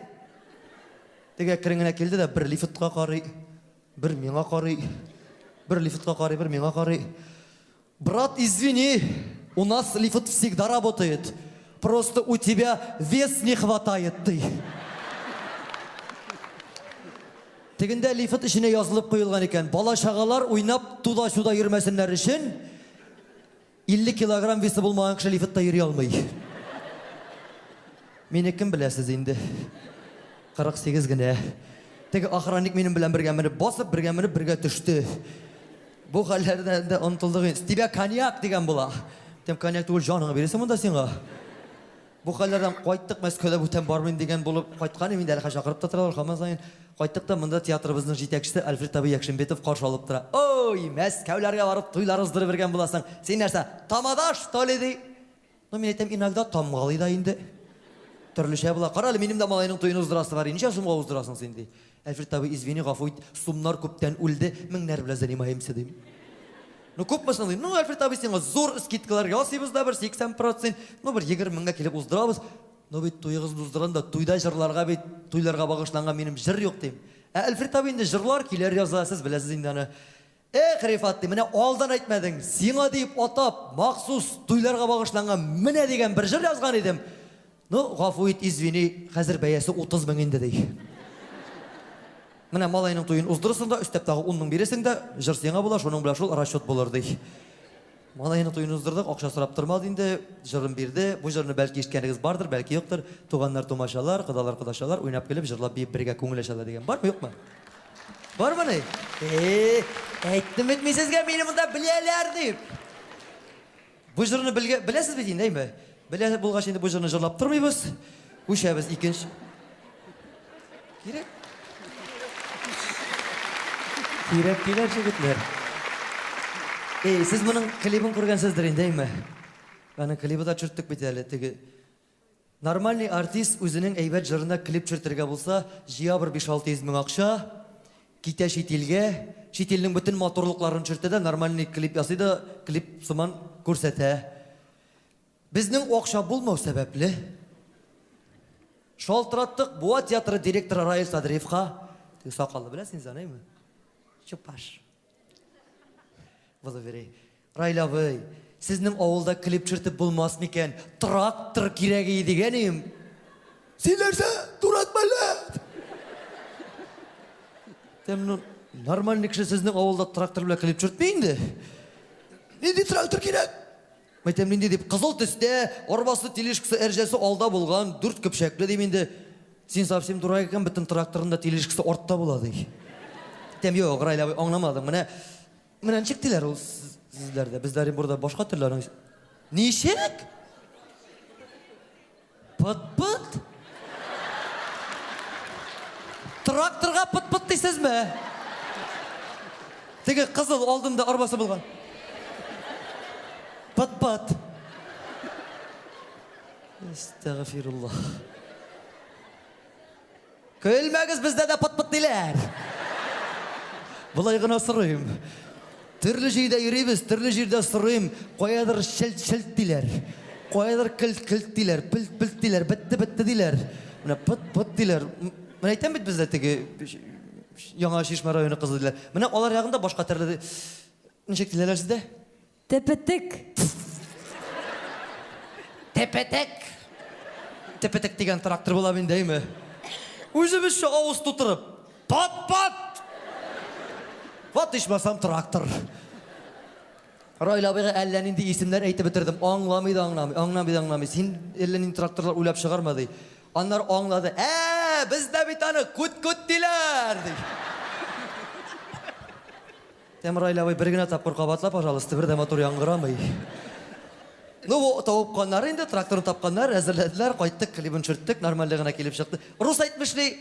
S1: Теге әкрен генә килде дә бер лифтка карый, бер миңа карый, бер лифтка карый, бер миңа карый. Брат, извини, у нас лифт всегда работает. Просто у тебя вес не хватает, ты. Тегендә лифт эченә язылып куелган икән. Бала-чагалар уйнап туда-сюда йөрмәсеннәр өчен 50 килограмм весы булмаган кеше лифтта йөри алмый. Мине кем беләсез инде? 48 генә. Теге охранник минем белән бергә менеп басып, бергә менеп, бергә төште. Бу хәлләрдән дә онытылдык инде. Тебя коньяк дигән була. Тем коньяк түгел, җаныңа бирәсең монда сиңа. Бу хәлләрдән кайттык, Мәскәүдә бүтән бармыйм дигән булып кайткан идем инде, әле чакырып та торалар һаман саен. Кайттык та монда театрыбызның җитәкчесе Альфред абый Якшимбетов каршы алып тора. Ой, Мәскәүләргә барып туйлар уздырып йөргән буласың. Син нәрсә, тамада, что ли, ди. Ну, мин әйтәм, иногда тамгалый да инде. Төрлечә була. Кара әле, минем дә малайның туен уздырасы бар. Ничә сумга уздырасың син, ди. Альфред абый, извини, гафу ит, сумнар күптән үлде, меңнәр белән занимаемся, дим. Ну, күпме соң, дим. Ну, Альфред абый, сиңа зур скидкалар ясыйбыз да бер 80%. Ну, бер 20 меңгә килеп уздырабыз. Ну бит туегызны уздырганда туйда җырларга бит, туйларга багышланган минем җыр юк, дим. Ә Альфред абый инде җырлар, көйләр яза, сез беләсез инде аны. Эх, Рифат, ди, менә алдан әйтмәдең. Сиңа дип атап, махсус туйларга багышланган менә дигән бер җыр язган идем. Ну, гафу ит, извини, хәзер бәясе 30 мең инде, ди. Менә малайның туен уздырырсың да, өстәп тагы 10 мең бирерсең дә, җыр сиңа була, шуның белән шул расчет булыр, ди. Малайның туен уздырдык, акча сорап тормады инде, җырын бирде. Бу җырны бәлки ишеткәнегез бардыр, бәлки юктыр. Туганнар, тумачалар, кодалар, кодачалар уйнап килеп, җырлап биеп бергә күңел ачалар дигән. Бармы, юкмы? Бармы ни? Э, әйттем бит мин сезгә, мине монда беләләр дип. Бу җырны белгә, беләсез бит инде, әйме? Белә булгач инде бу җырны җырлап тормыйбыз. Күчәбез икенче. Кирәк. Кирәк диләр җегетләр. Эй, сез моның клибын күргәнсездер инде, әйме? Аның клибы да төшерттек бит әле, теге Нормальный артист үзенең әйбәт җырына клип төшертергә булса, җыя бер 5-600 мең акча, китә чит илгә, чит илнең бөтен матурлыкларын төшертә дә, нормальный клип ясый да, клип сыман күрсәтә. Безнең акча булмау сәбәпле, шалтыраттык Буа театры директоры Раил Садриевка. Теге сакаллы беләсез инде аны, әйме? Чупаш. Булып йөри. Раил абый, сезнең авылда клип төшертеп булмас микән? Трактор кирәк иде дигән идем. Син нәрсә, дурак мәллә? Тем, ну, нормальный кеше сезнең авылда трактор белән клип төшертми инде. Нинди трактор кирәк? Әйтәм, нинди дип, кызыл төстә, арбасы, тележкасы, әрҗәсе алда булган, дүрт көпчәкле дим инде. Син совсем дурак икән, бөтен тракторның да тележкасы артта була, ди. Әйтәм, юк, Раил абый, аңламадың. Менә Менә ничек диләр ул сезләрдә? Бездә Оренбурда башка төрле аның. Ничек? Пыт-пыт? Тракторга пыт-пыт дисезме? Теге кызыл алдында арбасы булган. Пыт-пыт. Әстәгъфируллаһ. Көлмәгез, бездә дә пыт-пыт диләр. Болай гына сорыйм. Төрле җирдә йөрибез, төрле җирдә сорыйм. Каядыр челт-челт диләр. Каядыр келт-келт диләр, пелт-пелт диләр, бетте-бетте диләр. Менә пыт-пыт диләр. Менә әйтәм бит бездә теге Яңа Чишмә районы кызы диләр. Менә алар ягында башка төрле. Ничек диләр сездә?
S5: Тепетек.
S1: Тепетек. Тепетек дигән трактор була инде, әйме? Үзебезчә авыз тутырып. Пат-пат! Вот ичмасам трактор. Раил абыйга әллә нинди исемнәр әйтеп бетердем. Аңламый да аңламый, аңламый да аңламый. Син әллә нинди тракторлар уйлап чыгарма, ди. Аннары аңлады. Ә, бездә бит аны күт-күт диләр, ди. Тәм Раил абый, бер генә тапкыр кабатла, пожалуйста, бер дә матур яңгырамый. Ну, бу тавык инде, тракторны тапканнар, әзерләделәр, кайттык, клибын төшерттек, нормальле гына килеп чыкты. Рус әйтмешли,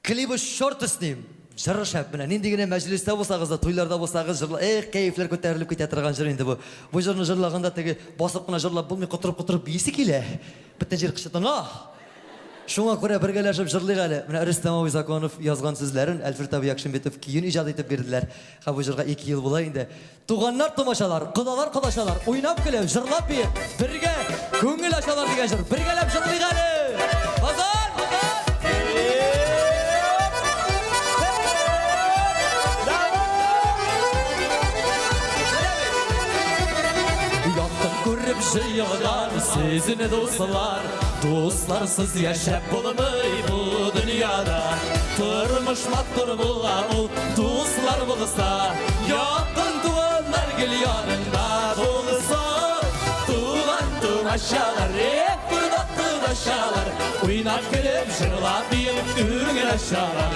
S1: клибы черт с ним. Җыры шәп менә. Нинди генә мәҗлестә булсагыз да, туйларда булсагыз, җырла, эх, кәефләр күтәрелеп китә торган җыр инде бу. Бу җырны җырлаганда теге басып кына җырлап булмый, котырып-котырып биисе килә. Бөтен җир кычытына. Шуңа күрә бергәләшеп җырлыйк әле. Менә Рөстәм абый Законов язган сүзләрен Әлфред абый Якшимбетов көен иҗат итеп бирделәр. Һәм бу җырга 2 ел була инде. Туганнар, тумачалар, кодалар, кодачалар, уйнап көлеп, җырлап биеп, бергә күңел ачалар дигән җыр. Бергәләп җырлыйк әле. Казан!
S2: Якын күреп җыелган сезне дуслар, дусларсыз яшәп булмый бу дөньяда. Тормыш матур була ул дуслар булса, якын туганнар гел яныңда булса. Туган тумачалар, кода кодачалар, уйнап көлеп, җырлап биеп күңел ачалар.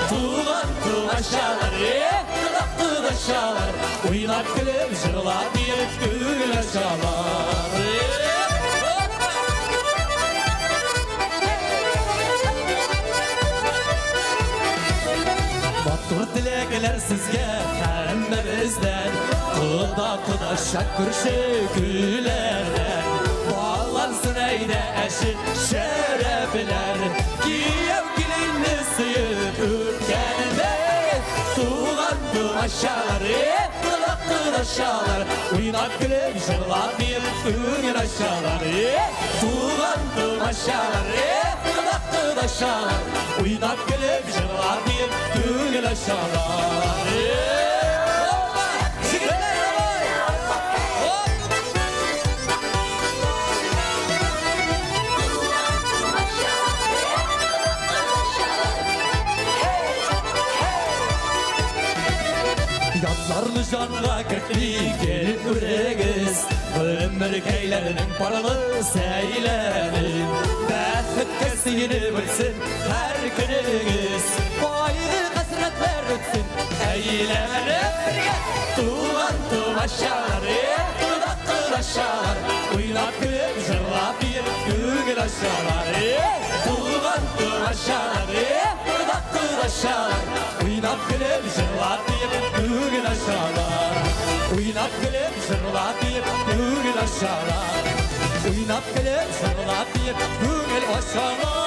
S2: Туган тумачалар, кода кодачалар, уйнап көлеп, җырлап биеп күңел ачалар. Матур теләкләр сезгә һәммәбездән, кода кодача күрше күләрдән. Баллансын әйдә әче шәрәпләр, кияү киленне сөеп үпкәндә. Туган тумачалар, кода кодачалар, уйнап көлеп, җырлап биеп күңел ачалар. Туган тумачалар, кода кодачалар, уйнап көлеп, җырлап биеп күңел ачалар.
S1: Егетләр, давай! Оп!
S2: Ятларны җанга кертми гел күрегез, гомеркәйләрнең парлы сәйләнен. Бәхеткә сөенеп үтсен һәр көнегез,
S1: Кайгы хәсрәтләр үтсен.
S2: Әйләнеп бергә туган тумачалар, кода кодачалар, уйнап көлеп, җырлап биеп күңел ачалар. Туган тумачалар, кода кодачалар, уйнап көлеп, җырлап биеп күңел ачалар. Уйнап көлеп, җырлап биеп күңел ачалар. Уйнап көлеп, җырлап биеп күңел ачалар.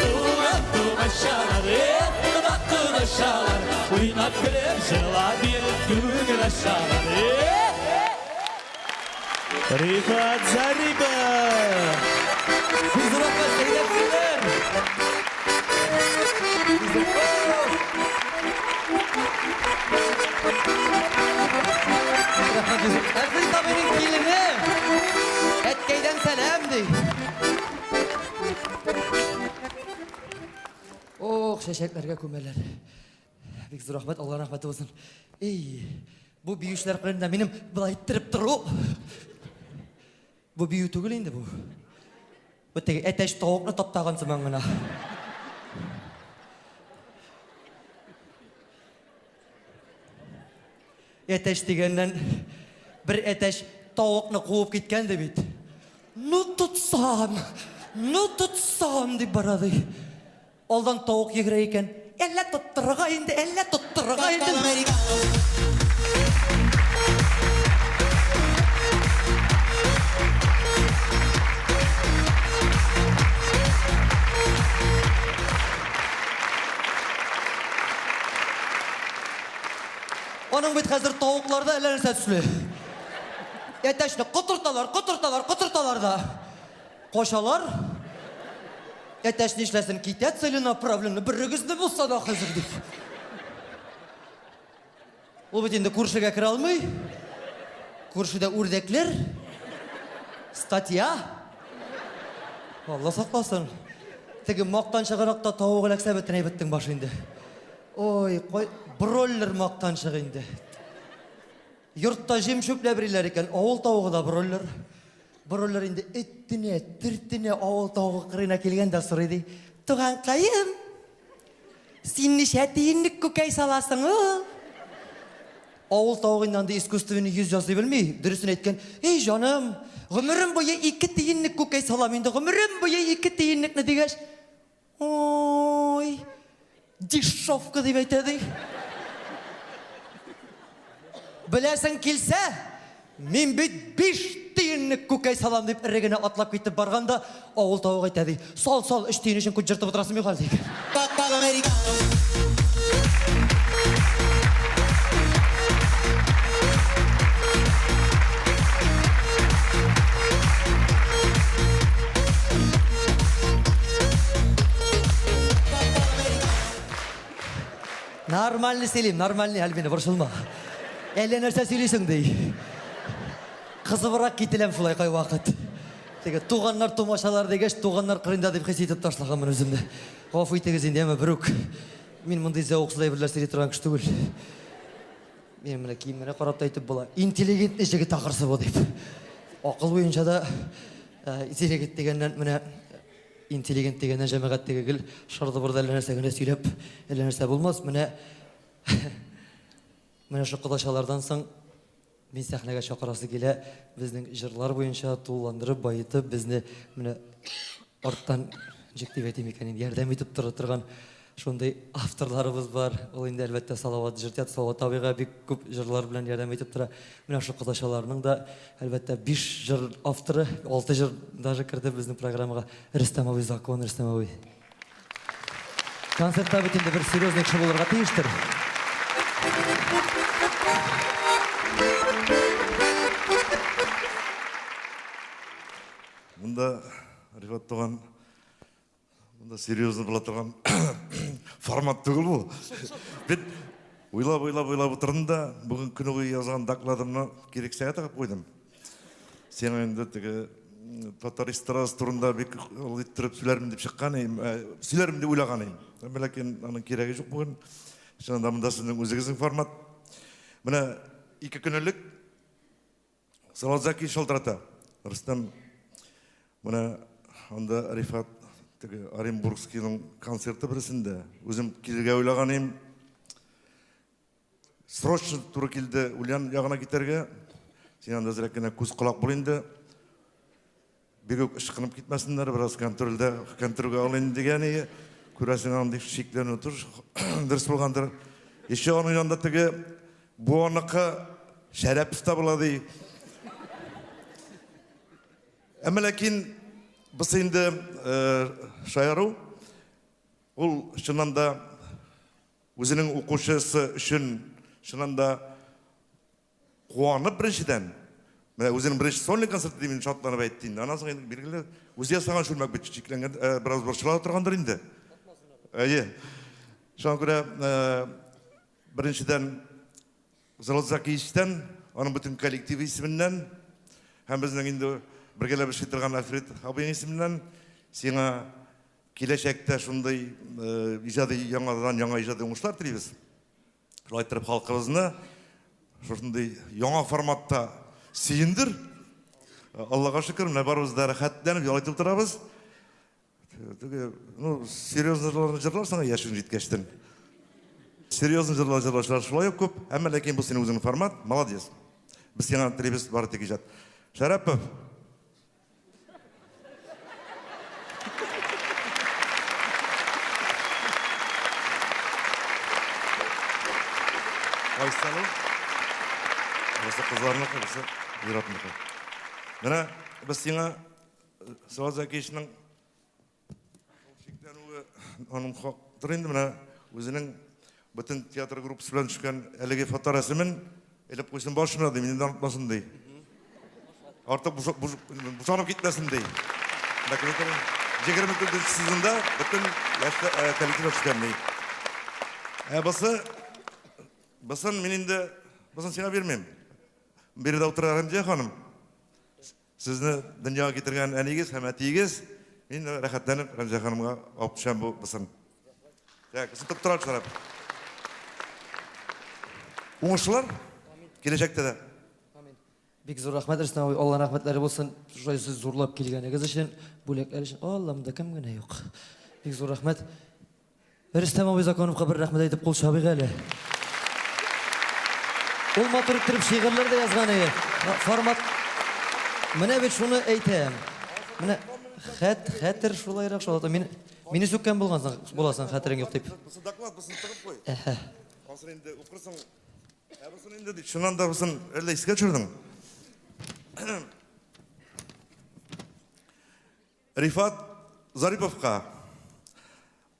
S2: Туган тумачалар, кода кодачалар, уйнап көлеп, җырлап биеп күңел ачалар.
S10: Рифат Зарипов!
S1: Бик зур рәхмәт, сәйдәпсезләр! Рәхмәт, Әлфрид абыйның килене! Әткәйдән сәлам, ди. Ох, чәчәкләргә күмәләр. Бик зур рәхмәт, Алла рәхмәте булсын. Эй, бу биючеләр кырында минем былай иттереп тору. Бу бию түгел инде бу. Бу теге әтәч тавыкны таптаган сыман гына. Әтәч дигәннән бер әтәч тавыкны куып киткән ди бит. Ну тотсам, ну тотсам дип бара ди. Алдан тавык йөгерә икән. Әллә тоттырырга инде, әллә тоттырырга инде. Аның бит хәзер тавыкларда әллә нәрсә төсле. Әтәчне котырталар, котырталар, котырталар да. Качалар. Әтәч нишләсен, китә целенаправленно, берегезне булса да хәзер дип. Ул бит инде күршегә керә алмый. Күршедә үрдәкләр. Статья. Алла сакласын. Теге мактанчыгырак та тавык эләксә бөтен әйбәттең башы инде. Ой, кой, бройлер мактанчык инде. Йортта җим чүпләп йөриләр икән, авыл тавыгы да бройлер. Бройлер инде эттенә, төртенә авыл тавыгы кырыена килгән дә сорый ди. Туганкаем, син ничә тиенлек күкәй саласың ул? Авыл тавыгы инде андый искусственный йөз ясый белми. Дөресен әйткән, эй җаным, гомерем буе 2 тиенлек күкәй салам инде, гомерем буе 2 тиенлекне дигәч, ой, дешевка дип әйтә ди. Беләсең килсә, мин бит 5 тиенлек күкәй салам дип эре генә атлап китеп барганда, авыл тавыгы әйтә ди, сал, сал, 3 тиен өчен күт җыртып утырасың юк әле ди. Нормальный сөйлим, нормальный, Альбина, борчылма. Әллә нәрсә сөйлисең ди. Кызыбрак кителәм шулай кайвакыт. Теге туганнар, тумачалар дигәч, туганнар кырында дип хис итеп ташлаганмын үземне. Гафу итегез инде, әмма берүк. Мин мондый зәвыксыз әйберләр сөйли торган кеше түгел. Мин менә киемнәргә карап та әйтеп була. Интеллигентный җегет ахрысы бу дип. Акыл буенча да интеллигент дигәннән менә интеллигент дигәннән җәмәгать теге гел шырды-бырды әллә нәрсә генә сөйләп, әллә нәрсә булмас. Менә менә шул кодачалардан соң мин сәхнәгә чакырасы килә, безнең җырлар буенча тулыландырып, баетып, безне менә арттан ничек дип әйтим икән инде, ярдәм итеп тора торган шундый авторларыбыз бар. Ул инде әлбәттә Салават җыр театры, Салават абыйга бик күп җырлар белән ярдәм итеп тора. Менә шул кодачаларның да әлбәттә 5 җыр авторы, 6 җыр даже керде безнең программага. Рөстәм абый Закон, Рөстәм абый. Концертта бит инде бер серьезный кеше булырга тиештер.
S11: Монда Рифат туган, монда серьезно була торган формат түгел бу. Бит уйлап, уйлап, уйлап утырдым да, бүген көне буе язган докладымны кирәксәгә тыгып куйдым. Сиңа инде теге татар эстрадасы турында бик ул иттереп сөйләрмен дип чыккан идем, сөйләрмен дип уйлаган идем. Әмма ләкин аның кирәге юк бүген. Чыннан да монда сезнең үзегезнең формат. Менә 2 көн элек Салават Зәки шалтырата. Рөстәм, менә анда Рифат теге Оренбургскийның концерты берсендә үзем килергә уйлаган идем. Срочно туры килде Ульян ягына китәргә. Син анда әзрәк кенә күз колак бул инде. Бик үк ышкынып китмәсеннәр, бераз контрольдә, контрольгә ал инде дигән иде. Күрәсең, андый шикләнү дөрес булгандыр. Еще аның янында теге буаныкы Шәрәпов та була ди. Әмма ләкин бусы инде шаяру. Ул чыннан да үзенең укучысы өчен чыннан да куанып беренчедән, менә үзенең беренче сольный концерты дип инде шатланып әйтте инде. Аннан соң инде билгеле үзе ясаган чүлмәк бит чикләнгән, бераз борчыла торгандыр инде. Әйе. Шуңа күрә беренчедән Салават Закиевичтан, аның бөтен коллективы исеменнән һәм безнең инде бергәләп эшли торган Альфред абыең исеменнән сиңа киләчәктә шундый иҗади яңадан яңа иҗади уңышлар телибез. Шулай итеп халкыбызны шушындый яңа форматта сөендер. Аллага шөкер, менә барыбыз да рәхәтләнеп ял итеп утырабыз. Теге, ну, серьезный җырларны җырларсың яшең җиткәчтен. Серьезный җырлар җырлаучылар шулай ук күп, әмма ләкин бу синең үзеңнең формат, молодец. Без сиңа телибез бары тик иҗат. Шәрәпов. Кайсы ул? Бусы кызларныкы, бусы ир-атныкы. Менә без сиңа Салават Зәкиевичның шикләнүе аның хактыр инде менә үзенең бөтен театр группасы белән төшкән әлеге фоторәсемен элеп куйсын башына ди, мине дә онытмасын ди. Артык бушанып китмәсен ди. 24 сезонда бөтен яшьләр коллектив төшкән ди. Ә бусы, бусын мин инде, бусын сиңа бирмим. Биредә утыра Рәмзия ханым. Сезне дөньяга китергән әниегез һәм әтиегез, мин рәхәтләнеп Рәмзия ханымга алып төшәм бу бысын. Так, бысын тоттыра чыгарып. Уңышлар киләчәктә дә.
S1: Бик зур рәхмәт, Рөстәм абый, Алланың рәхмәтләре булсын. Шулай сез зурлап килгәнегез өчен, бүләкләр өчен. Алла, монда кем генә юк. Бик зур рәхмәт. Рөстәм абый Законовка бер рәхмәт әйтеп кул чабыйк әле. Ул матур иттереп шигырьләр дә язган иде. Формат Менә бит шуны әйтәм. Менә хәт хәтер шулайрак шул. Мин мине сүккән булгансың, буласың хәтерең юк дип.
S11: Бусы доклад, бусын тыгып куй.
S1: Әһә.
S11: Асын инде укырсың. Ә бусын инде чыннан да бусын әллә искә төшердең. Рифат Зариповка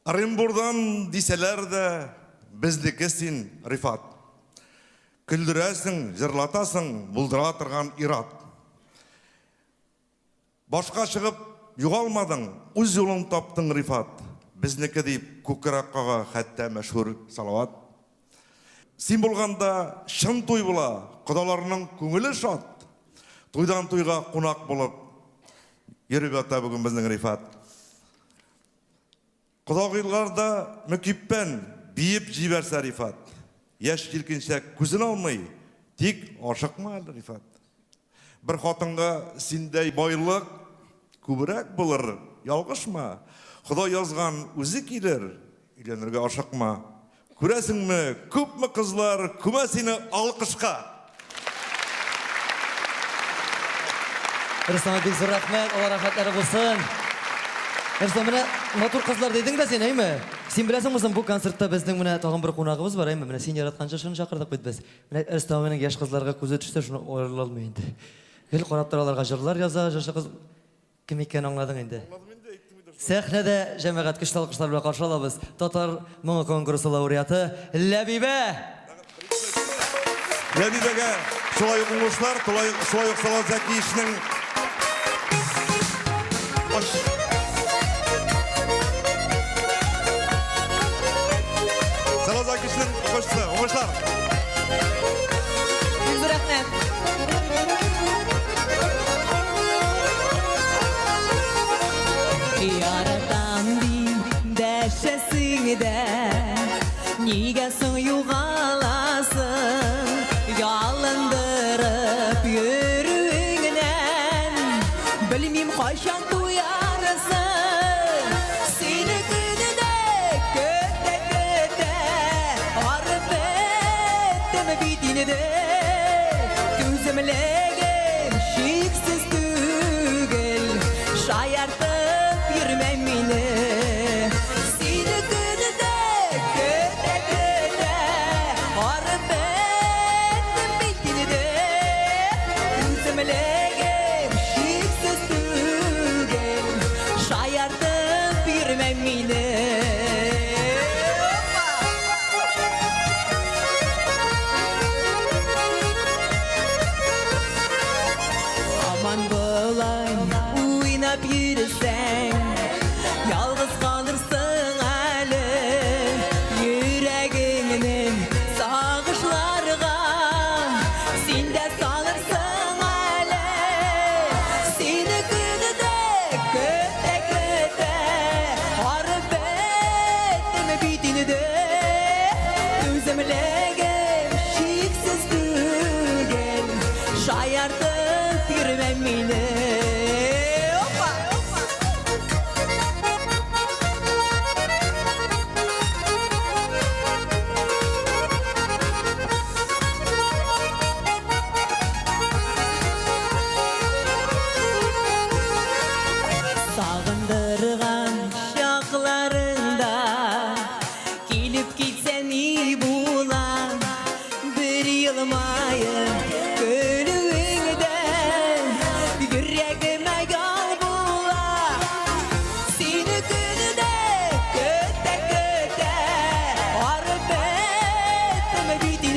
S11: Оренбурдан дисәләр дә, безнеке син, Рифат. Көлдерәсең, җырлатасың, булдыра торган ир-ат. Башка чыгып югалмадың, үз юлың таптың, Рифат. Безнеке дип күкрәк кага хәтта мәшһүр Салават. Син булганда чын туй була, кодаларның күңеле шат. Туйдан туйга кунак булып йөреп ята бүген безнең Рифат. Кодагыйлар да мөкиббән биеп җибәрсә Рифат. Яшь җилкенчәк күзен алмый, тик ашыкма әле, Рифат. Бер хатынга синдәй байлык күбрәк булыр, ялгышма. Ходай язган үзе килер, өйләнергә ашыкма. Күрәсеңме, күпме кызлар күмә сине алкышка!
S1: Рөстәм бик зур рәхмәт, Алла рәхмәтләре булсын. Рөстәм, менә матур кызлар дидең дә син, әйме? Син беләсеңме соң, бу концертта безнең менә тагын бер кунагыбыз бар, әйме? Менә син яраткан җырчыны чакырдык бит без. Менә Рөстәм абыйның яшь кызларга күзе төшсә, шуны аерыла алмый инде. Гел карап тора аларга, җырлар яза, җырчы кыз. Кем икәнен аңладың инде. Сәхнәдә җәмәгать көчле алкышлар белән каршы алабыз. Татар моңы конкурсы лауреаты Ләбибә!
S11: Ләбибәгә шулай ук уңышлар, шулай шулай ук Салават Зәкиевичның Салават Зәкиевичның укучысы, уңышлар!
S12: Бик зур рәхмәт. Яратам дип дәшәсең дә, нигә соң югаласың? Ялындырып йөрүеңнән, белмим кайчан туярсың. Сине көненә көтә көтә, арып беттем бит инде. Түземлегем чиксез түгел, шаяртып йөрмә мине. Сине көненә көтә көтә, арып беттем бит инде. Түземлегем чиксез түгел, шаяртып йөрмә мине. Аман болай уйнап йөрсәң, ялгыз калырсың әле. Йөрәгеңне сагышларга син дә салырсың әле. Сине көнедә көтә көтә, арып беттем бит инде. Түземлегем чиксез түгел, шаяртып йөрмә мине. Опа!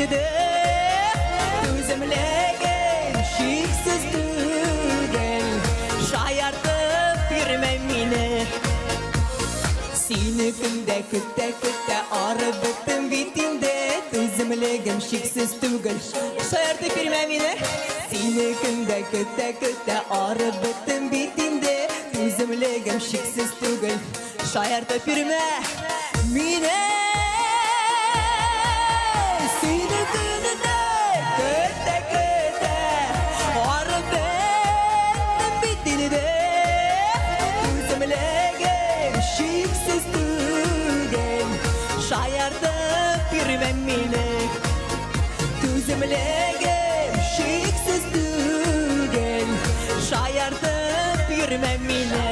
S12: инде. Түземлегем чиксез түгел, шаяртып йөрмә мине. Сине көндә көтә-көтә арып беттем бит инде. Түземлегем чиксез түгел, шаяртып йөрмә мине. Сине көндә көтә-көтә арып беттем бит инде. Түземлегем чиксез түгел, шаяртып йөрмә мине. Сине көндә көтә-көтә арып беттем бит инде. Түземлегем чиксез түгел, шаяртып йөрмә мине. Түземлегем чиксез түгел, шаяртып йөрмә мине.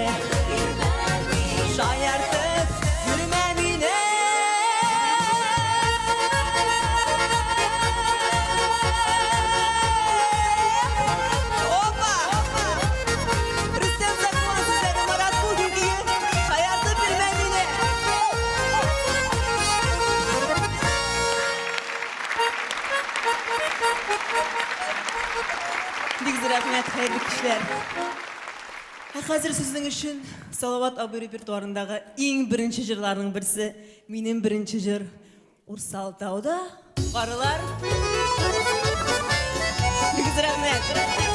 S12: Шаяртып йөрмә мине. Опа! Рөстәм Закманов сүзләре, Марат Бухин көе. Шаяртып йөрмә мине. Бик зур рәхмәт, хәерле кичләр. Ә хәзер сезнең өчен Салават абый репертуарындагы иң беренче җырларның берсе, минем беренче җыр Урсал тауда карлар. Бик зур рәхмәт.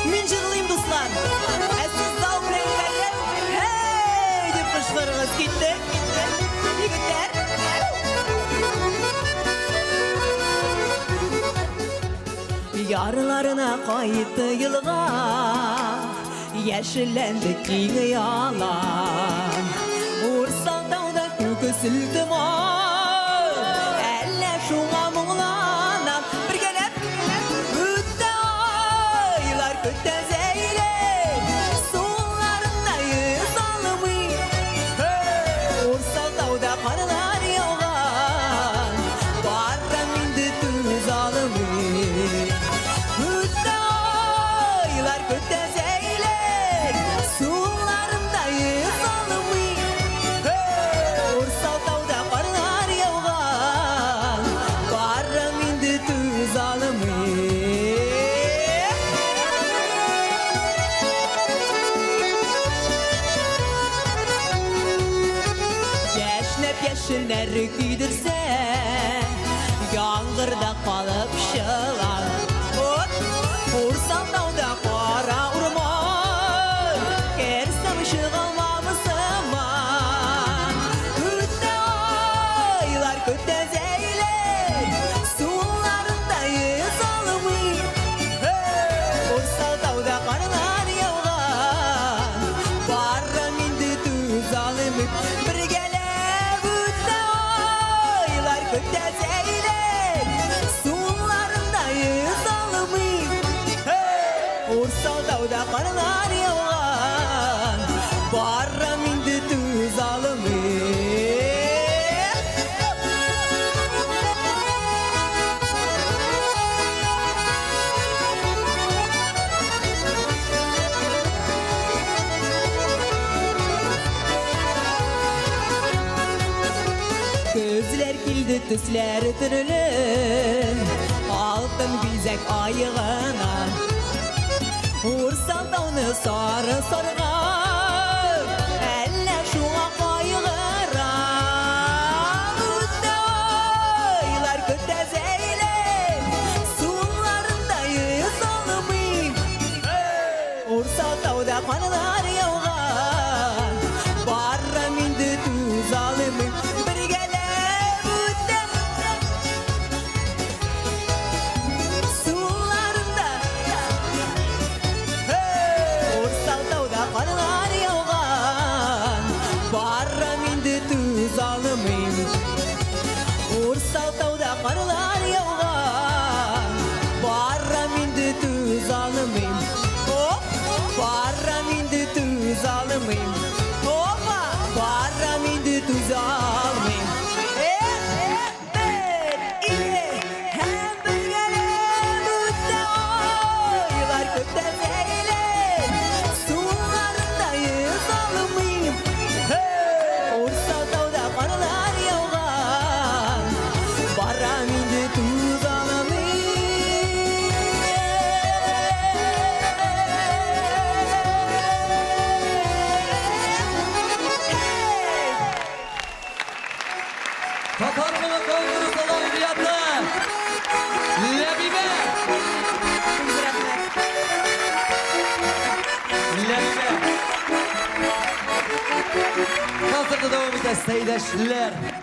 S12: Мин җырлыйм, дуслар. Ә сез зал белән күтәрелеп, «Һей!» дип кычкырыгыз. Киттек. Егетләр. Ярларына кайтты елга, яшелләнде киң ялан. Урсал тауда күк өселде май, әллә шуңа моңланам. Бергәләп үтте айлар, көтә Зәйләп, суларында йөз алмый. Урсал тауда карлар яуган, барам инде түз алмый. Үтте айлар, көтә Зәйләп, суларында йөз алмый. Урсал тауда карлар яуган, барам инде түз алмый. Яшьнәп яшелләр көйдерсә, яңгырда калып чылан. Урсал тауда кара урман, керсәм чыгалмам сыман. Үтте айлар, көтә Зәйләп, суларында йөз алмый. Урсал тауда карлар яуган, барам инде түз алмый. Бергәләп үтте айлар, көтә Зәйләп, суларында йөз алмый. Урсал тауда карлар яуган, барам инде түз алмый. Көзләр килде төсләр төрле, алтын бизәк айгына. Урсал тауны сары сарган, әллә шуңа кайгырам. Үтте айлар, көтә Зәйләп, суларында йөз алмый. Урсал тауда карлар яуган, барам инде түз алмый. Бергәләп үтте суларында, Урсал тауда карлар яуган, барам инде түз алмыйм. Урсал тауда карлар яуган, барам инде түз алмыйм. Оп, барам инде түз алмыйм. Опа, барам инде түз алмыйм. Эх, бер, ике, һәм бергәләп үтте айлар, көтә Зәйләп, суларында йөз алмыйм. Урсал тауда карлар яуган, барам инде түз алмыйм.
S3: әлбәттә, Сәйдәшләр.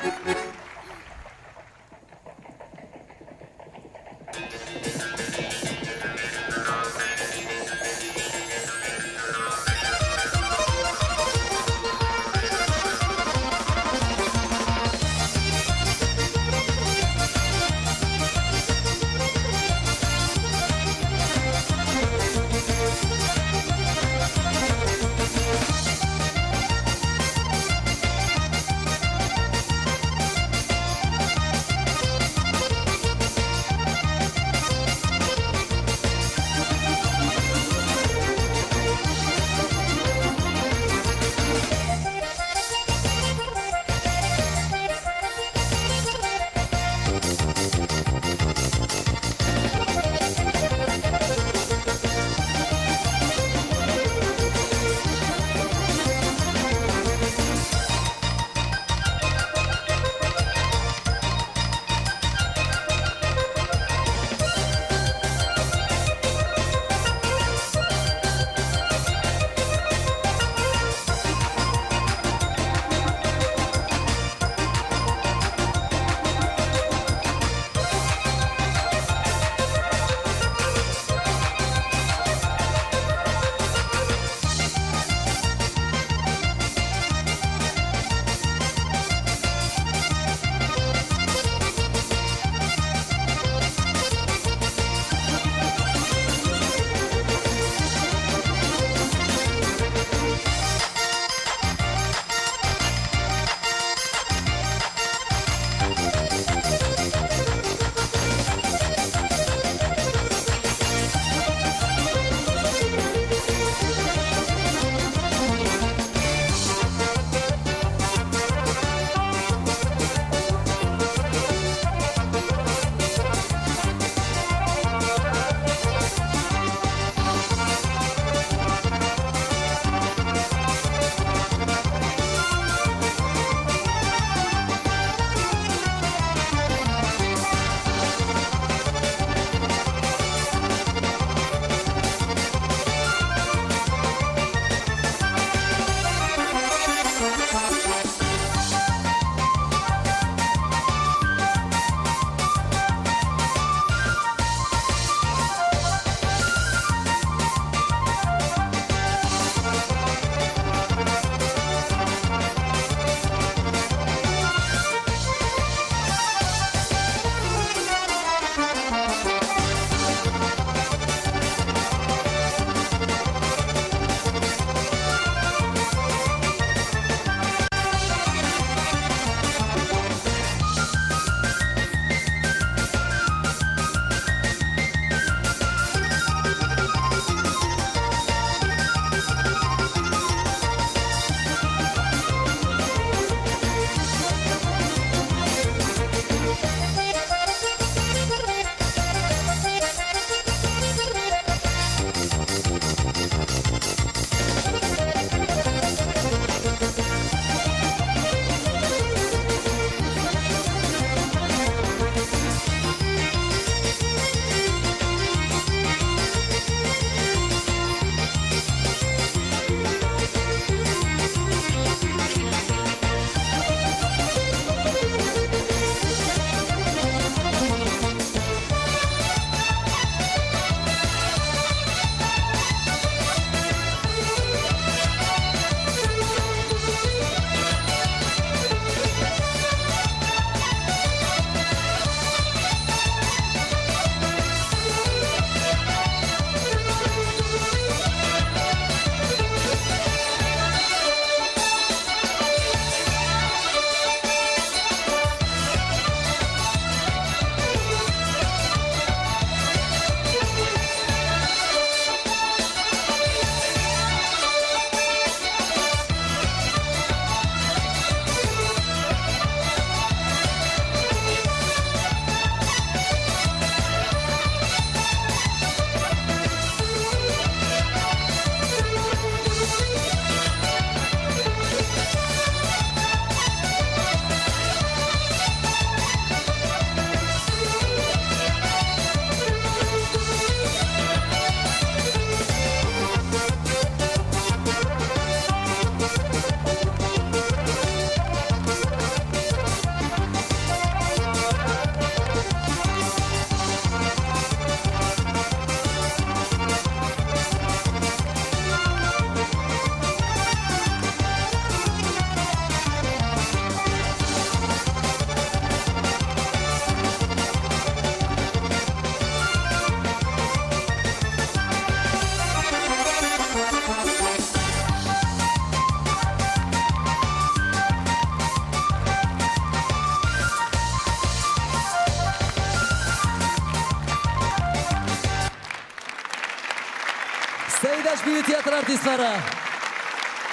S3: Сәйдәш бию театры артистлары.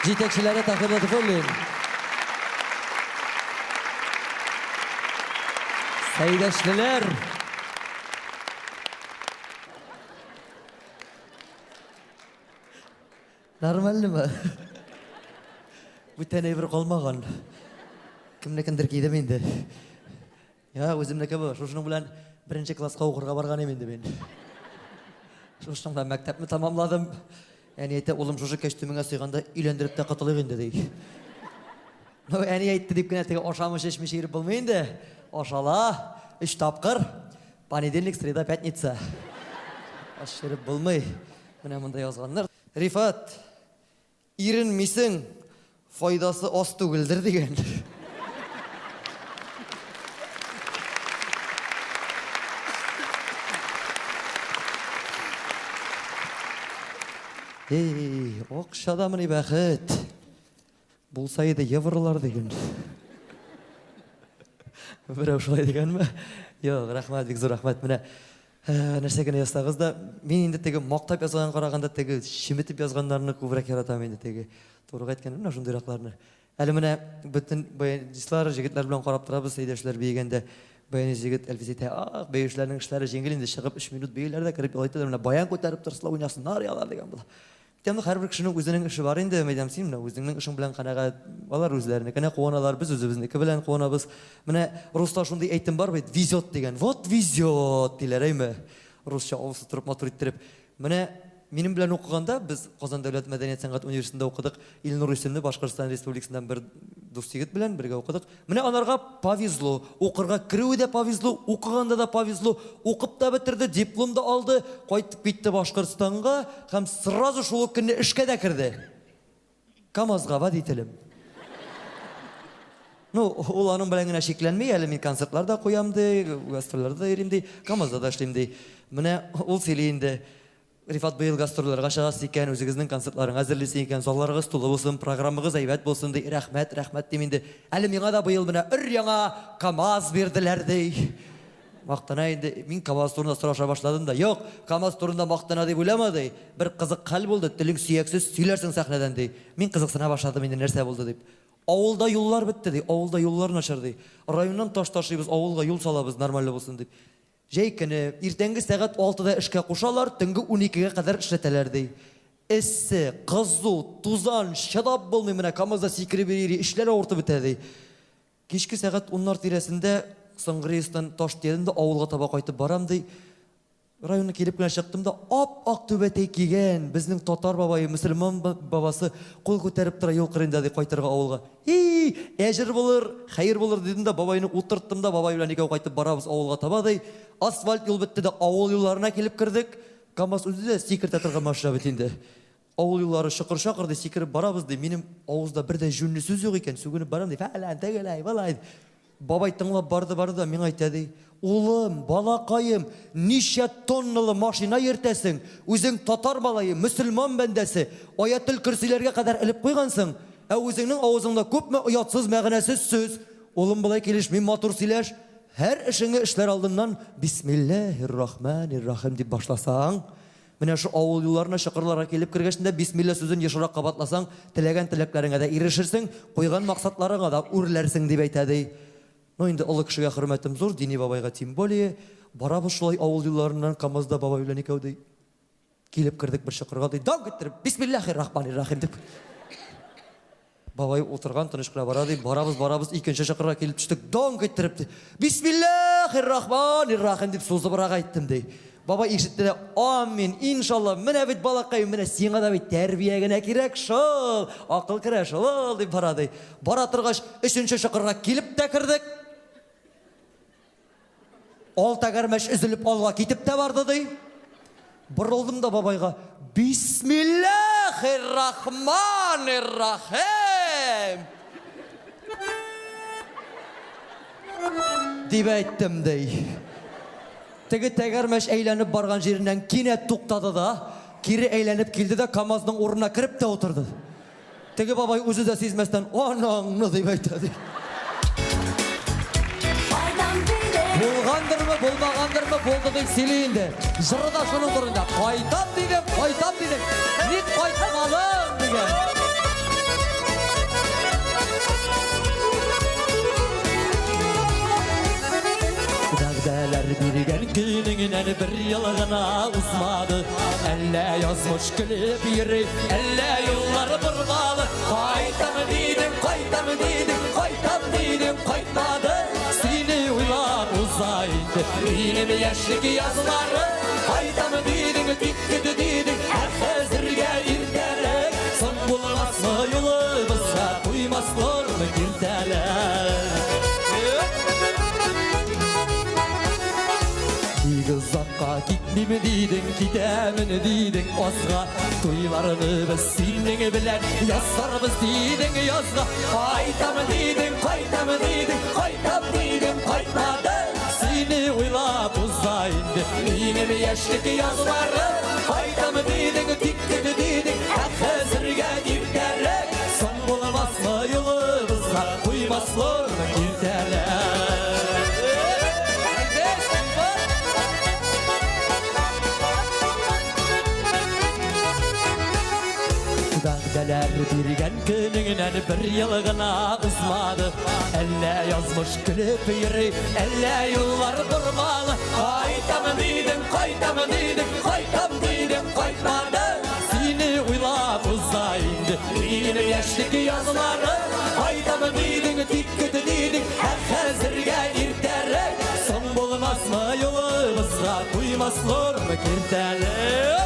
S3: Җитәкчеләре Таһир Латыфуллин. Сәйдәшлеләр. Нормальныймы? Бүтән әйбер калмаган. Кемнекендер кидем инде. Я, үземнеке бу. Шушының белән беренче класска укырга барган идем инде мин. Шушының белән мәктәпне тәмамладым. Әни әйтә, улым, шушы кәчтүмеңә сыйганда өйләндереп тә котылыйк инде, ди. Ну, әни әйтте дип кенә теге ашамыйча эчмичә йөреп булмый инде. Ашала. Өч тапкыр. Понедельник, среда, пятница. Аш йөреп булмый. Менә монда язганнар. Рифат, иренмисең, файдасы аз түгелдер дигән. Эй, акчадамыни бәхет? Булса иде евролар диген. Берәү шулай дигәнме? Юк, рәхмәт, бик зур рәхмәт. Менә э, нәрсә генә язсагыз да, мин инде теге мактап язган караганда теге чеметеп язганнарны күбрәк яратам инде теге. Турыга әйткәндә, менә шундыйракларны. Әле менә бөтен баянистлар, җегетләр белән карап торабыз, әйдәшләр биегәндә. Баянист җегет Әлфис әйтә, ах, биючеләрнең эшләре җиңел инде, чыгып 3 минут бииләр дә кереп ял итәләр, менә баян күтәреп торсалар, уйнасыннар ялар дигән була. Тәмле һәрбер кешенең үзенең эше бар инде, мәйдәм, син менә үзеңнең эшең белән канәгать, алар үзләренекенә куаналар, без үзебезнеке белән куанабыз. Менә руста шундый әйтем бар бит, везет дигән. Вот везет, диләр, әйме? Русча авыз тутырып, матур иттереп. Менә минем белән укыганда, без Казан дәүләт мәдәният сәнгать университетында укыдык, Илнур исемле Башкортстан Республикасыннан бер дус егет белән бергә укыдык. Менә анарга повезло. Укырга керүе дә повезло, укыганда да повезло. Укып та бетерде, диплом да алды, кайтып китте Башкортстанга һәм сразу шул ук көнне эшкә дә керде. КАМАЗга водителем. Ну, ул аның белән генә чикләнми, әле мин концертлар да куям ди, гастрольләрдә дә йөрим ди, КАМАЗда да эшлим ди. Менә ул сөйли инде. Рифат, быел гастрольләргә чыгасыз икән, үзегезнең концертларыңа әзерлисең икән, залларыгыз тулы булсын, программагыз әйбәт булсын, ди. Рәхмәт, рәхмәт дим инде. Әле миңа да быел менә өр-яңа КАМАЗ бирделәр, ди. Мактана инде. Мин КАМАЗ турында сораша башладым да. Юк, КАМАЗ турында мактана дип уйлама, ди. Бер кызык хәл булды, телең сөяксез сөйләрсең сәхнәдән, ди. Мин кызыксына башладым инде, нәрсә булды дип. Авылда юллар бетте, ди, авылда юллар начар, ди. Районнан таш ташыйбыз, авылга юл салабыз, нормально булсын дип. Җәй көне, иртәнге сәгать алтыда эшкә кушалар, төнге уникегә кадәр эшләтәләр, ди. Эссе, кызу, тузан, чыдап булмый, менә КАМАЗда сикереп йөри-йөри, эчләр авыртып бетә, ди. Кичке сәгать уннар тирәсендә соңгы рейстан таш төядем дә авылга таба кайтып барам, ди. Районны килеп кенә чыктым да, ап-ак түбәтәй кигән, безнең татар бабае, мөселман бабасы кул күтәреп тора юл кырыенда, ди, кайтырга авылга. И, әҗер булыр, хәер булыр, дидем дә, бабайны утырттым да, бабай белән икәү кайтып барабыз авылга таба, ди. Асфальт юл бетте дә, авыл юлларына килеп кердек. КАМАЗ үзе дә сикертә торган машина бит инде. Авыл юллары чокыр-чакыр, ди, сикереп барабыз, ди. Минем авызда бер дә җүнле сүз юк икән, сүгенеп барам, ди, фәлән, тегеләй, болай. Бабай тыңлап барды-барды да миңа әйтә, ди, Улым, балакаем, ничә тонналы машина йөртәсең, үзең татар малае, мөселман бәндәсе, аятел-көрсиләргә кадәр элеп куйгансың, ә үзеңнең авызыңда күпме оятсыз, мәгънәсез сүз. Улым, болай килешми, матур сөйләш. Һәр эшеңне эшләр алдыннан Бисмилләһир-рахмәнир-рахим дип башласаң, Менә шу авыл юлларына, чокырларга килеп кергәч тә бисмилла сүзен ешрак кабатласаң, теләгән теләкләреңә дә ирешерсең, куйган максатларыңа да үрләрсең, дип әйтә, ди. Ну, инде олы кешегә хөрмәтем зур, дини бабайга тем более. Барабыз шулай авыл юлларыннан КАМАЗда бабай белән икәү, ди. Килеп кердек бер чокырга, ди, даң иттереп, бисмилләһир-рахманир-рахим дип. Бабай утырган, тыныч кына бара, ди. Барабыз, барабыз, икенче чокырга килеп төштек. Доңк иттереп, ди. Бисмилләһир-рахманир-рахим дип сузыбрак әйттем, ди. Бабай ишетте дә, амин, иншалла, менә бит, балакаем, менә сиңа да бит тәрбия генә кирәк шул, акыл керә шул, дип бара, ди. Бара торгач, өченче чокырга килеп тә кердек. Ал тәгәрмәч өзелеп алга китеп тә барды, ди. Борылдым да бабайга, Бисмилләһир-рахманир-рахим! Дип әйттем, ди. Теге тәгәрмәч әйләнеп барган җиреннән кинәт туктады да, кире әйләнеп килде дә КАМАЗның урынына кереп тә утырды. Теге бабай үзе дә сизмәстән, анаңны дип әйтә, ди. Булгандырмы? булмагандырмы, булды дип сөйли инде. Җыры да шуның турында. Кайтам дидем, кайтам дидем. Ник кайтмадың дигән. Вәгъдәләр биргән көнеңнән бер ел гына узмады. Әллә язмыш көлеп йөри, әллә юллар бормалы. Кайтам дидем, кайтам дидем, кайтам дидем, кайтмадың. Сине уйлап уза инде минем яшьлек язлары. Кайтам дидең, тик көт дидең, ә хәзергә иртәрәк. Соң булмасмы юлыбызга, куймаслармы киртәләр? Тик озакка китмим дидең, китәмен дидең азга. Туйларны без синең белән ясарбыз дидең язга. Кайтам дидең, кайтам дидең, кайтам дидең, кайтмадың. Сине уйлап уза инде минем яшьлек язлары. Кайтам дидең, тик көт дидең, ә хәзергә иртәрәк. Соң булмасмы юлыбызга, куймаслармы киртәләр? Вәгъдәләр биргән көнеңнән бер ел гына узмады. Әллә язмыш көлеп йөри, әллә юллар бормалы. Кайтам дидең, кайтам дидең, кайтам дидең, кайтмадың. Сине уйлап уза инде минем яшьлек язлары. Кайтам дидең, тик көт дидең, ә хәзергә иртәрәк. Соң булмасмы юлыбызга, куймаслармы киртәләр?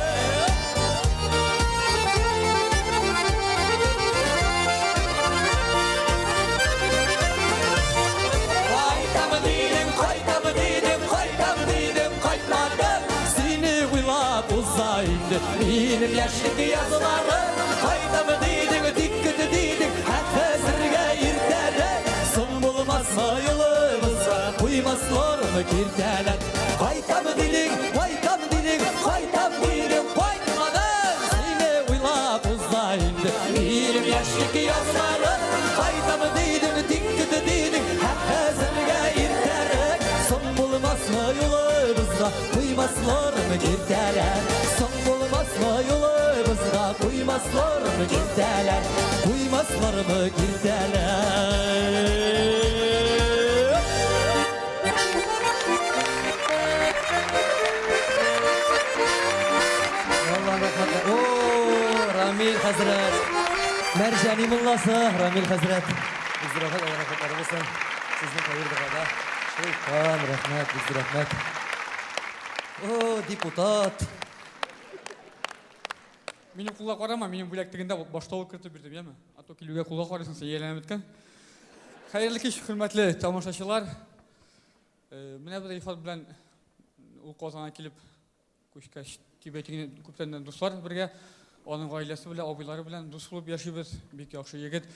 S3: Кайтам дидем, кайтам дидем, кайтам дидем, кайтмадым. Сине уйлап уза инде минем яшьлек язлары. Кайтам дидең, тик көт дидең, ә хәзергә иртәрәк. Соң булмасмы юлыбызга, куймаслармы киртәләр? Кайтам дидең, кайтам дидең, кайтам дидең, кайтмадың. Сине уйлап уза инде минем яшьлек язлары. Кайтам дидең, тик көт дидең, ә хәзергә иртәрәк. Соң булмасмы юлыбызга, куймаслармы киртәләр? Соң булмасмы юлыбызга, куймаслармы киртәләр? Куймаслармы киртәләр? Алла рәхмәт. О, Рамил хәзрәт. Мәрҗани мулласы Рамил хәзрәт. Бик зур рәхмәт, Алла рәхмәтләре булсын. Сезнең хәер догада. Шулпан, рәхмәт, бик зур рәхмәт. О, депутат.
S13: Минем кулга карама, минем бүләк тегендә башта ук кертеп бирдем, яме? А то килүгә кулга карыйсың, син ияләнеп беткән. Хәерле кич, хөрмәтле тамашачылар. Менә без Рифат белән ул Казанга килеп күчкәч, дип әйтик, күптәннән дуслар бергә. Аның гаиләсе белән, абыйлары белән дус булып яшибез. Бик яхшы егет.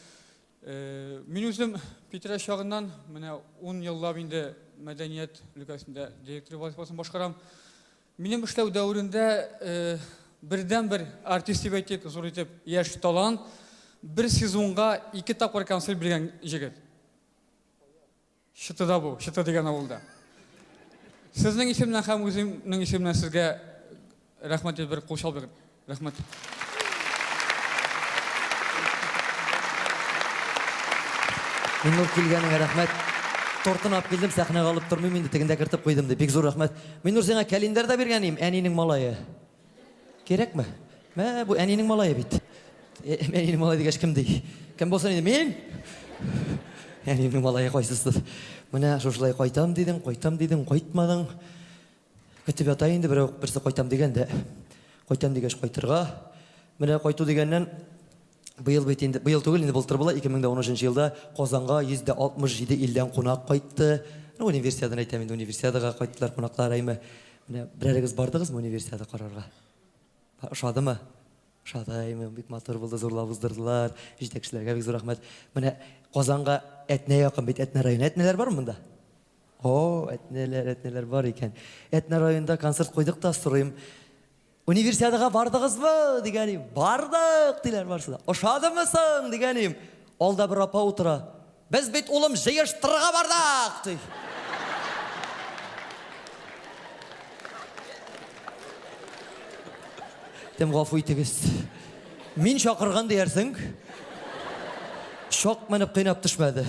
S13: Мин үзем Питрәч ягыннан менә 10 еллап инде мәдәният өлкәсендә директор вазифасын башкарам. Минем эшләү дәверендә бердән-бер артист дип әйтик, зур итеп яшь талант, бер сезонга 2 тапкыр концерт биргән җегет. Чытыда бу, Чыты дигән авылда. Сезнең исемнән һәм үземнең исемнән сезгә рәхмәт дип бер кул чалдыгыз. Рәхмәт.
S3: Миннур, килгәнеңә рәхмәт. Тортын алып килдем, сәхнәгә алып тормыйм инде, тегендә кертеп куйдым ди. Бик зур рәхмәт. Миннур, сиңа календарь да биргән идем, әнинең малае. Кирәкме? Мә, бу әнинең малае бит. Әнинең малае дигәч кем ди? Кем булсын инде, мин? Әнинең малае кайсысы? Менә шушылай кайтам дидең, кайтам дидең, кайтмадың. Көтеп ята инде берәү, берсе кайтам дигәндә. Кайтам дигәч кайтырга. Менә кайту дигәннән быел бит инде, быел түгел инде, былтыр була, 2013 елда Казанга 167 илдән кунак кайтты. Ну, универсиаданы әйтәм инде, универсиадага кайттылар кунаклар, әйме. Менә берәрегез бардыгызмы универсиада карарга? Ошадымы? Ошады, әйме, бик матур булды, зурлап уздырдылар. Җитәкчеләргә бик зур рәхмәт. Менә Казанга Әтнә якын бит, Әтнә районы. Әтнәләр бармы монда? О, әтнәләр, әтнәләр бар икән. Әтнә районында концерт куйдык та, сорыйм. Универсиадага бардыгызмы? Дигәнем. Бардык, диләр барысы да. Ошадымы соң? Дигәнем. Алда бер апа утыра. Без бит, улым, җыештырырга бардык, ди.
S1: Тем гафу итегез. Мин чакырган диярсең. Чак менеп кыйнап төшмәде.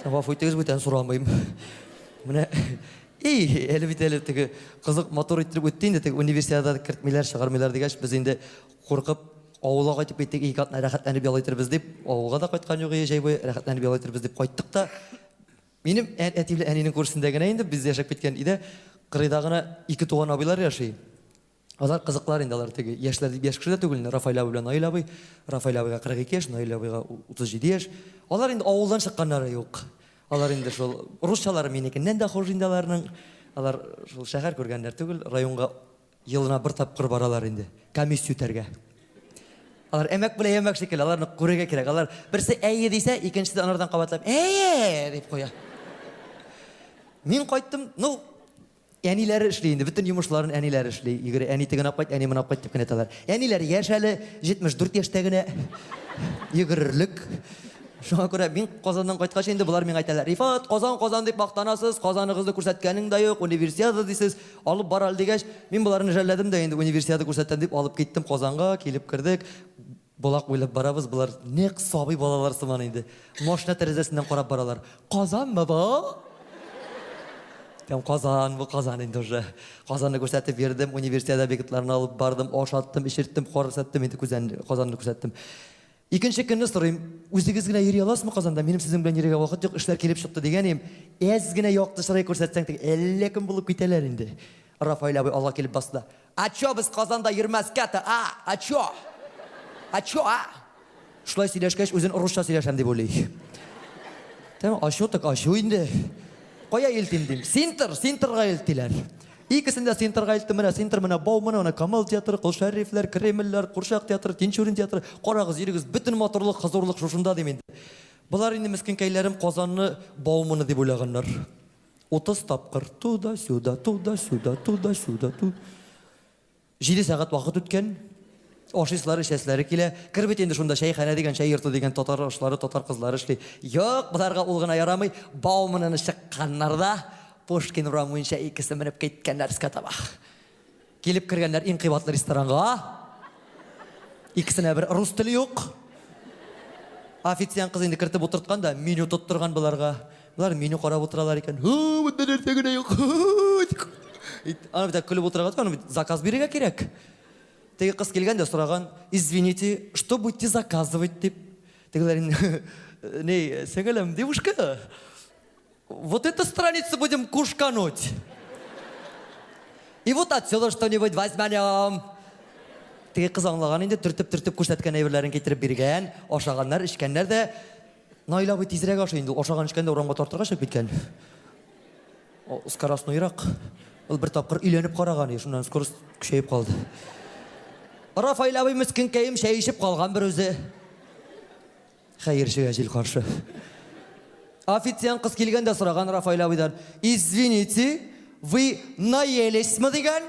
S1: Гафу итегез, бүтән сорамыйм. Менә И, әле бит әле теге кызык матур иттереп үтте инде, теге универсиада кертмиләр, чыгармыйлар дигәч, без инде куркып авылга кайтып киттек, ике атна рәхәтләнеп ял итербез дип, авылга да кайткан юк ие җәй буе, рәхәтләнеп ял итербез дип кайттык та. Минем әти белән әнинең күршесендә генә инде без яшәп киткән өйдә кырыйда гына ике туган абыйлар яши. Алар кызыклар инде, алар теге яшьләр дип яшь кеше дә түгел инде, Рафаэль абый белән Наил абый. Рафаэль абыйга 42 яшь, Наил абыйга 37 яшь. Алар инде авылдан чыкканнары юк. Алар инде шул русчалары минекеннән дә хуш инде аларның. Алар шул шәһәр күргәннәр түгел, районга елына бер тапкыр баралар инде, комиссия үтәргә. Алар әмәк белән әмәк шикелле, аларны күрергә кирәк. Алар берсе әйе дисә, икенчесе анардан кабатлап, әйе дип куя. Мин кайттым, ну, Әниләре эшли инде, бөтен йомышларын әниләре эшли. Йөгерә, әни тегене алып кайт, әни моны алып кайт дип кенә әйтәләр. Әниләре яшь әле, 74 яшьтә генә йөгерерлек. Шуңа күрә мин Казаннан кайткач инде болар миңа әйтәләр, Рифат, Казан, Казан дип мактанасыз, Казаныгызны күрсәткәнең дә юк, универсиада дисез, алып бар әле дигәч, мин боларны жәлләдем дә инде, универсиада күрсәтәм дип алып киттем Казанга, килеп кердек. Болак буйлап барабыз, болар нәкъ сабый балалар сыман инде. Машина тәрәзәсеннән карап баралар. Казанмы бу? Там Казан, бу Казан инде уже. Казанны күрсәтеп йөрдем, универсиада объектларына алып бардым, ашаттым, эчерттем, күрсәттем инде күзән, Казанны күрсәттем. Икенче көнне сорыйм, үзегез генә йөри аласызмы Казанда? Минем сезнең белән йөрергә вакыт юк, эшләр килеп чыкты дигән идем. Әз генә якты чырай күрсәтсәң, теге әллә кем булып китәләр инде. Рафаэль абый алга килеп басты да, А чё без Казанда йөрмәскә-то, а? А чё? А чё, а? Шулай сөйләшкәч, үзен русча сөйләшәм дип уйлый. Тәмам, ачу так ачу инде. Кая илтим дим. Синтер, Синтерга илт диләр. Икесен дә Синтерга илттем. Менә Синтер, менә Бауман, менә Камал театры, Кол Шәрифләр, Кремльләр, Курчак театры, Тинчурин театры. Карагыз, йөрегез, бөтен матурлык, хозурлык шушында дим инде. Болар инде мескенкәйләрем Казанны Бауманы дип уйлаганнар. 30 тапкыр туда-сюда, туда-сюда, туда-сюда, ту. Җиде сәгать вакыт үткән. Ашыйсылары, эчәселәре килә. Кер бит инде шунда чәйханә дигән, чәй йорты дигән татар ашлары, татар кызлары эшли. Юк, боларга ул гына ярамый. Бауманны чыкканнар да, Пушкин урамы буенча икесе менеп киткәннәр өскә таба. Килеп кергәннәр иң кыйбатлы ресторанга. Икесенә бер рус теле юк. Официант кыз инде кертеп утырткан да меню тоттырган боларга. Болар меню карап утыралар икән. Һу, монда нәрсә генә юк. Аны бит көлеп утырырга түгел, аны бит заказ бирергә кирәк. Теге кыз килгән дә сораган, извините, что будете заказывать дип. Тегеләр инде, не, сеңелем, девушка, Вот эту страницу будем кушкануть. И вот отсюда что-нибудь возьмем. Теге кыз аңлаган инде, төртеп-төртеп күрсәткән әйберләрен китереп биргән, ашаганнар, эчкәннәр дә. Наил абый тизрәк ашый инде, ашаган эчкән дә урамга тартырга чыгып киткән. Скоростнойрак. Ул бер тапкыр өйләнеп караган, шуннан скорость көчәеп калды. Рафаэль абый мескенкәем чәй эчеп калган бер үзе. Хәерчегә җил каршы. Официант кыз килгән дә сораган Рафаэль абыйдан, Извините, вы наелисьмы дигән.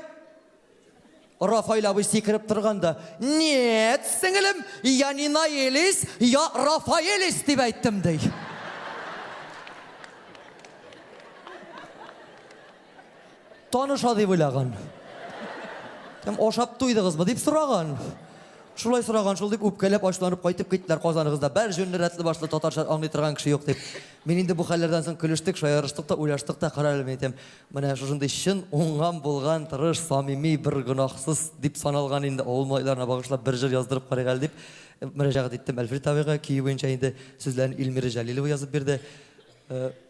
S1: Рафаэль абый сикереп торган да, Нет, сеңелем, я не наелись, я Рафаэлис дип әйттем, ди. Таныша дип уйлаган. Һәм ашап туйдыгызмы дип сораган. Шулай сораган шул дип үпкәләп ачуланып кайтып киттеләр Казаныгызда. Бер җүнле рәтле башлы татарча аңлый торган кеше юк дип. Мин инде бу хәлләрдән соң көлештек, шаярыштык та, уйлаштык та, кара әле мин әйтәм, менә шушындый чын уңган булган, тырыш, самими, бер гөнаһсыз дип саналган инде авыл малайларына багышлап бер җыр яздырып карыйк әле дип мөрәҗәгать иттем Әлфрид абыйга. Көе буенча инде сүзләрен Эльмира Җәлилова язып бирде.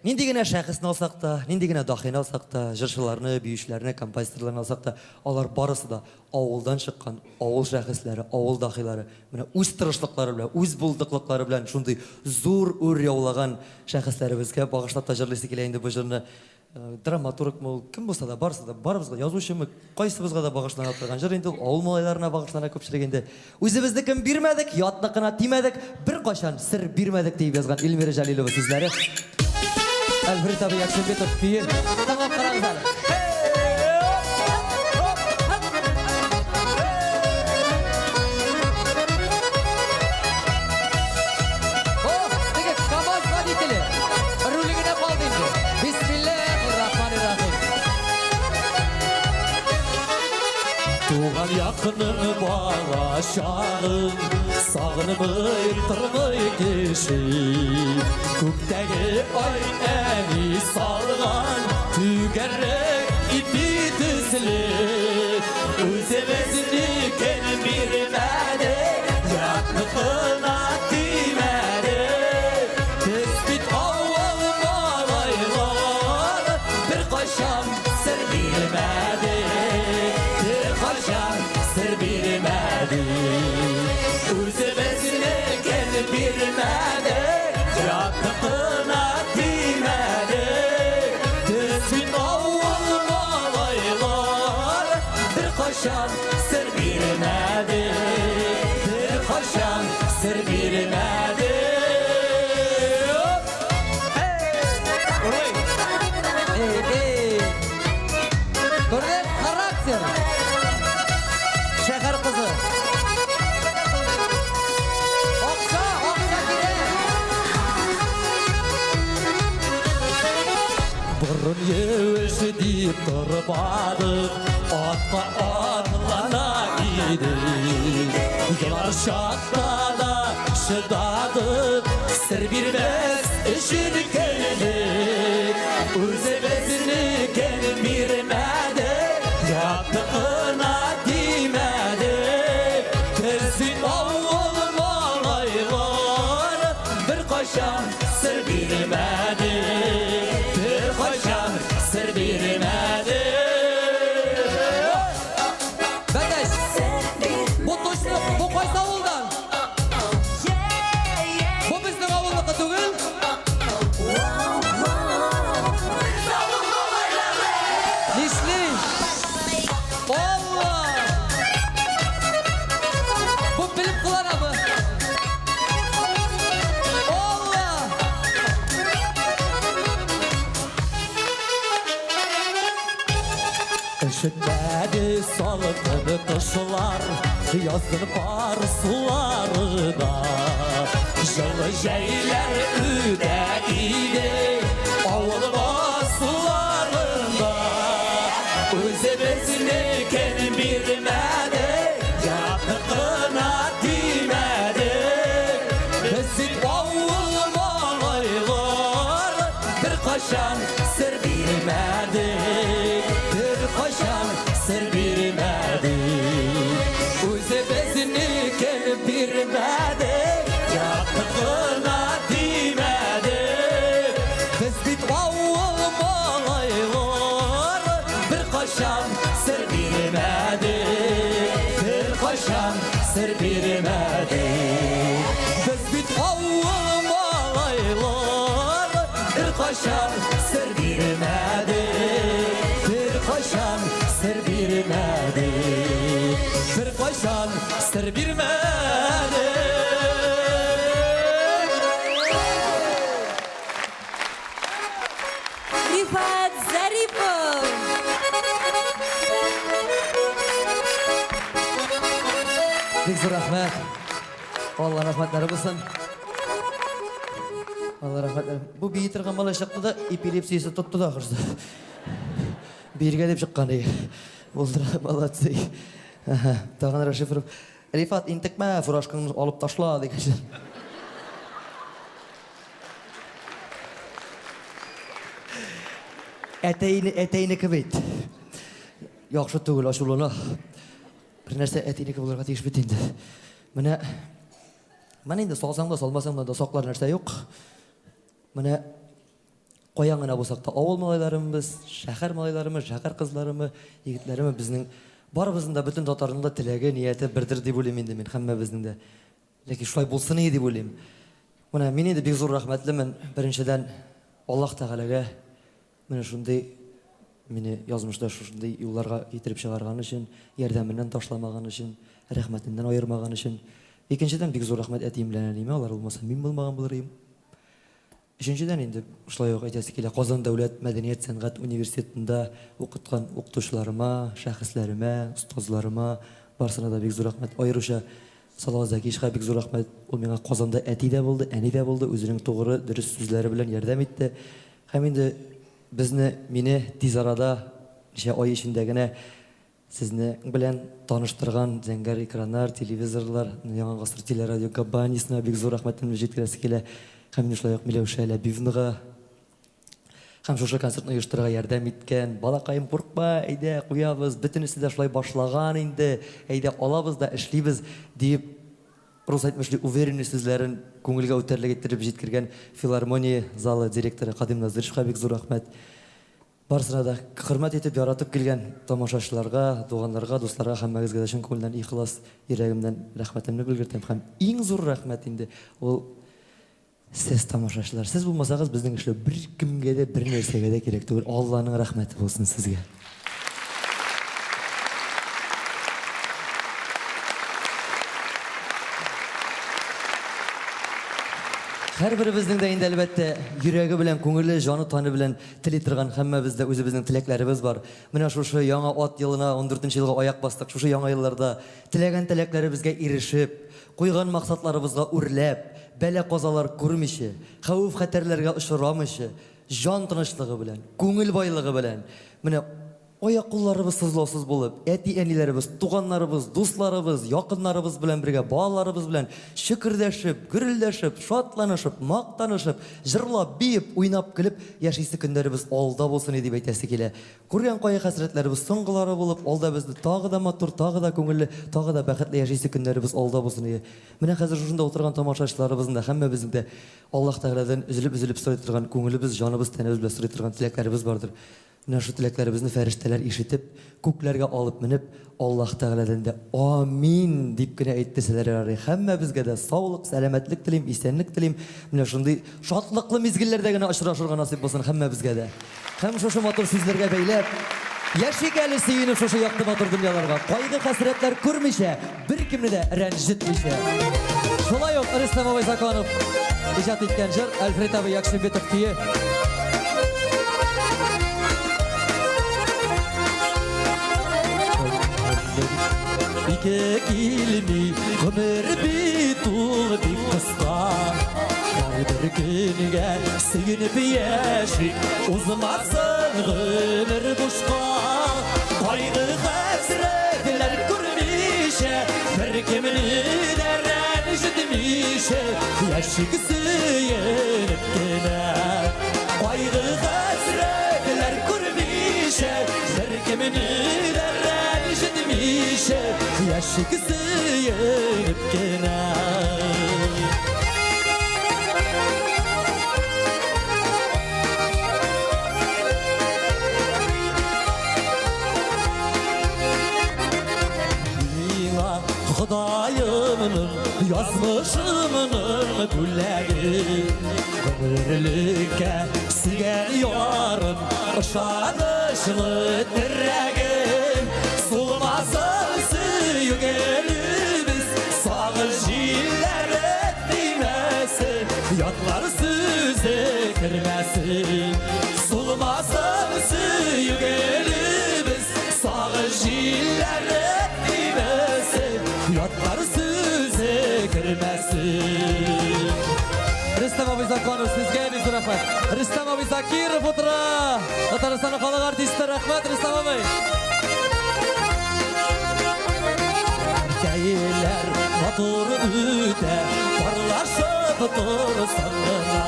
S1: Нинди генә шәхесне алсак та, нинди генә даһины алсак та, җырчыларны, биючеләрне, композиторларны алсак та, алар барысы да авылдан чыккан авыл шәхесләре, авыл даһилары. Менә үз тырышлыклары белән, үз булдыклыклары белән шундый зур үр яулаган шәхесләребезгә багышлап та җырлыйсы килә инде бу җырны. Драматургмы ул, кем булса да, барысы да, барыбызга, язучымы, кайсыбызга да багышлана торган җыр инде ул, авыл малайларына багышлана күпчелек инде. Үзебезнекен бирмәдек, ятныкына тимәдек, беркайчан сер бирмәдек, диеп язган Эльмира Җәлилова сүзләре. Әлфрид абый Якшимбетов көе. Тыңлап карагыз әле.
S2: Туган якның бала чагын сагынмый тормый кеше. Күктәге ай әни салган түгәрәк ипи төсле. Үзебезнекен бирмәде, ятныкына тимәде. Без бит авыл малайлары, беркайчан сер бирмәде. Беркайчан сер бирмәде. Үзебезнекен бирмәде, ятныкына тимәде. Без бит авыл малайлары, беркайчан сер бирмәде. Беркайчан сер бирмәде.
S3: Эй, эй. Күрдең? Характер. Шәһәр кызы. Акча, акча кирәк.
S2: Борын юеш дип тормадык, атка атлана идек. Елар чакта да чыдадык, сер бирмәс өчен көлдек. Үзебезнекен бирмәдек, ятныкына тимәдек. Без бит авыл малайлары, беркайчан сер бирмәдек. Беркайчан сер бирмәдек.
S3: Бәтәч. Бу точно, бу кайсы авылдан? Бу безнең авылныкы түгел? Нишли? Алла! Бу белеп кыланамы? Алла!
S2: Өшетмәде салкын кышлар, язның пар сулары да. Җылы җәйләр үтә иде, авыл басуларында. Үзебезнекен бирмәде, ятныкына тимәде. Без бит авыл малайлары, беркайчан сер бирмәдек. Беркайчан сер бирмәдек. Үзебезнекен бирмәдек, ятныкына тимәдек. Без бит авыл малайлары, беркайчан сер бирмәдек. Беркайчан сер бирмәдек. Без бит авыл малайлары, беркайчан сер бирмәдек. Беркайчан сер бирмәдек. Беркайчан сер бирмәдек.
S5: Рифат Зарипов.
S3: Бик зур рәхмәт. Алла рәхмәтләре булсын. Алла рәхмәтләре. Бу бии торган малай чыкты да эпилепсиясе тотты да ахрысы. Биергә дип чыккан ди. Булдыра, молодцы. Аһа, тагын расшифров. Рифат, интекмә, фуражкаңны алып ташла дигән. Әтәйне, әтәйнеке бит. Яхшы түгел, ачулана. Бер нәрсә әтинеке булырга тиеш бит инде. Менә менә инде салсаң да, салмасаң да саклар нәрсә юк. Менә каян гына булсак та, авыл малайларымы без, шәһәр малайларымы, шәһәр кызларымы, егетләреме, безнең барыбызның да, бөтен татарның да теләге, нияте бердер дип уйлыйм инде мин, һәммәбезнең дә. Ләкин шулай булсын иде дип уйлыйм. Менә мин инде бик зур рәхмәтлемен. Беренчедән, Аллаһ Тәгаләгә менә шундый мине язмышта шушындый юлларга китереп чыгарган өчен, ярдәменнән ташламаган өчен, рәхмәтеннән аермаган өчен. Икенчедән, бик зур рәхмәт әтием белән әниемә, алар булмаса мин булмаган булыр идем. Өченчедән инде шулай ук әйтәсе килә, Казан дәүләт мәдәният сәнгать университетында укыткан укытучыларыма, шәхесләремә, остазларыма, барысына да бик зур рәхмәт. Аеруча Салават Зәкиевичка бик зур рәхмәт. Ул миңа Казанда әти дә булды, әни дә булды, үзенең тугры, дөрес сүзләре белән ярдәм итте. Һәм инде безне, мине тиз арада, ничә ай эчендә генә
S1: Сезне белән таныштырган зәңгәр экраннар, телевизорлар, Яңа гасыр телерадиокомпаниясенә бик зур рәхмәтемне җиткерәсе килә. Һәм инде шулай ук Миләүшә Ләбивнага һәм шушы концертны оештырырга ярдәм иткән Балакаем, куркма, әйдә, куябыз, бөтенесе дә шулай башлаган инде, әйдә, алабыз да эшлибез, диеп, рус әйтмешли, уверенный сүзләрен күңелгә үтәрлек иттереп җиткергән филармония залы директоры Кадыйм Назыровичка бик зур рәхмәт. Барысына да хөрмәт итеп, яратып килгән тамашачыларга, туганнарга, дусларга һәммәгезгә дә чын күңелдән ихлас йөрәгемнән рәхмәтемне белгертәм. Һәм иң зур рәхмәт инде ул сез, тамашачылар. Сез булмасагыз, безнең эшләү беркемгә дә, бернәрсәгә дә кирәк түгел. Алланың рәхмәте булсын сезгә. Һәрберебезнең дә инде, әлбәттә, йөрәге белән, күңеле, җаны, тәне белән тели торган һәммәбез дә үзебезнең теләкләребез бар. Менә шушы яңа ат елына, ундүртенче елга аяк бастык. Шушы яңа елларда теләгән теләкләребезгә ирешеп, куйган максатларыбызга үрләп, бәла-казалар күрмичә, хәвеф-хәтәрләргә очрамыйча, җан тынычлыгы белән, күңел байлыгы белән, менә Аяк-кулларыбыз сызлаусыз булып, әти-әниләребез, туганнарыбыз, дусларыбыз, якыннарыбыз белән бергә, балаларыбыз белән чөкердәшеп, гөрелдәшеп, шатланышып, мактанышып, җырлап, биеп, уйнап-көлеп яшисе көннәребез алда булсын иде дип әйтәсе килә. Күргән кайгы-хәсрәтләребез соңгылары булып, алда безне тагы да матур, тагы да күңелле, тагы да бәхетле яшисе көннәребез алда булсын иде. Менә хәзер шушында утырган тамашачыларыбызның да, һәммәбезнең дә Аллаһ Тәгаләдән өзелеп-өзелеп сорый торган, күңелебез, җаныбыз, тәнебез белән сорый торган теләкләребез бардыр. Менә шул теләкләребезне фәрештәләр ишетеп, күкләргә алып менеп, Аллаһ Тәгаләдән дә Амин! дип кенә әйттерсәләр ярар. Һәммәбезгә дә саулык, сәламәтлек телим, исәнлек телим. Менә шундый шатлыклы мизгелләрдә генә очрашырга насыйп булсын һәммәбезгә дә. Һәм шушы матур сүзләргә бәйләп, яшик әле сөенеп шушы якты матур дөньяларга, кайгы-хәсрәтләр күрмичә, Беркемне дә рәнҗетмичә. Шулай ук Рөстәм абый Законов иҗат иткән җыр Альфред абый Якшимбетов көе. Ике килми, гомер бит ул бик кыска. Һәрбер көнгә сөенеп яшик, узмасын гомер бушка. Кайгы хәсрәтләр күрмичә, беркемне дә рәнҗетмичә, яшик сөенеп кенә. Кайгы хәсрәтләр күрмичә, беркемне дә рәнҗетмичә, яшик сөенеп кенә. Миңа Ходаемның язмышымның бүләге Гомерлеккә сөйгән ярым ышанычлы терәгем Сулмасын сөю гөлебез сагыш җилләре тимәсен Ятлар сүзе кермәсен Сулмасын сөю гөлебез сагыш җилләре тимәсен Ятлар сүзе кермәсен Рөстәм абый Законов, сезгә бик зур рәхмәт. Рөстәм абый Закиров утыра. Татарстанның халык артисты, рәхмәт, Рөстәм абый. Кәйләр матур үтә, парлашып торсаң гына.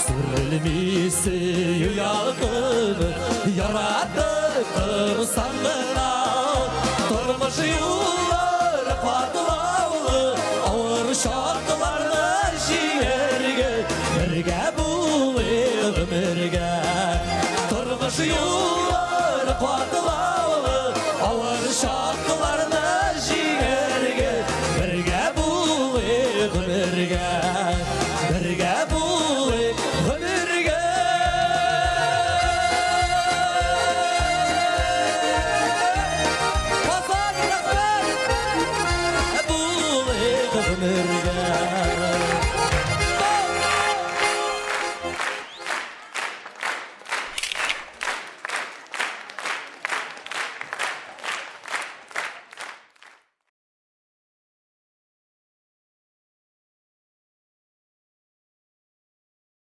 S1: Сүрелми сөю ялкыны, яратып торсаң гына. Тормыш юллары катлаулы, авыр шартларны җиңәргә, бергә булыйк гомергә. Тормыш юллары катлаулы, авыр шартларны җиңәргә, бергә булыйк гомергә. Бергә булыйк гомергә. Казан, рәхмәт! Булыйк гомергә.